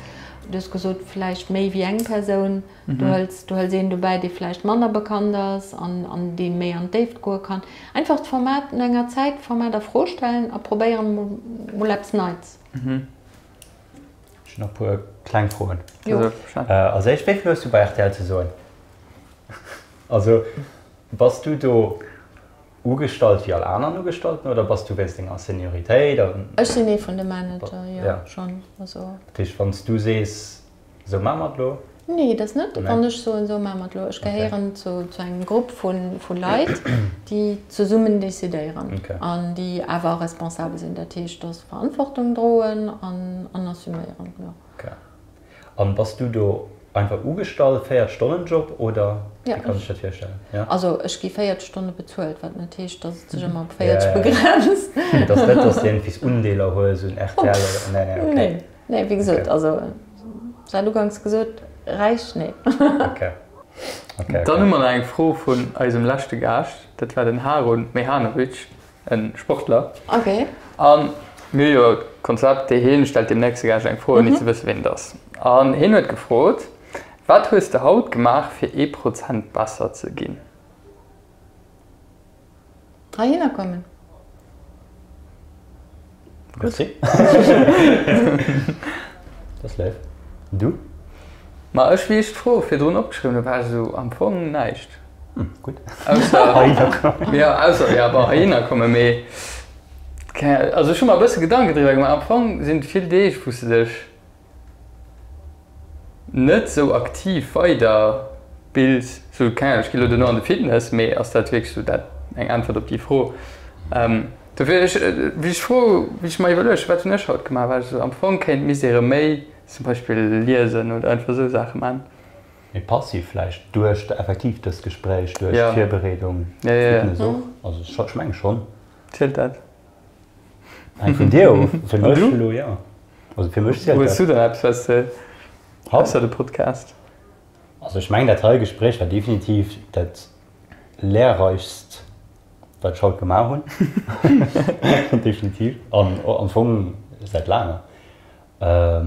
Du hues gesot, vläicht méi wéi eng Persoun. Du hëls, du hëls een dobäi, dee vläicht manner bekannt ass an, an dee méi an d'Déift goe kann. Einfach d'Format no enger Zäit d'Format a Fro stellen a probéieren mol, mol eppes Neits. Ech hunn nach e puer kleng Froen. Jo. Als éischt, wéi vill hues du bei rtl ze soen? Also bass du do Ugestallt wéi all aneren Ugestallten oder bass du wéinst denger Senioritéit an. Ech sinn ee vun de Manager, jo, schonn. Also. Dat heescht, wann s du sees, esou maache mer et elo? Nee, dat ass net, wann ech soen, esou maache mer et elo. Ech gehéieren zu engem Grupp vu Leit, déi zesummen decidéieren an déi awer responsabel sinn. Dat heescht, dass Verantwortung droen an assuméieren, jo. An bass du do einfach ugestallt, 40 Stonnen Job oder wéi kann ech dat virstellen? Ja. Also ech gi 40 Stonne bezuelt, wat net heescht, dass et sech ëmmer op 40 begrenzt. Et ass net, dass de iergendwéi Undeeler hues un rtl oder? Nee, nee, okay. Nee, nee, wéi gesot, also ech hat uganks gesot, räich, nee. Okay, okay. Dann hu mer nach eng Fro vun eisem leschte Gaascht, dat war den Harun Mehanovic. E Sportler. Ok. An mir hu jo d'Konzept, dee hien stellt deem nächste Gaascht eng Fro, ouni ze wësse ween et ass. An hien huet gefrot, Wat hues de haut gemaach fir ee Prozent besser ze ginn? Heihinner kommen. Merci. Dat ass léif. Du? Ma ech, wéi ech d'Fro virdrun opgeschriwwen hu, war ech esou, am Fong näischt. Hm, gutt. Ausser, Heihinner kommen. Ja, ausser, ja, bon, heihinner kommen, mee keng Ahnung, also ech hu mer e bësse Gedanken driwwer gemaach. Am Fong sinn et vill Deeg, wou s de dech net sou aktiv weider bilds, sou, keng Ahnung, ech gi lo duerno an de Fitness, mee ass dat wierklech sou dat eng Äntwert op déi Fro? Dofir, ech, wéi ech d'Fro, wéi ech mer iwwerluecht hu, wat hunn ech haut gemaach, war ech sou, am Fong kéint, misst ee rëm méi zum Beispill liesen oder einfach sou Saache man. Méi passiv vläicht duerch effektiv dëst Gespréich, duerch d'Virbereedung, Fitness och. Also ech menge schonn. Zielt dat? Hänkt vun dir of. Fir mech elo jo. Also fir mech zielt dat. Hues du dann eppes wat s de ausser de Podcast? Also ech mengen dat hei Gespréich war definitiv dat lehrreichst wat ech haut gemaach hunn. Definitiv. An am Fong säit laanger. Ech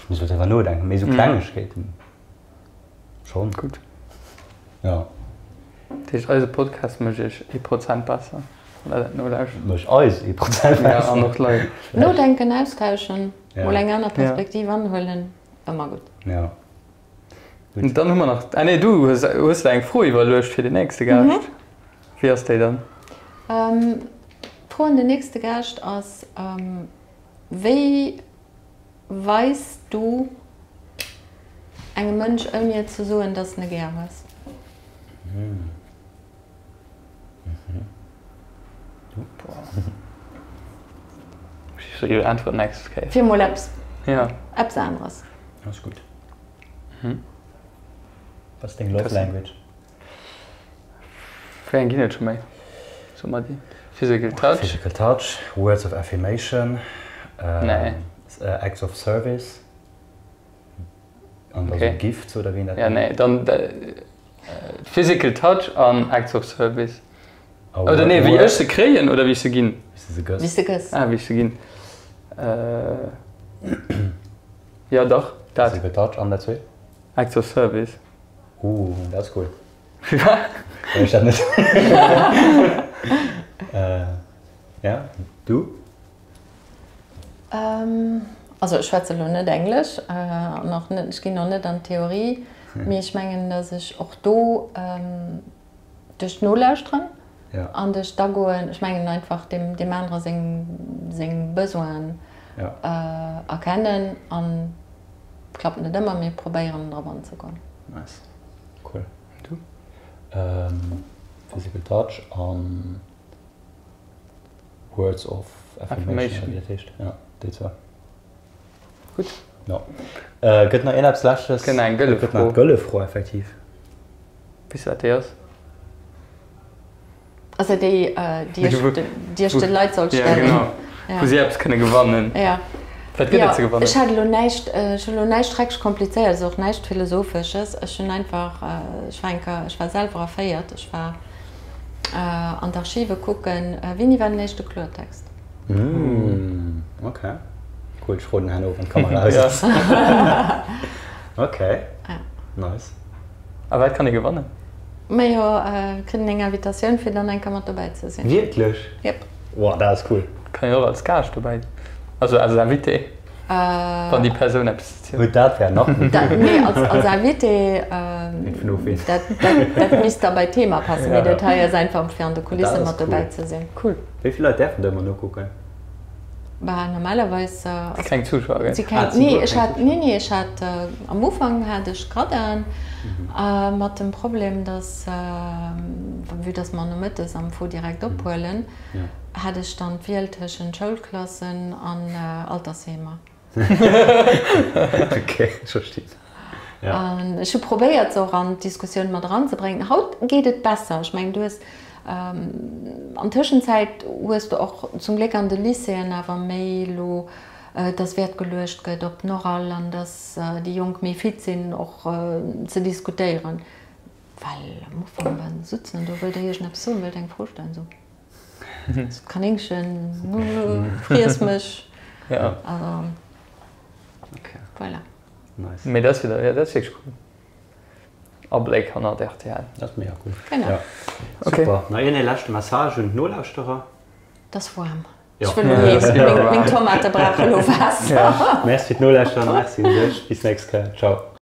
muss elo driwwer nodenken, mee esou Klengegkeeten schonn. Gutt. Jo. Dat heescht, eise Podcast mécht iech ee Prozent besser, wann der dat nolauschtert. Mécht eis ee Prozent besser. Ja, an och d'Leit. Nodenken, austauschen, mol eng aner Perspektiv anhuelen, ëmmer gutt. Jo. Gutt. Dann hu mer nach, ah nee, du hues, hues der eng Fro iwwerluecht fir den nächste Gaascht. Wéi ass déi dann? D'Fro un den nächste Gaascht ass, Wéi weis du engem Mënsch, ouni et ze soen, dass en e gär hues? Fir mol eppes eppes aneres. Ass gutt. Wat ass deng Love Language? Wéi eng ginn et scho méi? So mer déi. Physical Touch. Physical Touch, Words of Affirmation, Nee. Acts of Service an da sou Gifts oder wéi een dat Ja, nee, dann Physical Touch an Acts of Service. Oder nee, wéi ech se kréien oder wéi ech se ginn? Wéi s de se gëss. Wéi s de gëss. Ah, wéi ech se ginn. Jo, dach, dat. Physical Touch an dat zweet? Acts of Service. Ooh, dat ass cool. Firwat? Well ech dat net. Ja, du? Also ech schwätze lo net Englesch an och net, ech ginn och net an d'Theorie, mee ech mengen, datt ech och do duerch d'Nolauschteren an duerch d'Agoen, ech mengen einfach deem deem anere seng seng Besoinen erkennen an klappt net ëmmer, mee probéieren drop anzegoen. Nice. Cool. Du? Physical Touch an Words of Affirmation, wéi dat heescht. Ja, déi zwou. Gutt. Jo. Gëtt nach een eppes Leschtes? Gëtt nach eng gëlle Gëtt nach Fro. d'gëlle Fro, effektiv. Weess du wat déi ass? Also déi, déi ech, déi ech de Leit soll stellen. Ja, genau. Ja. Wou si eppes kënne gewannen. Ja. Wat gëtt et ze gewannen? Ech hat elo näischt, ech hunn elo näischt schrecklech Komplizéiertes, och näischt Philosophesches. Ech hunn einfach, ech war eng Kéier, ech war selwer erféiert, ech war an d'Archive kucken, Wéini war den éischte Kloertext? Mmh, ok. Cool, ech roden herno, wann d'Kamera aus ass. Ok, nice. A wat kann ee gewannen? Majo, kritt een eng Invitatioun fir dann eng Kéier mat dobäi ze sinn. Wierklech? Jep. Wow, dat ass cool. Kann een och als Gaascht dobäi sinn? Also als Invité, wann déi Persoun eppes ze zielen huet. Dat wär nach méi cool. Nee, als Invité, dat dat misst da bei d'Thema passen. Mee dat hei ass einfach fir an de Kulisse mat dobäi ze sinn. Cool. Wéi vill Leit däerfen do ëmmer nokucken? Bah, normalerweis ass. Keng Zuschauer, gell? Si keng, nee, ech hat, nee, nee, ech hat, am Ufank hat ech Gradin, mat dem Problem, dass, vue dass mer nomëttes am Fo direkt ophuelen, hat ech dann d'Wiel tëschent Schoulklassen an Altersheemer. Ok, ech verstinn. An ech hu probéiert, se och an d'Diskussioun mat eranzebréngen. Haut geet et besser. Ech mengen, du hues an Tëschenzäit hues de och zum Gléck an de Lycéeën awer méi elo, dass Wäert geluecht gëtt op den Oral an dass déi Jonk méi fit sinn och ze diskutéieren. Well am Ufank waren se sutzen do, wëllt Der iergendeppes soen, wëllt Der eng Fro stellen? Sou. D'Kanéngchen, friess mech. Ja. Also, voilà. Nice. Mee dat ass wieder, ja, dat ass wierklech cool. Abléck hannert rtl. Dat ass mega cool. Genau. Ja. Okay. Super. Nach een leschte Message un d'Nolauschterer? Et ass waarm. Ja. Ech wëll elo heem. Meng, meng Tomate brauche lo Waasser. Merci fir d'Nolauschteren, merci un dech. Bis nächst Kéier. Ciao.